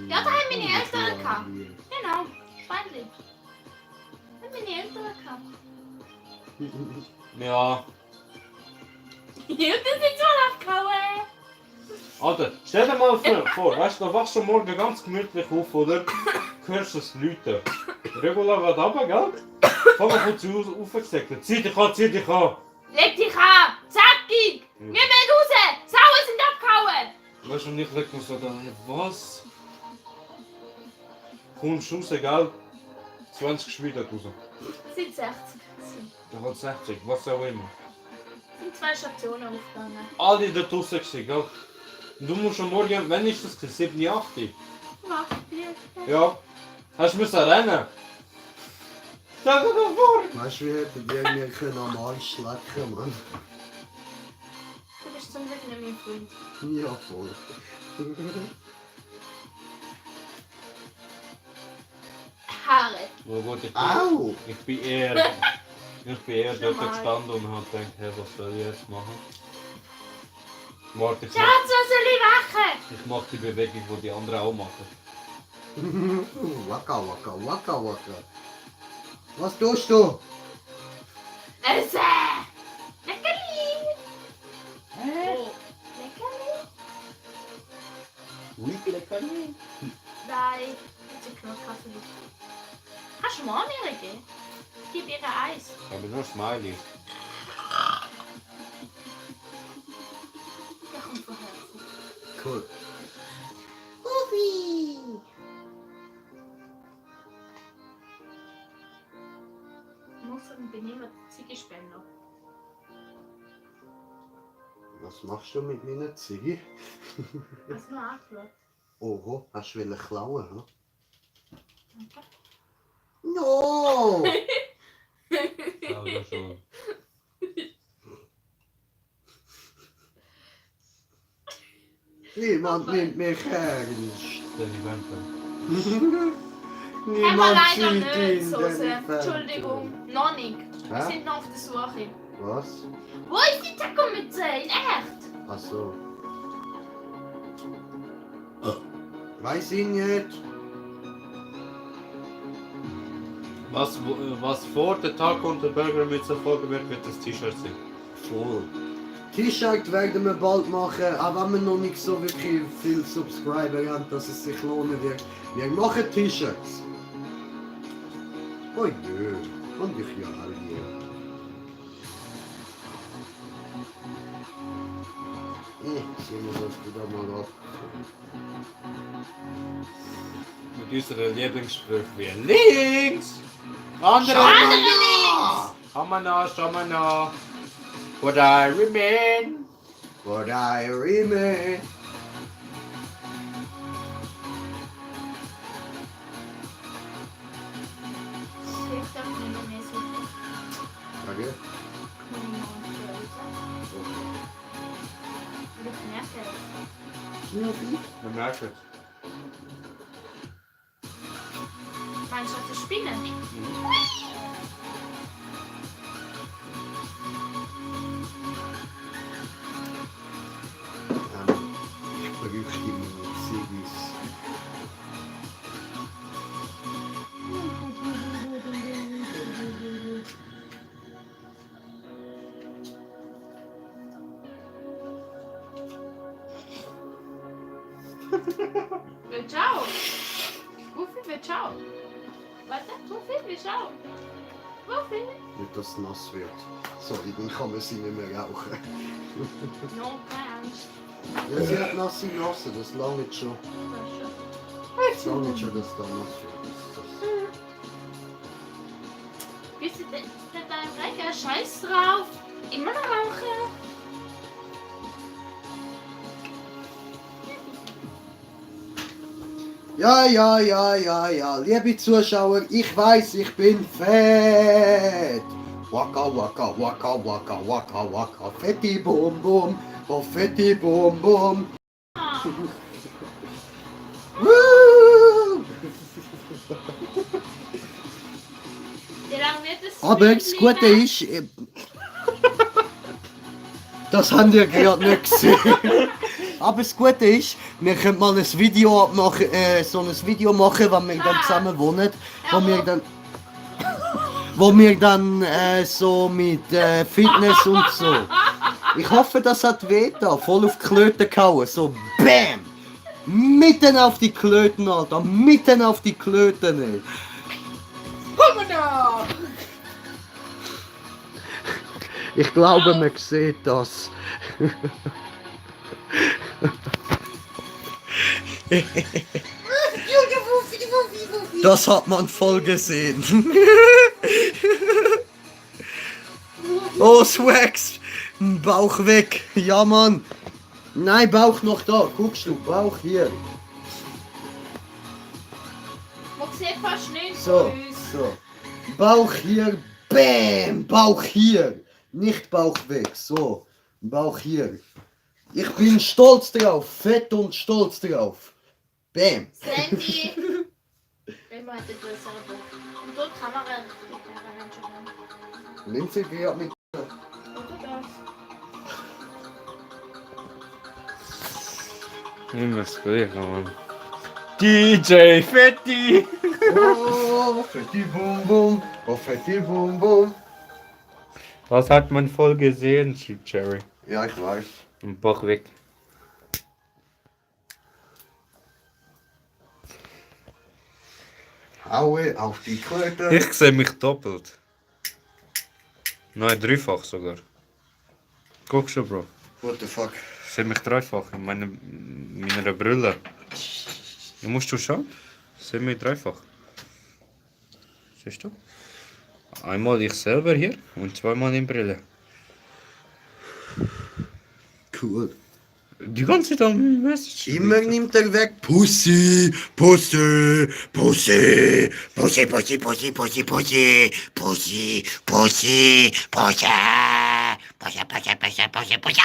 Ja, da haben meine Eltern gehabt. Genau, Schweinli. Das haben meine Eltern gehabt. Ja. Ja, das ist so abgehauen. Alter, stell dir mal vor, weißt du, da wachst du morgen ganz gemütlich auf, oder? Hörst du es läuten. Regula geht runter, gell? Fang mal kurz aufgesägt. Zieh dich an! Leg dich an! Zackig! Wir müssen raus! Sauen sind abgehauen! Weißt du, und ich leg mir so da, was? Kommst du raus, gell? 20 Schmiede raus. Es sind 60. Da hat 60, was auch immer. Es sind 2 Stationen aufgegangen. Alle da draussen gewesen, gell? Und du musst am Morgen, wann ist das? 7, 8? Mach dir. Ja. Hast du müssen rennen? Stell dir doch vor! Weißt du, wie hätten die mir können am Arsch schlecken, Mann? Du bist zum Glück nicht mein Freund. Ja, voll. Haare. Oh gut, Au! ich bin eher Ich bin eher dort Normal. gestanden und habe gedacht, hey, was soll ich jetzt machen? Warte, Schatz, was soll ich machen? ich mache die Bewegung, die die anderen auch machen. Waka, waka, waka, waka. Was tust du? Essen! Leckerli! Oh, Leckerli? Nein, jetzt ist genug Kaffee. Kannst du mir auch nicht geben? Gib ihr Eis. Aber nur Smiley. Der kommt von Herzen. Cool. Ich muss sagen, bin immer Ziegespender. Was machst du mit meiner Ziege? Hast du noch angeschaut? Oho, hast du wollen klauen, hm? Okay. No! Aber schon. Niemand nimmt mich ernst. Der Eventer. Haben wir Niemand leider sieht nicht, ihn, Sose. den Fan. Entschuldigung, noch nicht. Wir Hä? sind noch auf der Suche. Was? Wo ist die Taco-Mütze? In echt? Ach so. Weiß ich nicht. Was vor der Tag und der Burger mit so folgen wird, wird das T-Shirt sein. Voll. T-Shirt werden wir bald machen, auch wenn wir noch nicht so wirklich viel Subscriber haben, dass es sich lohnen wird. Wir machen T-Shirts. Oh nö, und ich ja all hier. Sehen wir das wieder mal ab. Mit unseren Lieblingssprüchen wie links! Andere links! Schau mal noch! Would I remain? But I remain. Ich darf nicht mehr so. Danke. Man merkt es. Meinst du, das Spinnen? Ich berüchtige meine Ziggis. Ciao. Wofür wir ciao? Warte, wofür wir ciao? Wofür? Nicht, dass es nass wird. Sorry, dann kann man sie nicht mehr rauchen. No, keine Angst. Ja, sie hat nasse Nase, das lange schon. Das lange schon, dass da nass wird. Bist du denn dein Reger? Scheiß drauf. Immer noch rauchen. Ja. Liebe Zuschauer, ich weiß, ich bin fett. Waka, waka, waka, waka, waka, waka. Fetti Bum Bum. Oh, fetti Bum Bum. Woo! Wie lange wird es? Aber das Gute ist, das habt ihr gerade nicht gesehen. Aber das Gute ist, wir können mal ein Video abmachen, so ein Video machen, wenn wir dann zusammen wohnen, wo wir dann so mit Fitness und so. Ich hoffe, das hat weh da, voll auf die Klöten gehauen, so BAM! Mitten auf die Klöten, Alter, mitten auf die Klöten, ey. Ich glaube, man sieht das. Das hat man voll gesehen. Oh, Swags! Bauch weg. Ja, Mann. Nein, Bauch noch da. Guckst du, Bauch hier. Man sieht fast nichts So, von uns. so. Bauch hier. Bäm. Bauch hier. Nicht Bauch weg. So. Bauch hier. Ich bin stolz drauf. Fett und stolz drauf. Bäm. Sandy. Immer hat der größere Bock. Und dort kann man Nimm sie gerade mit. Oder das. Immer das Gleiche, Mann. DJ Fetti! Oh, Fetti Bum Bum. Oh, Fetti Bum Bum. Was hat man voll gesehen, Cheap Cherry? Ja, ich weiß. Und Bach weg. Haue auf die Kröte. Ich sehe mich doppelt. Nein, dreifach sogar. Guck schon, Bro. What the fuck? Ich sehe mich dreifach in meiner Brille. Du musst du schauen. Ich sehe mich dreifach. Siehst du? Einmal ich selber hier und zweimal in Brille. Cool. Die ganze Zeit am Message. Immer nimmt er weg. Pussy, Pussy, Pussy, Pussy, Pussy, Pussy, Pussy, Pussy, Pussy, Pussy, Pussy, Pussy, Pussy, Pussy, Pussy, Pussy.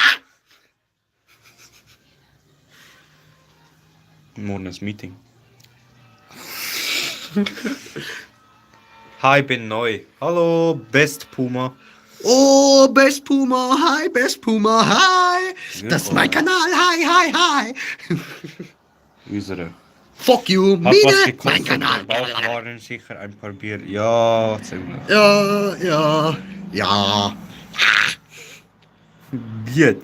Morgen ist Meeting. Hi, bin neu. Hallo, Best Puma. Oh, Best Puma, hi, Best Puma, hi. Das ist mein Kanal, hi, hi, hi. Unsere. Fuck you, Hat was Mine, gekostet. mein Kanal. Bauch waren sicher ein paar Bier. Ja, ziemlich. Ja, ja, ja. Bier.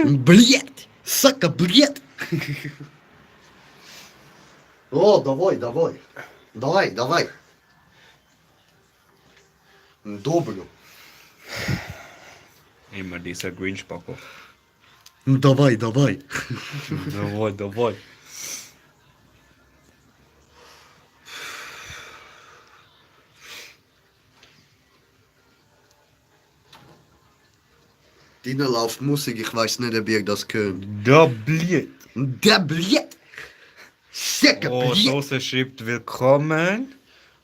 Блядь, сука, блядь. О, давай, давай. Давай, давай. Добро. Immer dieser Grinch-Paco. Давай, давай. Давай, давай. Dina läuft Musik, ich weiß nicht, ob ihr das könnt. Da Bier. Der Blät. Säcke Oh, Blät. Soße schreibt willkommen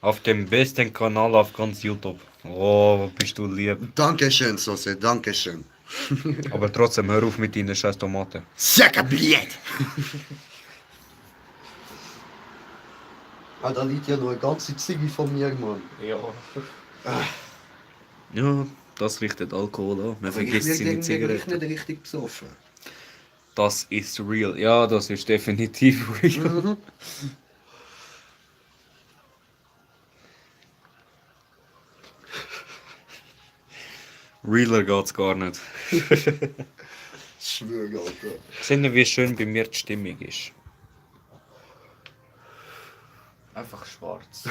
auf dem besten Kanal auf ganz YouTube. Oh, bist du lieb. Dankeschön, Sose, dankeschön. Aber trotzdem, hör auf mit deinen scheiß Tomaten. Säcke Blät. Ah, da liegt ja noch eine ganze Ziggy von mir, Mann. Ja. Ja, das richtet Alkohol an. Man vergisst seine Zigaretten. nicht richtig besoffen. Das ist real. Ja, das ist definitiv real. Mhm. Realer geht's gar nicht. Ich schwöre, Alter. Seht ihr, wie schön bei mir die Stimmung ist? Einfach schwarz.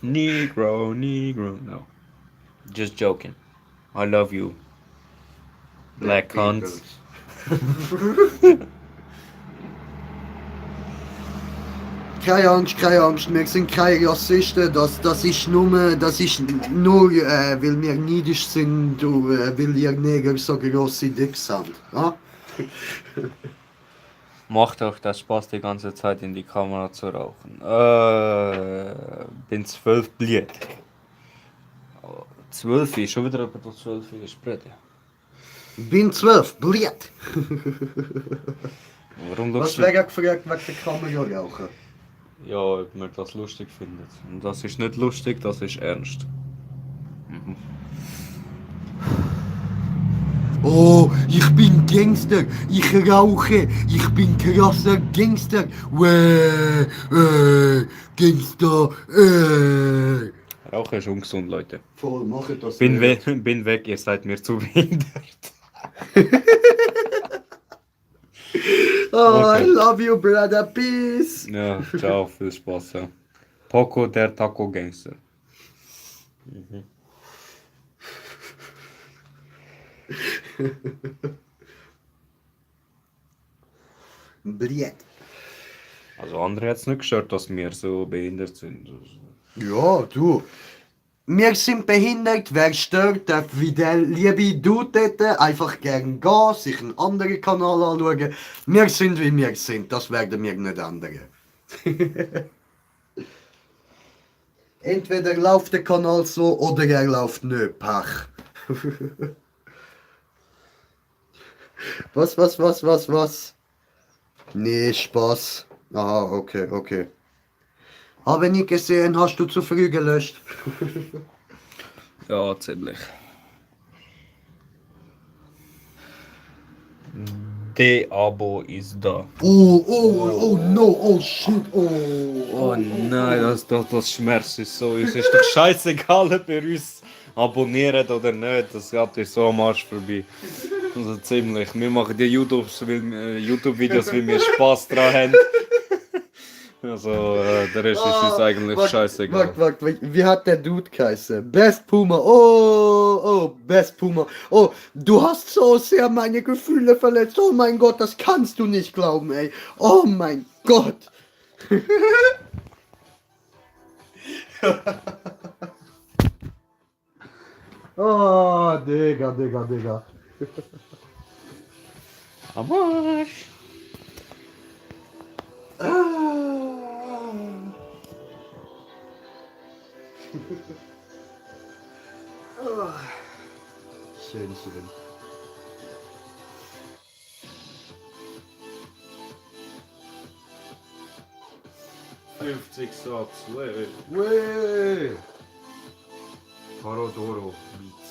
Negro, Negro. No. Just joking. I love you. Black cunts. Keine Angst, wir sind keine Rassisten, das ist nur, weil wir neidisch sind und weil ihr Neger so grosse Dick sind. Ja? Macht euch das Spaß, die ganze Zeit in die Kamera zu rauchen. Bin 12 blieb. 12 ist schon wieder jemand, der 12 ist, Brüder. Bin 12, blöd. Warum Was schaust du? wäre gefragt wegen der Kamera rauchen? Ja, ob man das lustig findet. Und das ist nicht lustig, das ist ernst. Oh, ich bin Gangster, ich rauche, ich bin krasser Gangster. Gangster, Rauchen ist ungesund, Leute. Voll, mach das Bin nicht. weg, ihr seid mir zu behindert. Oh, Okay. I love you, brother, peace. Ja, ciao, viel Spaß. Ja. Poco der Taco Gangster. Blöd. Also andere hat es nicht gestört, dass wir so behindert sind. Ja, du. Wir sind behindert, wer stört, darf wie der liebe Dude dort einfach gern gehen, sich einen anderen Kanal anschauen. Wir sind wie wir sind, das werden wir nicht ändern. Entweder läuft der Kanal so oder er läuft nicht, Pech. Was? Nee, Spaß. Aha, okay. Habe nicht gesehen, hast du zu früh gelöscht. Ja, ziemlich. Der Abo ist da. Oh no, oh shit, Oh nein, das schmerzt uns so. Es ist doch scheißegal, ob ihr uns abonniert oder nicht. Das geht euch so am Arsch vorbei. Also ziemlich. Wir machen die YouTube-Videos, weil wir Spaß dran haben. Also der Rest ist uns eigentlich scheißegal. Warte, wie hat der Dude geheißen? Best Puma, oh, Best Puma. Oh, du hast so sehr meine Gefühle verletzt. Oh mein Gott, das kannst du nicht glauben, ey. Oh mein Gott. Oh, Digga. Am Arsch. Schön. 50 Subs, wey. Wee. Parodoro Beats.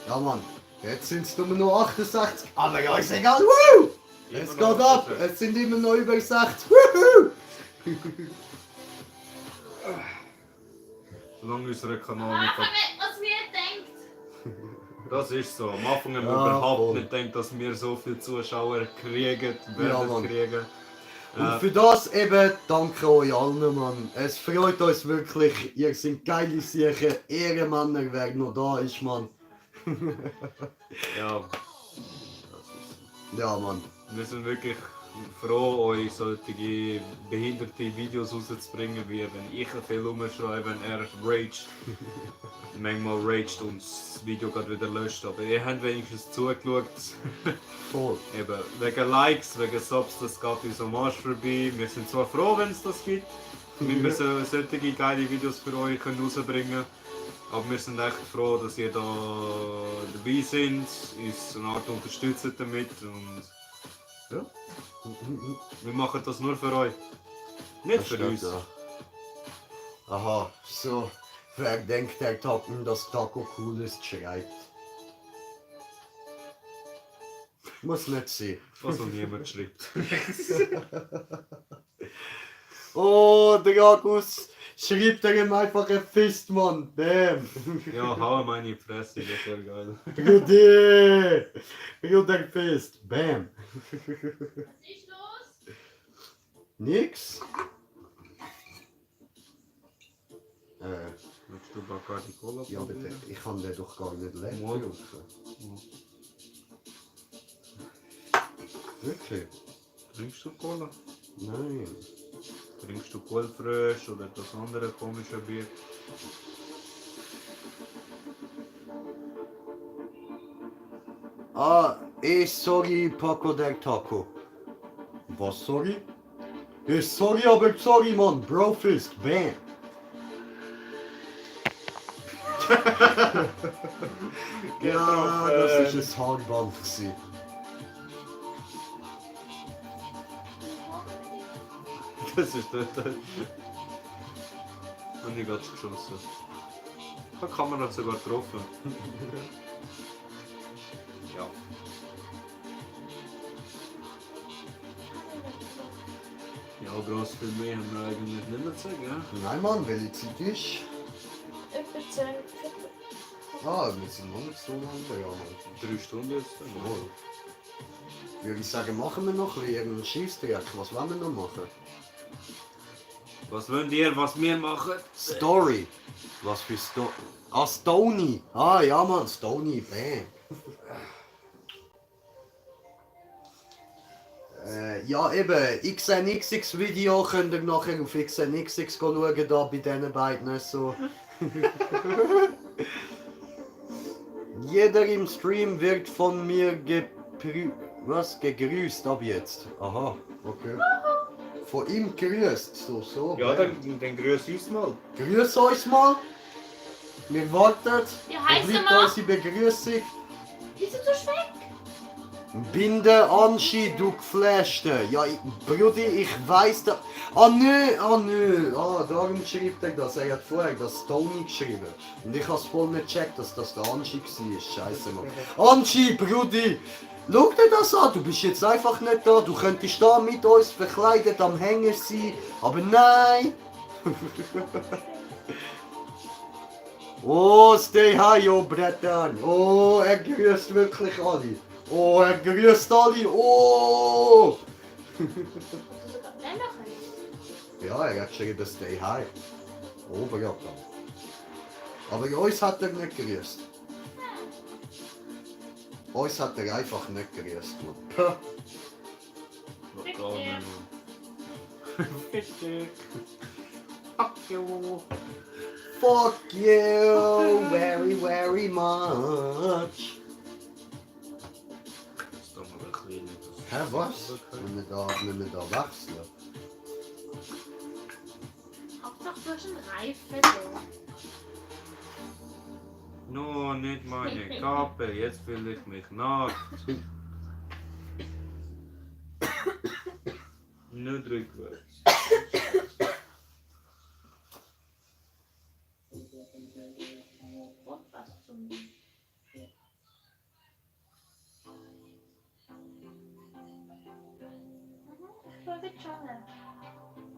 Ja, Mann. Jetzt sind es nur 68. Aber ja, ist egal. Woo! Es geht ab. Es sind immer noch über 60. Woohoo! Solange unser Kanal nicht ab... was wir denkt. Das ist so. Am Anfang haben wir Ja, überhaupt voll. nicht gedacht, dass wir so viele Zuschauer kriegen, Ja, werden Mann. kriegen. Und für das eben danke euch allen, Mann. Es freut uns wirklich. Ihr seid geile Sachen. Ehrenmänner, wer noch da ist, Mann. Ja, Ja, Mann. wir sind wirklich froh, euch solche behinderte Videos rauszubringen, wie wenn ich ein viel rumschreibe, wenn er raged. Manchmal raged und das Video gerade wieder löscht, aber ihr habt wenigstens zugeschaut. Voll. Eben, wegen Likes, wegen Subs, das geht uns am Arsch vorbei. Wir sind zwar froh, wenn es das gibt, wenn wir solche geile Videos für euch rausbringen können. Aber wir sind echt froh, dass ihr da dabei seid, uns eine Art unterstützt damit und ja, wir machen das nur für euch. Nicht für uns. Ja. Aha, so. Wer denkt, der Tacken, dass Taco cool ist, schreit. Muss nicht sein. Was auch niemand schreibt. Oh, Dragus schreibt er ihm einfach ein Fist, Mann. Bam. Ja, hau meine Fresse, das wäre geil. Bruder Fist. Bam. Was ist los? Nix. Möchtest du Bacardi Cola Ja, bitte. Ich kann den doch gar nicht leer Mal. trinken. Wirklich? Trinkst du Cola? Nein. Trinkst du Cold-Fresh oder das andere komische Bier? Ah, sorry, Paco del Taco. Was, sorry? Sorry, aber sorry, Mann. Bro Fist. Bam. Ja, das ist ein Haarband gewesen. Das ist dort. Und ich hab's geschossen. Da kann man sogar getroffen. Ja. Ja, gross viel mehr haben wir eigentlich nicht mehr zu sagen, ja? Nein, Mann, welche Zeit ist? Etwa 10. Ah, wir sind noch nicht so lange, ja, Mann. 3 Stunden jetzt. Jawohl. Würde ich sagen, machen wir noch ein bisschen irgendeinen Schießtrick. Was wollen wir noch machen? Was wollt ihr, was wir machen? Story. Was für Story? Ah, Stony. Ah, ja, Mann, Stony. Bam. Ja, eben, XNXX Video könnt ihr nachher auf XNXX schauen, da bei diesen beiden so. Jeder im Stream wird von mir gegrüßt ab jetzt. Aha, okay. Von ihm grüßt, so. Ja, bam. dann grüß uns mal. Grüß euch mal. Wir warten. Wie Wo heißt bleibt er mal? unsere Begrüßung? Binde Anschi, du Geflaschte. Ja, Brudi, ich weiss da. Ah nö. Ah, darum schreibt er das. Er hat vorher das Tony geschrieben. Und ich hab's voll nicht gecheckt, dass das der Anschi war. Scheiße, Mann. Anschi, Brudi! Schau dir das an, du bist jetzt einfach nicht da. Du könntest da mit uns verkleidet am Hänger sein. Aber nein! Oh, stay high, oh Brettern. Oh, er grüßt wirklich alle. Oh, er grüßt alle. Oh! Ja, er hat geschrieben, stay high. Oh, Brettern. Aber uns hat er nicht grüßt. Uns hat er einfach nicht grüßt. Puh. Gar nicht mehr. Bitte. Fuck you. Fuck you very, very much. Das ist doch mal ein kleiner. Hä, was? Wenn wir da wechseln. Hauptsache du hast einen Reifen. No, nicht meine Kappe, jetzt fühle ich mich nackt. Nicht rückwärts. Und was zum... Ich will schon.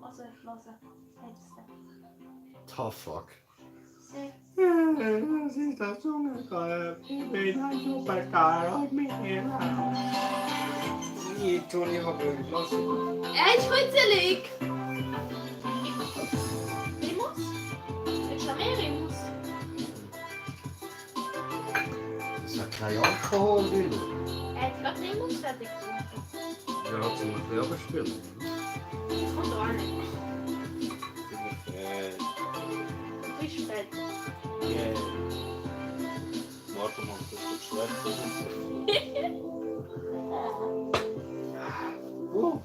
Also ich lasse. The fuck. Das ist das Zungengeil. Ich bin ein Superstar und mich immer. Nee, Toni, hab ich gelassen. Er ist kitzelig! Remus? Willst du noch mehr Remus? Das hat kein Alkohol drin. Er hat gerade Remus fertig getrunken. Ja, hat sie ein bisschen abgespielt. Das kommt auch nicht. Ziemlich Du bist spät. yeah. Warte mal, das ist schwer.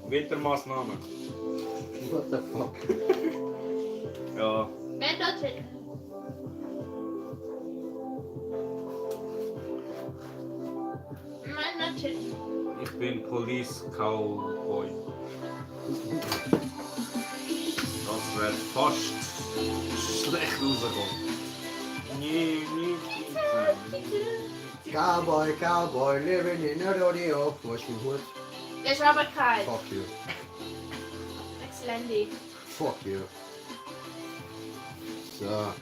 Wintermaßnahmen. What the fuck? Ja, Wer dort hin? Nein, natürlich. ich bin Police Cowboy. Das wird fast schlecht rausgekommen. Nee, nicht. Cowboy, living in a rodeo. Wo ist mein Hut? Der ist aber kalt. Fuck you. Exzellent. Fuck you. So.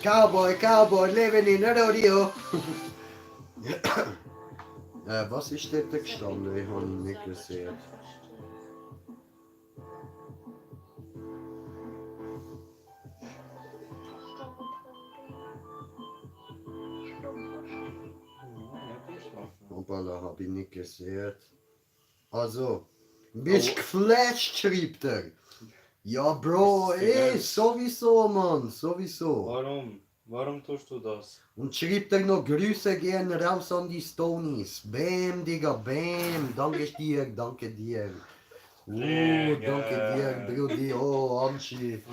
Cowboy, living in a rodeo. Was ist dort gestanden? Ich habe ihn nicht gesehen. Hoppala, habe ich nicht gesehen. Also, bist geflasht, schreibt er. Ja, Bro, sowieso, Mann, sowieso. Warum? Warum tust du das? Und schreibt er noch Grüße gehen raus an die Stonies. Bam, Digga, bam. Danke dir, danke dir. Danke dir, Brudi. Oh, Anschi.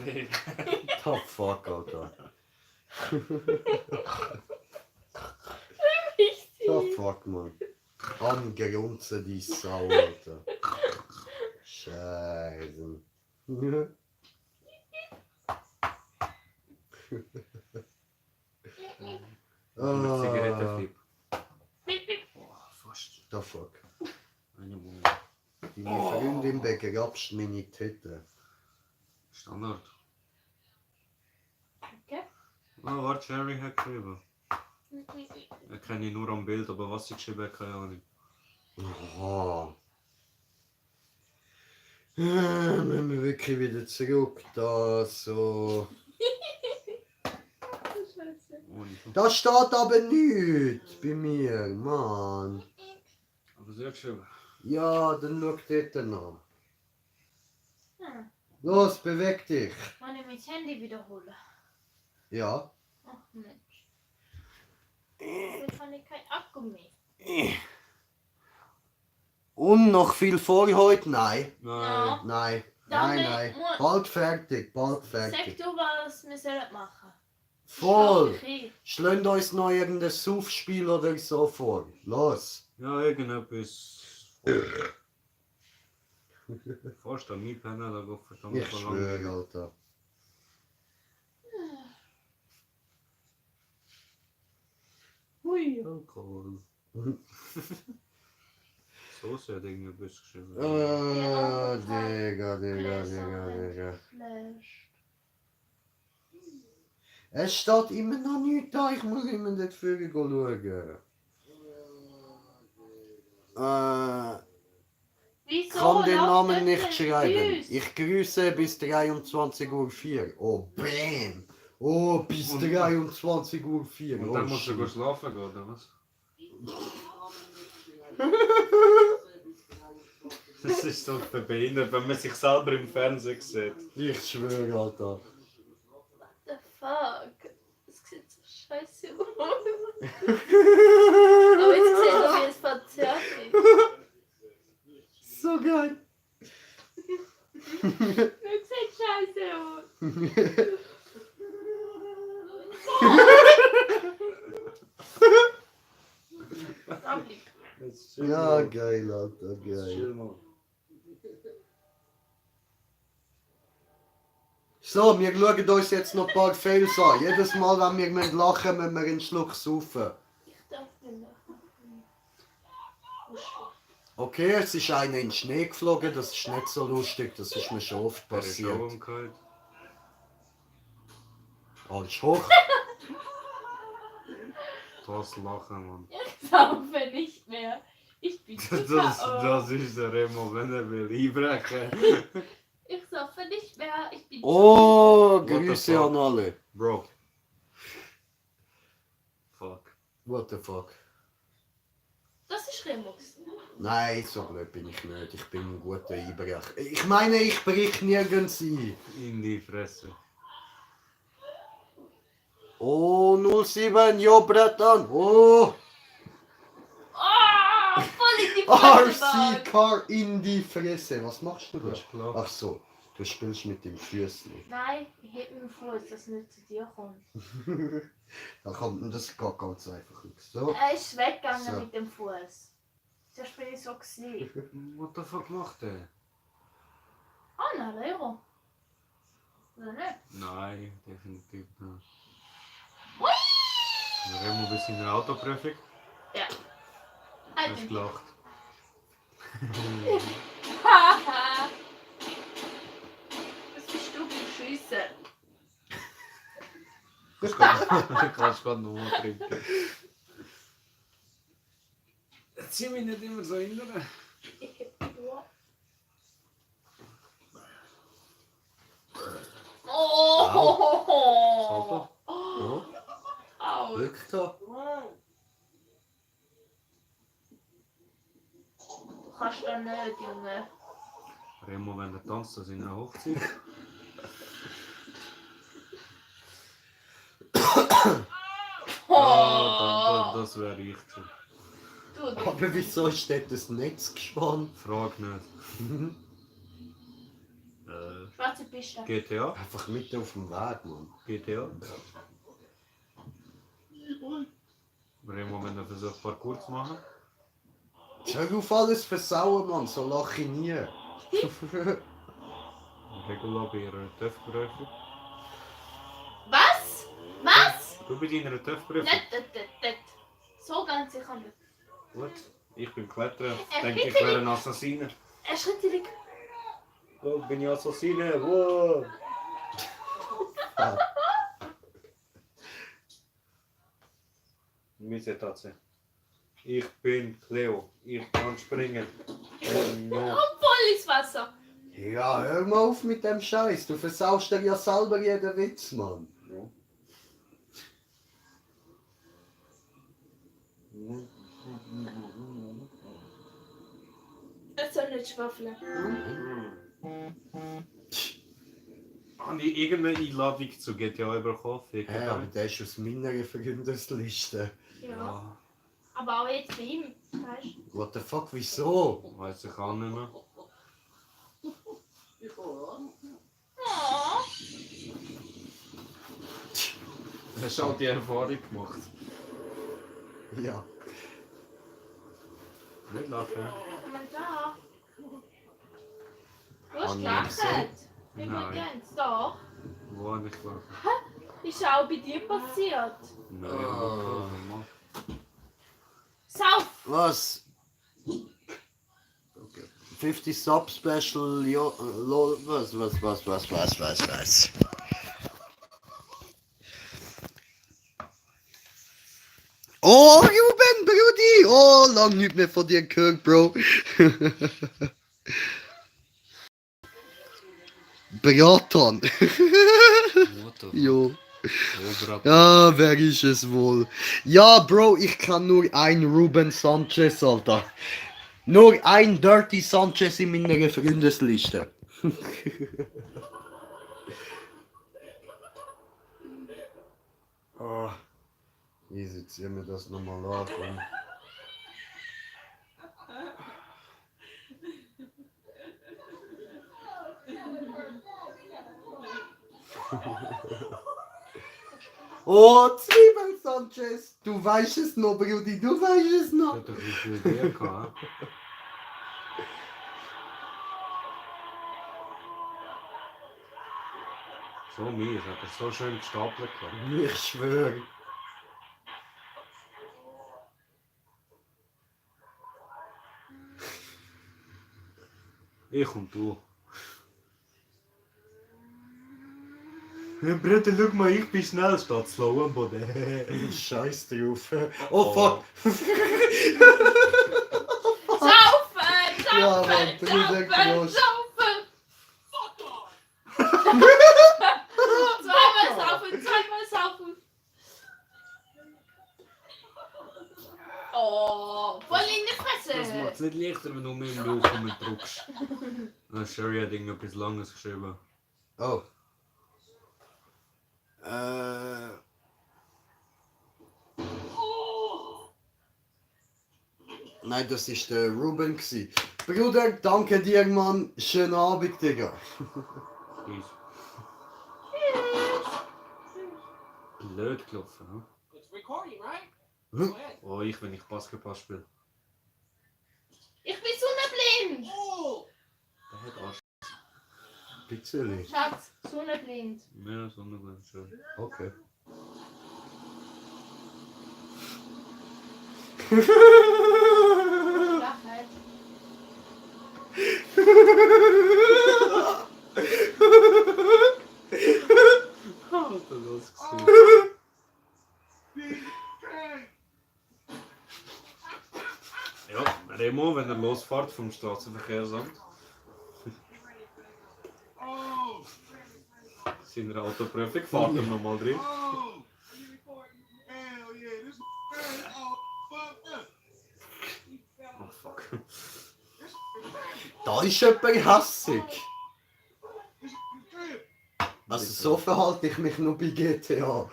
The fuck, Alter. The fuck, man. Angerunze die Sau, Alter. Scheiße. Zigarettenflip. Boah, fast. The fuck. Eine Monat. Deine Freundin begrabst meine Tete. Standard. Okay. Ah, warte, Sherry hat geschrieben. Er kenne ich nur am Bild, aber was sie geschrieben hat, keine Ahnung. Aha. Müssen wir wirklich wieder zurück da so. Ohne. Da steht aber nichts bei mir, Mann. Aber sie hat geschrieben. Ja, dann schau dort noch. Hm. Los, beweg dich. Kann ich mein Handy wiederholen? Ja. Ach Mensch. Jetzt habe ich kein Akku mehr. Und noch viel vor heute? Nein. Nein. Nein. Dann Nein. muss- Bald fertig, bald Sag fertig. du, was wir sollen machen. Voll. Schlaf ich ein. Schlägt uns noch irgendein Saufspiel oder so vor. Los. Ja, irgendetwas. Fast an mein Panel, aber verdammt Ich schwöre, Alter. Hui. Alkohol. Soße hat irgendetwas geschrieben. Digga. Es steht immer noch nichts da, ich muss immer dort vorne schauen. Wieso? Kann den Lass Namen dort nicht schreiben. Grüß. Ich grüße bis 23:04 Uhr. Oh, bam! Oh, bis 23:04 Uhr. Und dann musst du schlafen gehen, oder was? Das ist doch behindert, wenn man sich selber im Fernsehen sieht. Ich schwöre, Alter. What the fuck? Das sieht so scheiße aus. Aber jetzt seht ihr, wie es verzerrt ist. So geil. Das sieht scheiße aus. Ja, geil, Alter, geil. Chill mal. So, wir schauen uns jetzt noch ein paar Fails an. Jedes Mal, wenn wir lachen müssen wir einen Schluck saufen. Ich darf nicht lachen. Okay, es ist einer in den Schnee geflogen, das ist nicht so lustig, das ist mir schon oft Der ist passiert. auch umgekehrt. Alles hoch. Das Lachen, Mann. Ich saufe nicht mehr. Ich bin Das ist der Remo, wenn er will einbrechen. Ich saufe nicht mehr. Ich bin Oh, What the Grüße fuck? an alle. Bro. Fuck. What the fuck? Das ist Remus. Nein, so blöd bin ich nicht. Ich bin ein guter Einbrecher. Ich meine, ich brich nirgends ein. In die Fresse. Oh, 07, ja, Brettern. Oh, Oh, voll in die Fresse. RC Car in die Fresse. Was machst du da? Das ist klar. Ach so, du spielst mit dem Füßchen. Nein, ich heb meinen Fuß, dass es nicht zu dir kommt. Da kommt das geht ganz einfach nicht. So. Er ist weggegangen So. mit dem Fuß. Das bin ich so gesehen. What the fuck macht der? Ah, na, Lehrer. Oder nicht? Nein, definitiv nicht. Hui! Der Remo bis in der Autoprüfung. Ja. Hast gelacht. Haha. Was bist du bescheissen? Kannst du gerade nochmal trinken. Zieh mich nicht immer so hinterher. Ich heb nur. Oh! Oh, Au. wirklich da? Du kannst da nicht, Junge. Remo, wenn er tanzt, das in einer Hochzeit. Oh! Das wäre ich gewesen. Du, Aber wieso ist dort das Netz gespannt? Frag nicht. schwarze Piste. GTA? Einfach mitten auf dem Weg, Mann. GTA? Remo, wenn er versucht, Parkour zu machen. Hör auf alles versauen, Mann, so lache ich nie. Regular bei ihrer TÜV-Prüfung. Was? Was? Du bei deiner TÜV-Prüfung? Nicht. So ganz sicher nicht. Gut. Ich bin Kletterer. Er Denke, ich bitte wäre ein Assassiner. Er schritt Oh, bin ich Assassiner? Wow! Misetatze. Ich bin Cleo. Ich kann springen. Oh no. voll ins Wasser. Ja, hör mal auf mit dem Scheiß. Du versaust dir ja selber jeden Witz, Mann. Er soll nicht schwafeln. Habe ich irgendeine Einladung zu GTA bekommen? Ja, aber der ist aus meiner Freundesliste. Ja. Aber auch jetzt bei ihm. Weißt du? What the fuck, wieso? Weiß ich auch nicht mehr. Oh. Hast du auch die Erfahrung gemacht? Ja. Nicht lachen. Komm mal da. Du hast Haben wir gelacht. gesehen? Übrigens, doch. Wo habe ich gelacht? Ist auch bei dir passiert. Nein, Ah. Mann. Sauf! Was? Okay. 50 Sub Special, lol, was? Oh, Ruben, Brudi! Oh, lang nicht mehr von dir gehört, Bro. Braton. Motor. Jo. Obrat. Ja, wer ist es wohl? Ja, Bro, ich kann nur ein Ruben Sanchez, Alter. Nur ein Dirty Sanchez in meiner Freundesliste. Oh. Easy, ziehen wir das nochmal an. Komm. Oh, Zwiebel Sanchez! Du weißt es noch, Brudi, du weißt es Ich noch! hätte doch ein bisschen Idee gehabt. So mies, hat er so schön gestapelt gehabt. Ich schwöre. Ich und du. Ja, Bruder, schau mal, ich bin schnell, statt slow am Boden. Scheiß drauf. Oh, fuck! Saufen! Ja, Mann, Saufen! Bruder, Saufen! groß. Saufen! Zweimal saufen! Oh, voll in die Das macht Fresse! es nicht leichter, wenn du mit dem Bauch rumdrückst. Sherry hat irgendetwas Langes geschrieben. Oh. Nein, das war der Ruben. Bruder, danke dir, Mann. Schönen Abend, Digga. Peace. Blöd gelaufen, ne? It's recording, right? Hm? Go ahead. Oh, ich, wenn ich Basketball spiele. Ich bin sonnenblind! Oh! Der hat Arsch. Pizzeli. Schatz, sonnenblind. Mehr Sonnenblind, schön. Okay. Lachen. Hat er das gesehen? Ja, Remo, wenn er losfährt vom Straßenverkehrsamt. Oh! Seine Autoprüfung fährt er nochmal drin. Oh! Are you recording? Hell yeah, this oh, fuck. Oh fuck. Da ist jemand hässig. This trip. Also so verhalte ich mich nur bei GTA.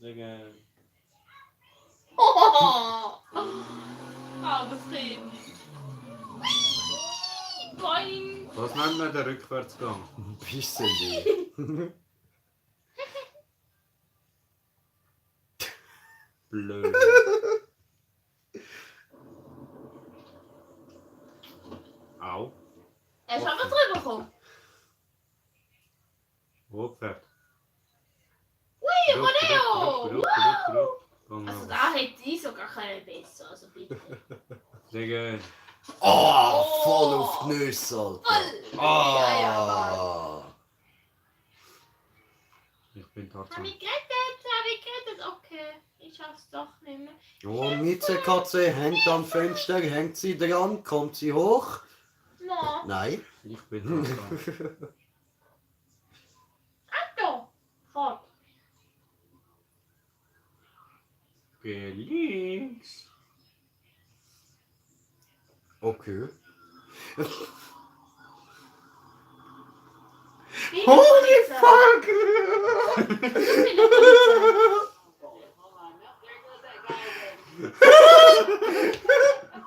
Digga. Oh, armes Kind. Boing. Was nennt man den Rückwärtsgang? Pizzeli. Blöd. Au. Er ist einfach drüber gekommen. Wo fährt? Ui, Rodeo! Also Also da hätte ich sogar keine besser, also bitte. Digga. Oh, voll auf die Nüsse, Alter. Voll! Ah. Ja, Ich bin Hab Tarzan. ich gerettet? Okay, ich schaff's doch nicht mehr. Oh, Miezekatze hängt am Fenster, hängt sie dran, kommt sie hoch? No, Nein. Ich bin Tarzan. da! Fort. Geh links. Okay. Holy fuck!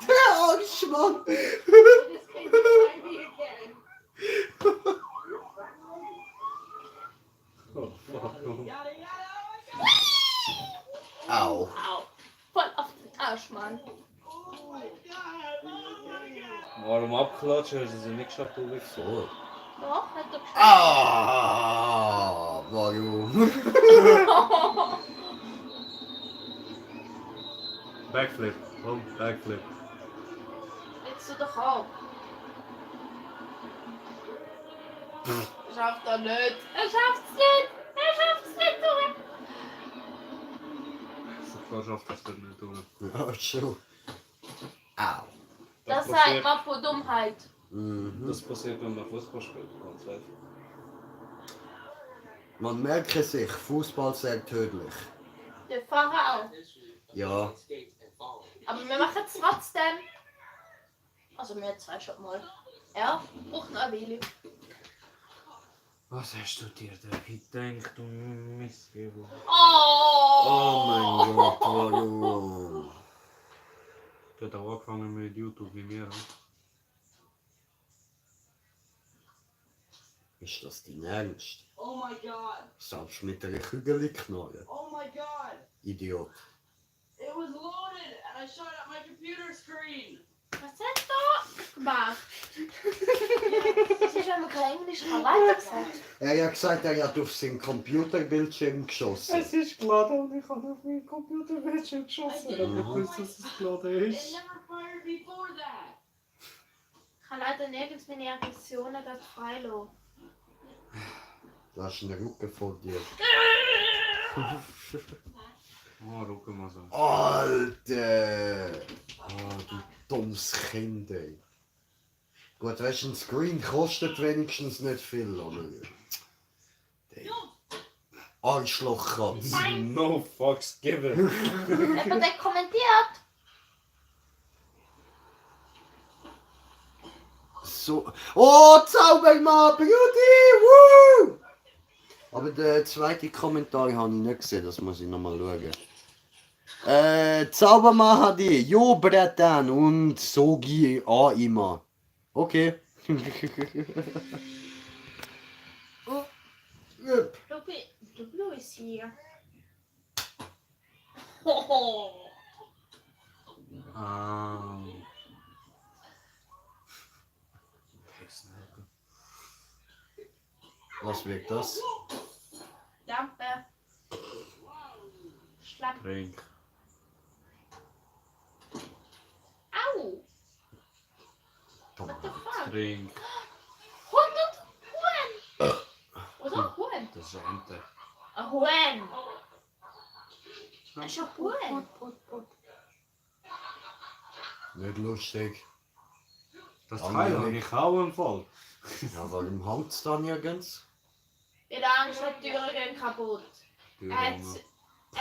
Der Arschmann! Oh fuck. Au. Au. Voll auf Arsch, Mann. Warum abklatschen? Hast du sie nicht geschafft, du So. Doch, hat er geschafft. Ah, warum? Backflip. Komm, Backflip. Jetzt du doch auch. Schafft er nicht. Er schafft's nicht. Er schafft's nicht, du. So schafft das nicht durch. Ja, schon. Au. Das sagt man von Dummheit. Mhm. Das passiert, wenn man Fußball spielt. Ganz einfach. Man merke sich, Fußball sehr tödlich. Der Fahrer auch. Ja. Aber wir machen es trotzdem. Also wir zwei schon mal. Er braucht noch eine Weile. Was hast du dir da gedacht, du Missgeber? Oh mein Gott, warum? Der hat auch angefangen mit YouTube wie mir. Ist das dein Ernst? Oh my god. Selbst mit einer Kügelknolle. Oh my god. Idiot. It was loaded and I shot at my computer screen. Was hast du gemacht? Das ist ja kein Englisch, kann weiter gesagt. Er hat gesagt, er hat auf seinen Computerbildschirm geschossen. ist geladen und ich habe auf meinen Computerbildschirm geschossen. Ich hab nicht gewusst, dass es geladen It never fired before that. Ich kann leider nirgends meine Aggressionen dort freilassen. Du hast einen Rücken vor dir. Oh, guck mal so. Alter! Ah, du dummes Kind, ey. Gut, weißt du, ein Screen kostet wenigstens nicht viel, oder? Ey. Arschlochkatz. No fucks given. Jemand hat kommentiert. So. Oh, Zaubermann, Beauty! Woo! Aber den zweiten Kommentar habe ich nicht gesehen, das muss ich nochmal schauen. Zaubermann hat die, jo Bretan und Sogi auch immer. Okay. Oh, yep. Du ist hier. Hoho. Ah. Was wird das? Lampe. Schlapp. Trink. Au. What the fuck? Trink. Hund und Huhn. Oder Huhn? Das ist eine Ente. Ein Huhn. Das ist ein Huhn. Nicht lustig. Das Teil habe ich auch im Fall. Ja, warum hängt es da nirgends? In der Angst hat die Türen gehen kaputt. Er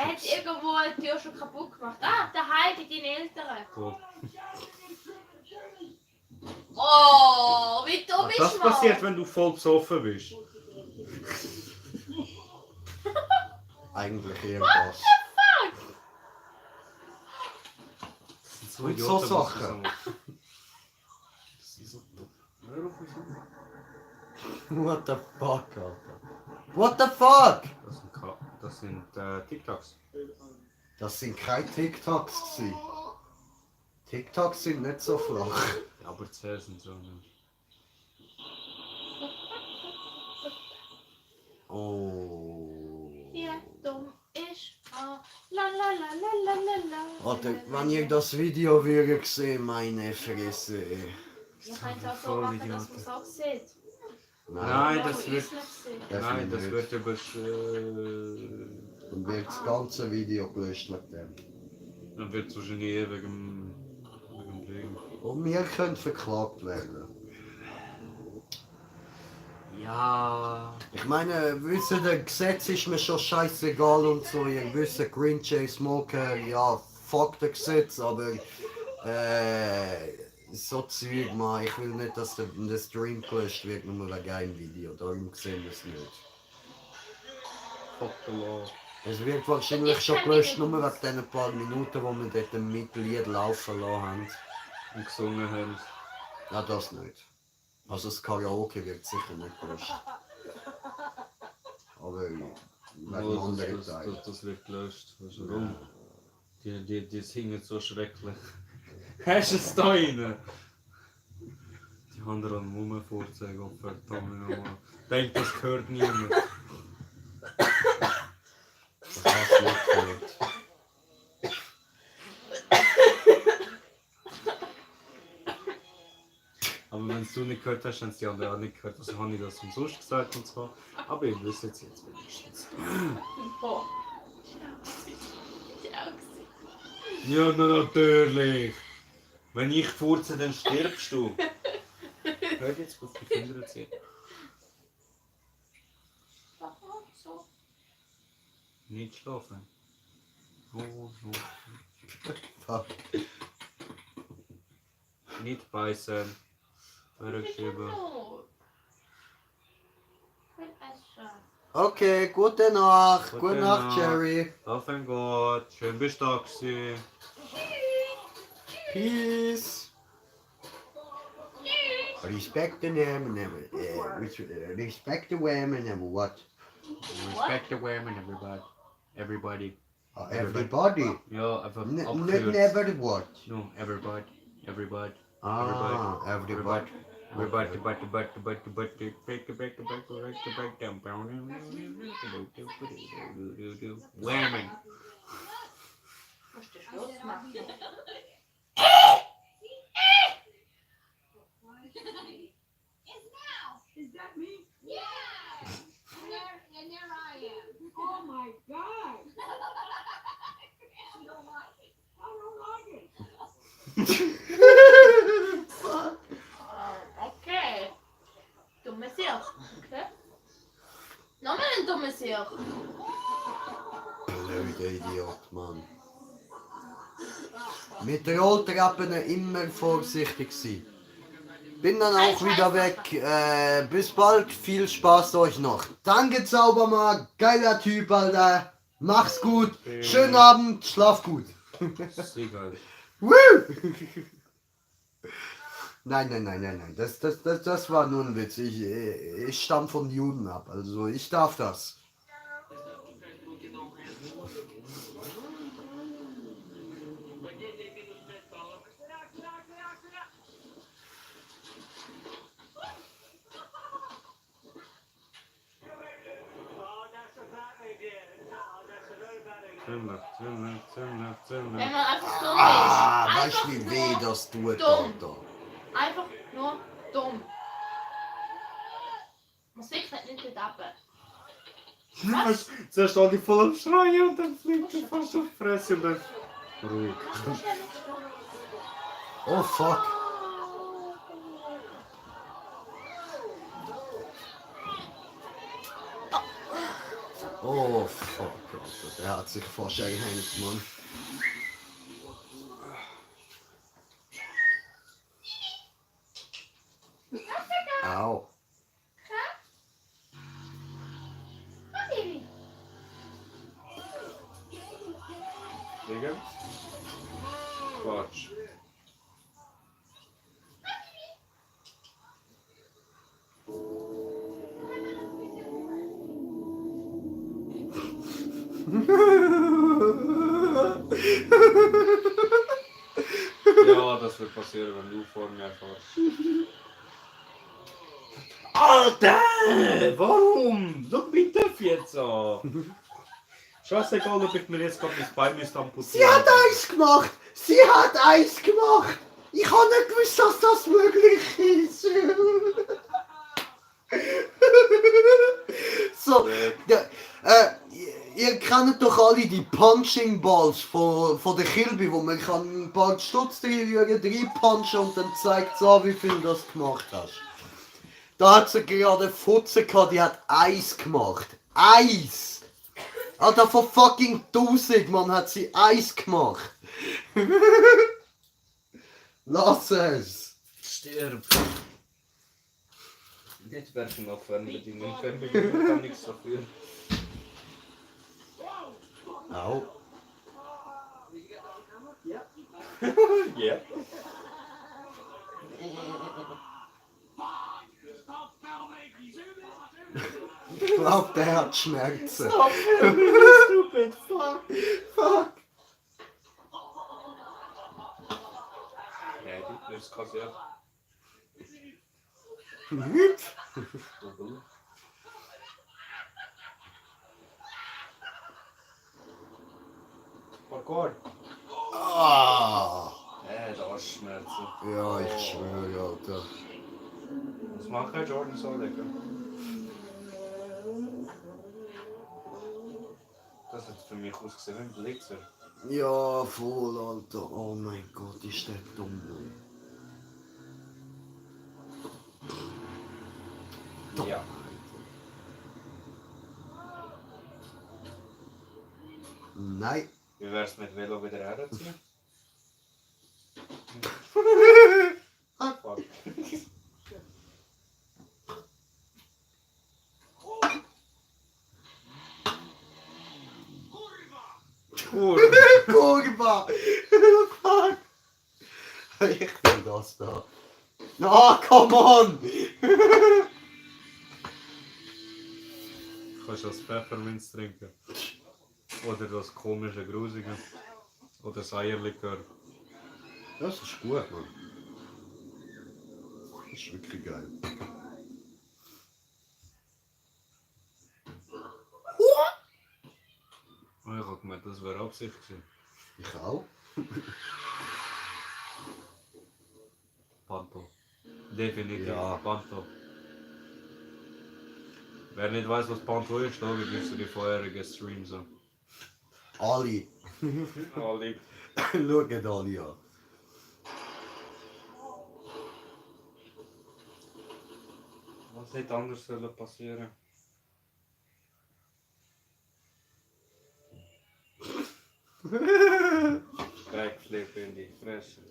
hat irgendwo eine Tür schon kaputt gemacht. Ah, daheim bei deinen Eltern. Gut. Oh, wie dumm Was ist das man? passiert, wenn du voll besoffen bist? Eigentlich irgendwas. Das sind so Und so Idioten, was Sachen. Das sind so dumm. Hör auf mich an. What the fuck, Alter? What the fuck? Das sind TikToks. Das sind keine TikToks gewesen. TikToks sind nicht so flach. Ja, aber 10 sind so nicht. Oh. Ja, dumm ist man. La la la la la la la. Alter, wenn ihr das Video würdet sehen, meine Fresse. ey. Ich kann es auch so machen, dass man es auch sieht. Nein, Ja, das wo wird. ich's nicht sehe. Nein, das nicht. wird über. Dann wird das ganze Video gelöscht mit dem. Dann wird es wahrscheinlich wegen Regen. Und wir können verklagt werden. Ja. Ich meine, wissen, das Gesetz ist mir schon scheißegal und so. Ihr wisst, Green Jay Smoker, ja, fuck das Gesetz, aber so Zeug, man, ich will nicht, dass der Stream gelöscht wird, nur wegen einem Video. Darum sehen wir es nicht. Fuck the law. Es wird wahrscheinlich schon gelöscht, nur wegen den paar Minuten, wo wir dort ein Mitglied laufen lassen haben. Und gesungen haben. Ja, das nicht. Also das Karaoke wird sicher nicht gelöscht. Aber wegen dem anderen Teil. Das wird gelöscht. Weißt du warum? Die singen so schrecklich. Hast du es da rein? Die haben da einen Mumme vorzeigen, oh verdammt nochmal. Denkt, das gehört niemand. Das hast du nicht gehört. Aber wenn du nicht gehört hast, haben es die anderen auch nicht gehört. Also habe ich das umsonst gesagt und zwar. Aber ihr wisst es jetzt wenigstens. Boah. Ja, na, natürlich. Wenn ich furze, dann stirbst du. Hör jetzt auf die Kinder erzählen. So. Nicht schlafen. Oh, no. Fuck. Nicht beißen. Verrückschieben. Okay, gute Nacht. Gute Gute Nacht, Nacht. Jerry. Auf ein Gott. Schön bist du da gewesen. Peace. Respect the name, respect the women and what? Respect the women, everybody. Everybody. Everybody. Ja, einfach Not abgekürzt. never the what? No, everybody. Everybody. Ah, everybody. Everybody, women. Musst du Schluss machen. Is that me? Yeah! And there I am. Oh my God. You don't like it. I don't like it. Okay. Dumme Sieg. Okay. Nochmal ein dummer Sieg. Blöder Idiot, Mann. Mit Rolltreppen immer vorsichtig sein. Bin dann auch wieder weg. Bis bald, viel Spaß euch noch. Danke Zaubermann, geiler Typ, Alter. Mach's gut. Schönen Abend, schlaf gut. Sehr geil. Woo! Nein. Das war nur ein Witz. Ich stamm von Juden ab. Also ich darf das. Wenn man einfach dumm Ah, ist. weißt du, wie weh das tut, Alter? Einfach nur dumm. Musik hat nicht ab. Zuerst all die voll am Schreien und dann fliegt er fast auf die Fresse und dann... Ruhig. Oh fuck. Oh fuck, Alter. Der hat sich fast eingehängt, Mann. Au. Digga? Quatsch. Ja, das wird passieren, wenn du vor mir fährst. Alter! Warum? Schau mich das jetzt an! Scheißegal, ob ich mir jetzt gerade das Bein amputieren. Sie hat Eis gemacht! Sie hat Eis gemacht! Ich habe nicht gewusst, dass das möglich ist! So, ja, ihr kennt doch alle die Punching Balls von der Kilby, wo man kann ein paar Stutz reinpunchen und dann zeigt es an, wie viel du das gemacht hast. Da hat sie gerade Futze gehabt, die hat Eis gemacht. Eis! Alter, von fucking 1000, Mann, hat sie Eis gemacht. Lass es! Stirb! Nicht werfen auf Fernbedienung. Fernbedienung kann nichts dafür. Au. Ja. Ich glaub, der hat Schmerzen. Stupid, fuck. Fuck. ist kassiert. Hüpf! Parkour. Ah! Da ist Schmerzen. Ja, ich schwöre, Alter. Was macht der Jordan so, Digga? Das hat für mich ausgesehen wie ein Blitzer. Ja, voll, Alter. Oh mein Gott, ist der dumm. Dumm. Ja. Nein. Wie wär's mit Velo wieder herziehen? Fuck. Kurva! Fuck! Ich will das da. Ah, come on! Kannst du das Pfefferminz trinken? Oder das komische Grusige? Oder das Eierlikör? Das ist gut, Mann. Das ist wirklich geil. Oh, ich hab gemeint, das wäre Absicht gewesen. Ich auch. Panto. Definitiv. Ja. Panto. Wer nicht weiß, was Panto ist, schau dir die vorherigen Streams an. Alle. Alle. Schaut alle an. Was hätte anders sollen passieren? Backflip in die Fresse.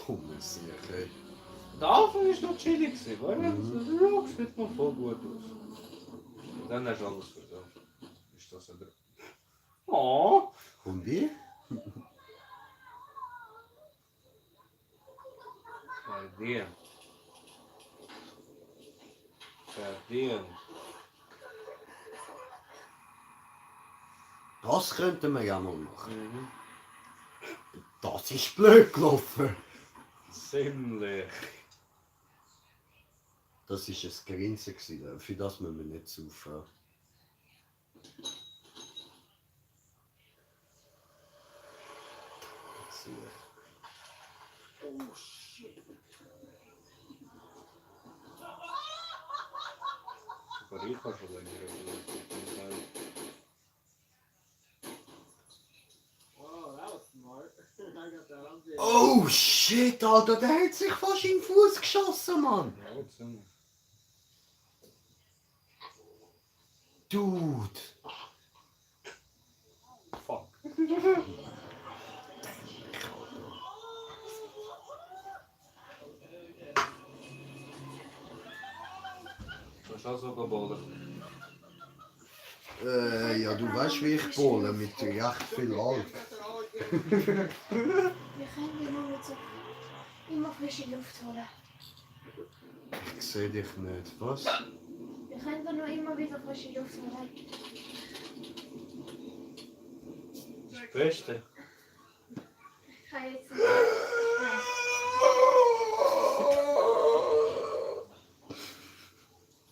Dumme Sache. Der Anfang war noch chillig, oder? Das sieht noch voll gut aus. Dann hast du alles verdaut. Ist das oder? Oh! Und wie? Verdient. Verdient. Das könnten wir ja mal machen. Mhm. Das ist blöd gelaufen. Ziemlich. Das war ein Grinsen, gewesen, für das müssen wir nicht saufen. Oh shit. Sogar ich habe schon länger überlegt. Oh, that was smart. I got that on video. Oh shit, Alter, der hat sich fast in den Fuß geschossen, Mann. Ja, ziemlich. Dude. Fuck. Du hast auch sogar Bowlen. Ja, du weißt, wie ich bohle, mit recht viel Alk. Wir können nur mit so immer frische Luft holen. Ich sehe dich nicht. Was? Wir können nur immer wieder frische Luft holen. Das Beste. Ich kann jetzt nicht.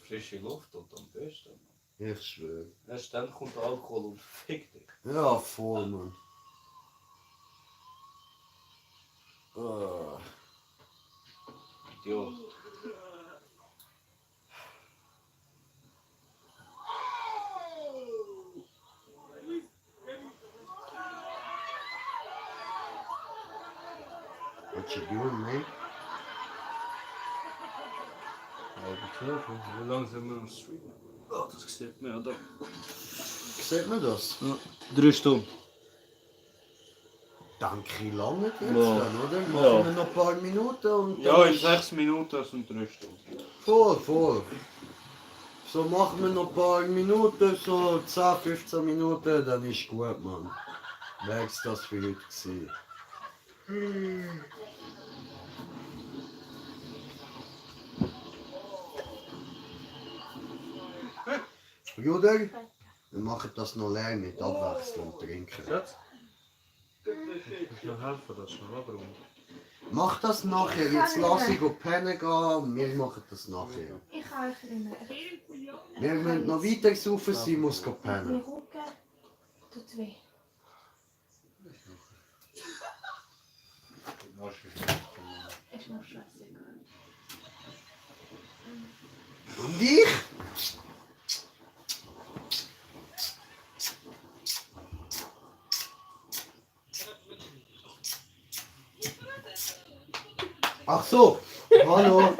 Frische Luft und am besten. Ich schwöre. Erst dann kommt Alkohol und fickt dich. Ja, voll, Mann. Ah. Idiot. What you doing, mate? Wie lange sind wir am Stream? Oh, das sieht man ja da. Sieht man das? Ja, 3 Stunden. Danke, lange jetzt Ja. dann, oder? Machen Ja. wir noch ein paar Minuten und dann Ja, in ist- 6 Minuten sind 3 Stunden. Voll. So machen wir noch ein paar Minuten, so 10, 15 Minuten, dann ist gut, Mann. Wär's das für heute gewesen. Bruder, Wir machen das noch lange mit Abwechslung trinken. Schatz? Ich noch helfen, das schnell abrunden. Mach das nachher, jetzt lasse ich pennen gehen und wir machen das nachher. Ich kann euch erinnern. Wir müssen noch weiter saufen, sie muss Mein pennen. Rücken tut weh. Ist mir scheißegal. Und ich? Ach so, hallo.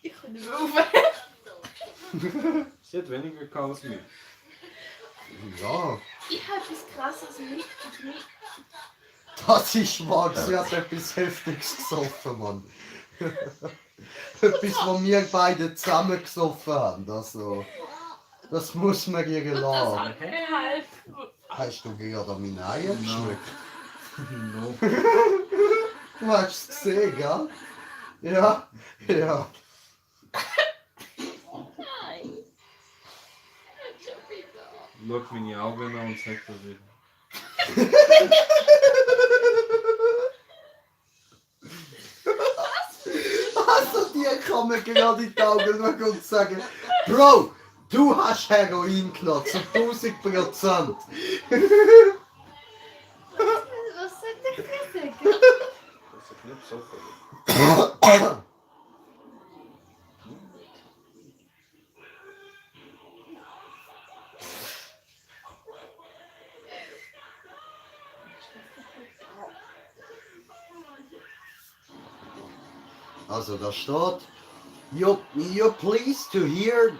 Ich kann nicht mehr aufhören. Sie hat weniger gehabt als mich. Ja, Ich habe etwas Krasses mit. das ist wahr, sie hat etwas Heftiges gesoffen, Mann. Etwas, was wir beide zusammen gesoffen haben. Also, das muss man ihr Das lassen. hat mir geholfen. Hast du gerade an meine Eier geschmeckt? No. Du hast es gesehen, gell? Ja, ja. Nein. Schon wieder. Schau meine Augen an und sag das wieder. Also dir kann man gerade in die Augen schauen und sagen, Bro, du hast Heroin genommen, zu 1000%. Was soll ich dir sagen? Das ist nicht so viel. Also da steht, you're pleased to hear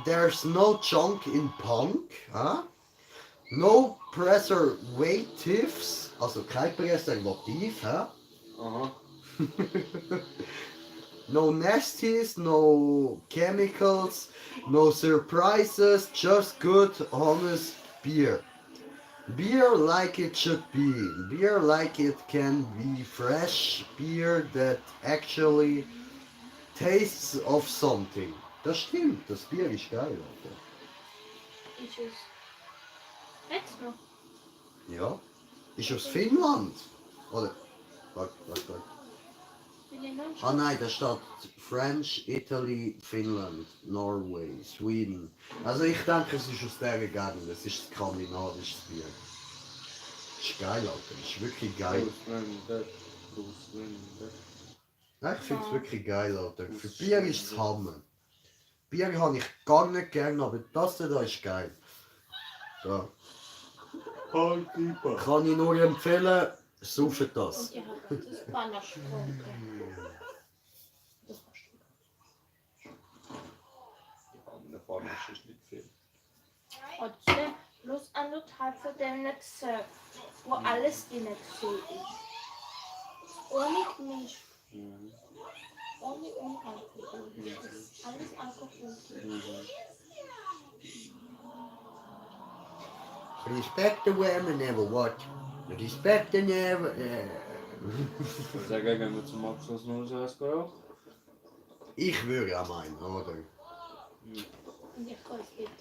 there's no junk in punk, huh? No preservatives, also kein Präservativ, huh? Aha. No nasties, no chemicals, no surprises, just good, honest beer. Beer like it should be. Beer like it can be fresh beer that actually tastes of something. Das stimmt, das Bier ist geil, Alter. Ist es. Jetzt noch? Ja. Ist aus Finnland. Oder? Warte. Will ich noch? Ah nein, da steht French, Italy, Finnland, Norway, Sweden. Also ich denke, es ist aus dieser Gegend, es ist skandinavisches Bier. Das ist geil, Alter, das ist wirklich geil. Ausländer. Ja, ich finde es wirklich geil, Alter. Für Bier ist es Hammer. Bier habe ich gar nicht gern, aber das da ist geil. Da. Kann ich nur empfehlen, sauft das. Und ich habe das Panache getrunken. Das war stimmt. Eine Panache ist nicht viel. Und bloß anderthalb von dem nicht gesagt, wo alles drin gesehen ist. Ohne Milch, ohne Unalkohol. Alles Alkohol. Respect the women never what? Respect the never. Ich sage, gehen wir zum Abschluss noch so eins rauchen? Ich würde auch meinen, oder? Und ich kann es nicht.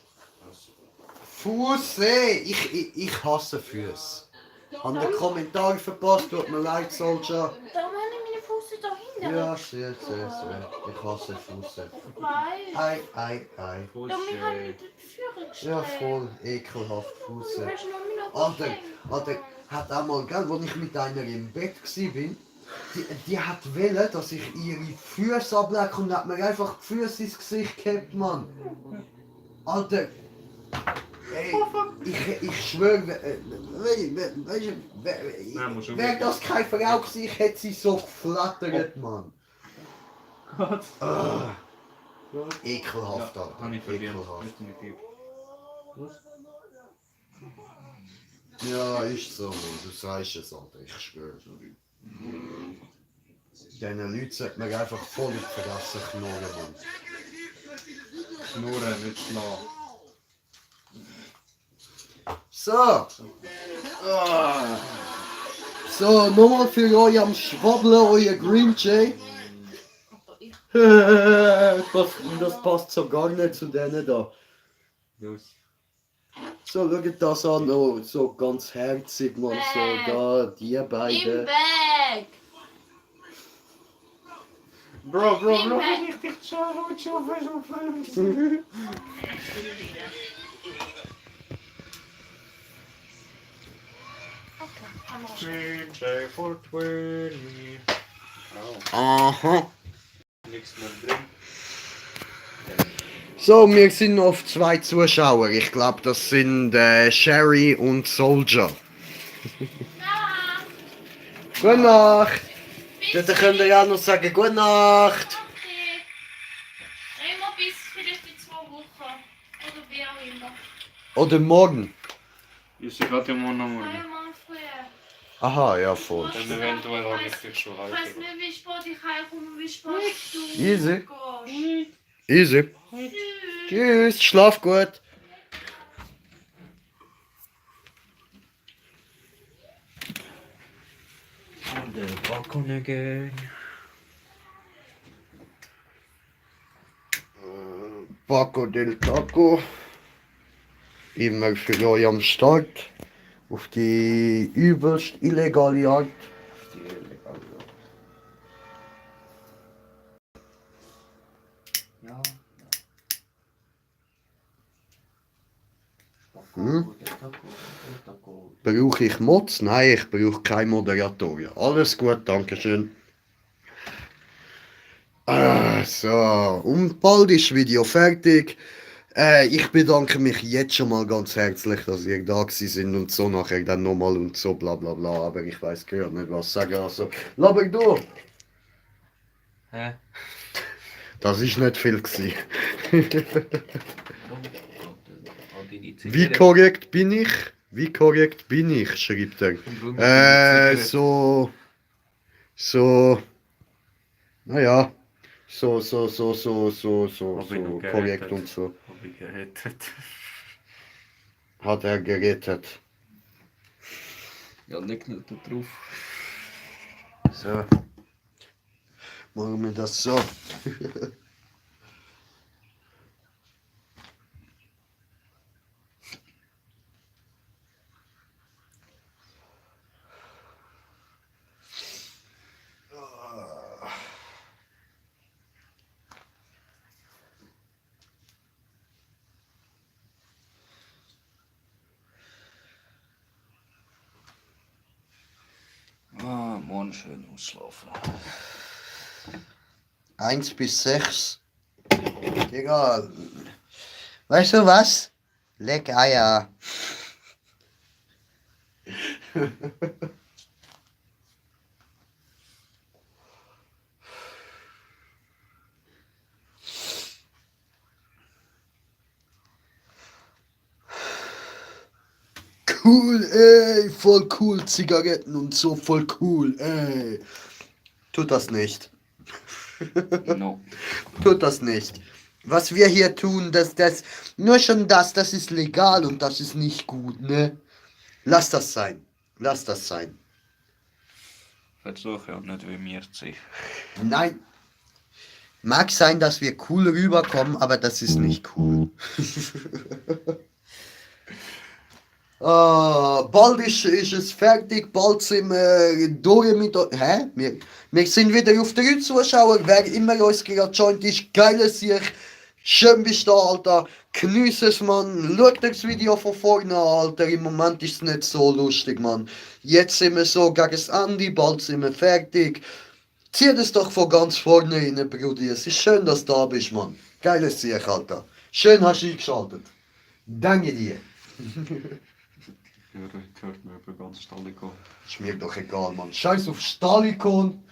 Fuße! Ich hasse Füße. An den Kommentar verpasst, tut mir leid, Soldier. Darum habe ich meine Füße da hinten. Ja, sehr. Ich hasse Füße. Weißt Ei. du, wir haben mit der Führung gestellt. Ja, voll ekelhaft Du Füße. hast noch meine Alter, hat auch mal, gell, als ich mit einer im Bett war, die hat wollen, dass ich ihre Füße ablecke und hat mir einfach die Füße ins Gesicht gehabt, Mann. Alter, ey, ich schwöre, wäre das keine Frau gewesen, ich hätte sie so geflattert, Mann. Gott. Ah, ekelhaft, Ja, Alter, habe ich verdient. ekelhaft. Definitiv. Ja, ist so, Mann. Du sagst es, Alter, ich schwöre. Diesen Leuten sollte man einfach voll in die Fresse knurren, Mann. Schnurren, nicht schlafen. So. So, nochmal für euch am Schwabbeln, euer Green Jay. Das passt so gar nicht zu denen da. Los. So, schaut das an, oh, so ganz herzig, man, so da, die Im beiden. Bag. Bro, Im Bag. DJ 420. Aha. Nichts mehr drin. So, wir sind auf 2 Zuschauer. Ich glaube, das sind Sherry und Soldier. Ja. Gute Nacht. Dann könnt ihr ja noch sagen, gute Nacht. Okay. Immer bis vielleicht in 2 Wochen. Oder wie auch immer. Oder morgen. Ich sehe gerade immer noch mal. Einmal früher. Aha, ja, voll. Dann eventuell habe ich dich schon Ich weiß heute. nicht, wie spät ich heimkomme und wie spät du Easy. gehst. Easy. Tschüss. Tschüss, schlaf gut. On the balcony again. Paco del Taco. Immer für euch am Start. Auf die übelst illegale Art. Ja. Hm? Brauche ich Mods? Nein, ich brauche keine Moderatoren. Alles gut, danke schön. So, und bald ist das Video fertig. Ich bedanke mich jetzt schon mal ganz herzlich, dass ihr da gewesen sind und so nachher dann nochmal und so bla bla bla. Aber ich weiß gar nicht, was sagen. Also, Laber du! Hä? Das ist nicht viel gewesen. Wie Wie korrekt bin ich? Wie korrekt bin ich? Schreibt er. So. Naja. So Hab ich noch korrekt gerettet. und so. Hab ich gerettet. Hat er gerettet. Ja, nicht nur da drauf. So. Machen wir das so. Ah, morgen schön ausschlafen. 1 bis 6. Egal. Weißt du was? Leck Eier. Cool, ey, voll cool, Zigaretten und so, voll cool, ey. Tut das nicht. No. Tut das nicht. Was wir hier tun, nur schon das ist legal und das ist nicht gut, ne? Lass das sein. Lass das sein. Versuche ja nicht wie mir zu sein. Nein. Mag sein, dass wir cool rüberkommen, aber das ist nicht cool. Bald ist es fertig, bald sind wir durch mit euch. Hä? Wir sind wieder auf 3 Zuschauer. Wer immer uns gerade joint ist, geiles sich. Schön bist du da, Alter. Genieß es, Mann. Schaut das Video von vorne an, Alter. Im Moment ist es nicht so lustig, Mann. Jetzt sind wir so gegen das Ende, bald sind wir fertig. Zieh es doch von ganz vorne rein, Brudi. Es ist schön, dass du da bist, Mann. Geiles sich, Alter. Schön hast du eingeschaltet. Danke dir. Hört mir über ganz Stalliko. Ist mir doch egal, Mann. Scheiß auf Stalikon.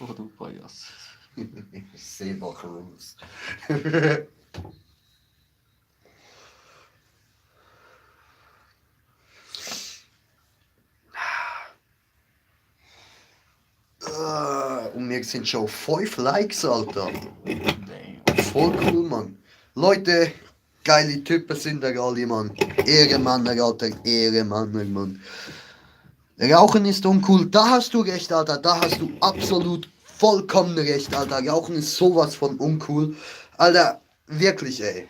Oh, du Pajas. Seebachlos. Und wir sind schon auf 5 Likes, Alter. Voll cool, Mann. Leute, geile Typen sind da alle, Mann. Ehrenmänner, Alter. Ehrenmänner, Mann. Rauchen ist uncool. Da hast du recht, Alter. Da hast du absolut vollkommen recht, Alter. Rauchen ist sowas von uncool. Alter, wirklich, ey.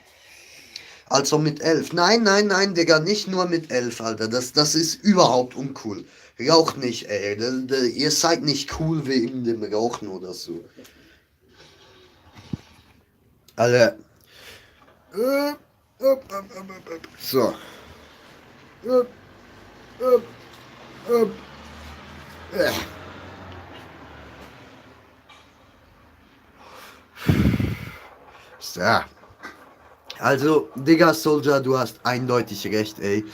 Also mit 11. Nein, Digga, nicht nur mit 11, Alter. Das ist überhaupt uncool. Raucht nicht, ey. Ihr seid nicht cool wegen dem Rauchen oder so. Alter. So. So. Also, Digga Soldier, du hast eindeutig recht, ey.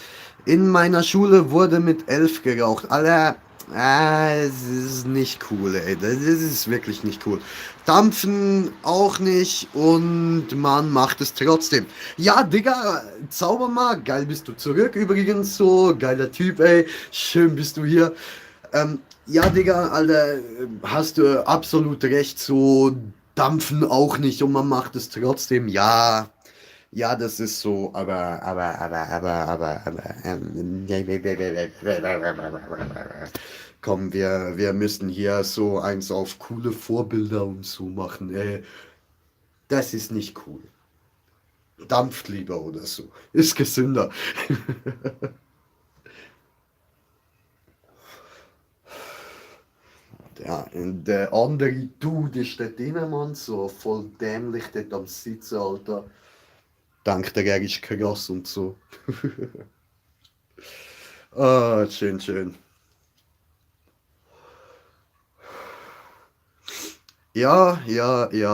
In meiner Schule wurde mit 11 geraucht. Alter, es ist nicht cool, ey. Das ist wirklich nicht cool. Dampfen auch nicht und man macht es trotzdem. Ja, Digga, Zaubermann, geil bist du zurück übrigens, so, geiler Typ, ey. Schön bist du hier. Ja, Digga, Alter, hast du absolut recht, so dampfen auch nicht und man macht es trotzdem, ja. Ja, das ist so, aber, komm, wir müssen hier so eins auf coole Vorbilder und so machen. Das ist nicht cool. Dampft lieber oder so. Ist gesünder. Ja, und der andere Dude ist der Mann, so voll dämlich dort am Sitzen, Alter. Denkt er ist krass und so. Ah, schön. Ja,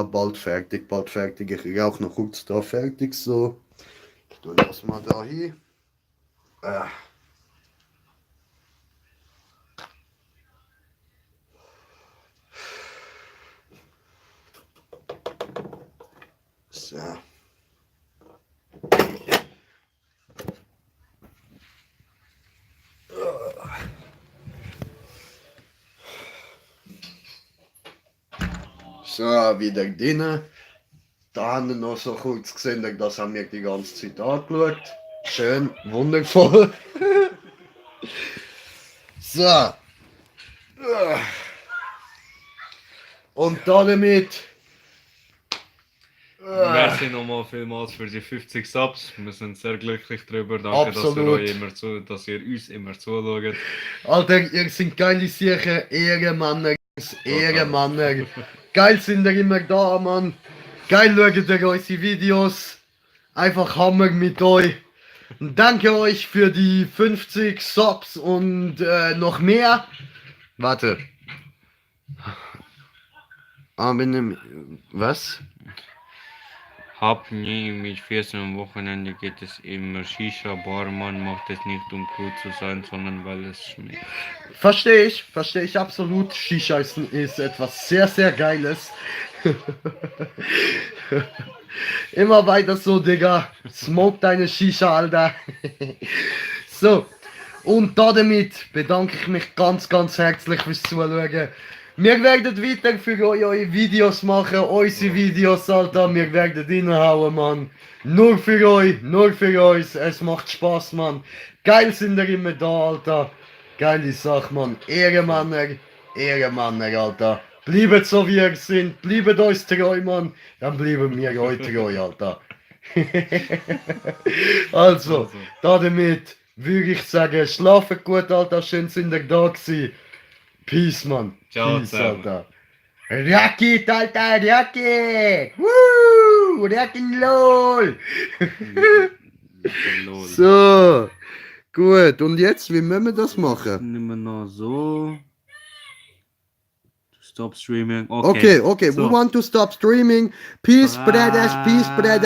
bald fertig. Ich rauche noch kurz da fertig, so. Ich tue das mal da hin. So. So, wieder drinnen. Da haben wir noch so kurz gesehen, das haben wir die ganze Zeit angeschaut. Schön, wundervoll. So. Und damit. Merci nochmal vielmals für die 50 Subs. Wir sind sehr glücklich darüber. Danke, dass ihr uns immer zuschaut. Alter, ihr seid geile Sicher, Ehrenmänner. Ehrenmänner. Geil sind ihr immer da, Mann. Geil schaut ihr unsere Videos. Einfach Hammer mit euch. Und danke euch für die 50 Subs und noch mehr. Warte. Was? Hab nie mit 14 am Wochenende geht es immer Shisha. Barmann macht es nicht um cool zu sein, sondern weil es schmeckt. Verstehe ich absolut. Shisha ist etwas sehr, sehr Geiles. Immer weiter so, Digga. Smoke deine Shisha, Alter. So, und damit bedanke ich mich ganz, ganz herzlich fürs Zuschauen. Wir werden weiter für euch eure Videos machen, unsere Videos, Alter. Wir werden reinhauen, Mann. Nur für euch, nur für uns. Es macht Spaß, Mann. Geil sind wir immer da, Alter. Geile Sache, Mann. Ehrenmänner, Alter. Bleibt so wie ihr seid, bleibt uns treu, Mann. Dann bleiben wir euch treu, Alter. Also, damit würde ich sagen, schlaft gut, Alter. Schön sind ihr da gewesen. Peace, Mann. Ciao, Peace, zusammen. Alter. Rocket, Alter, Rocket! Woo! Rock'n'Roll! So, gut. Und jetzt, wie müssen wir das machen? Nehmen wir noch so. Stop streaming. Okay, So. we want to stop streaming. Peace, brothers, peace, brothers.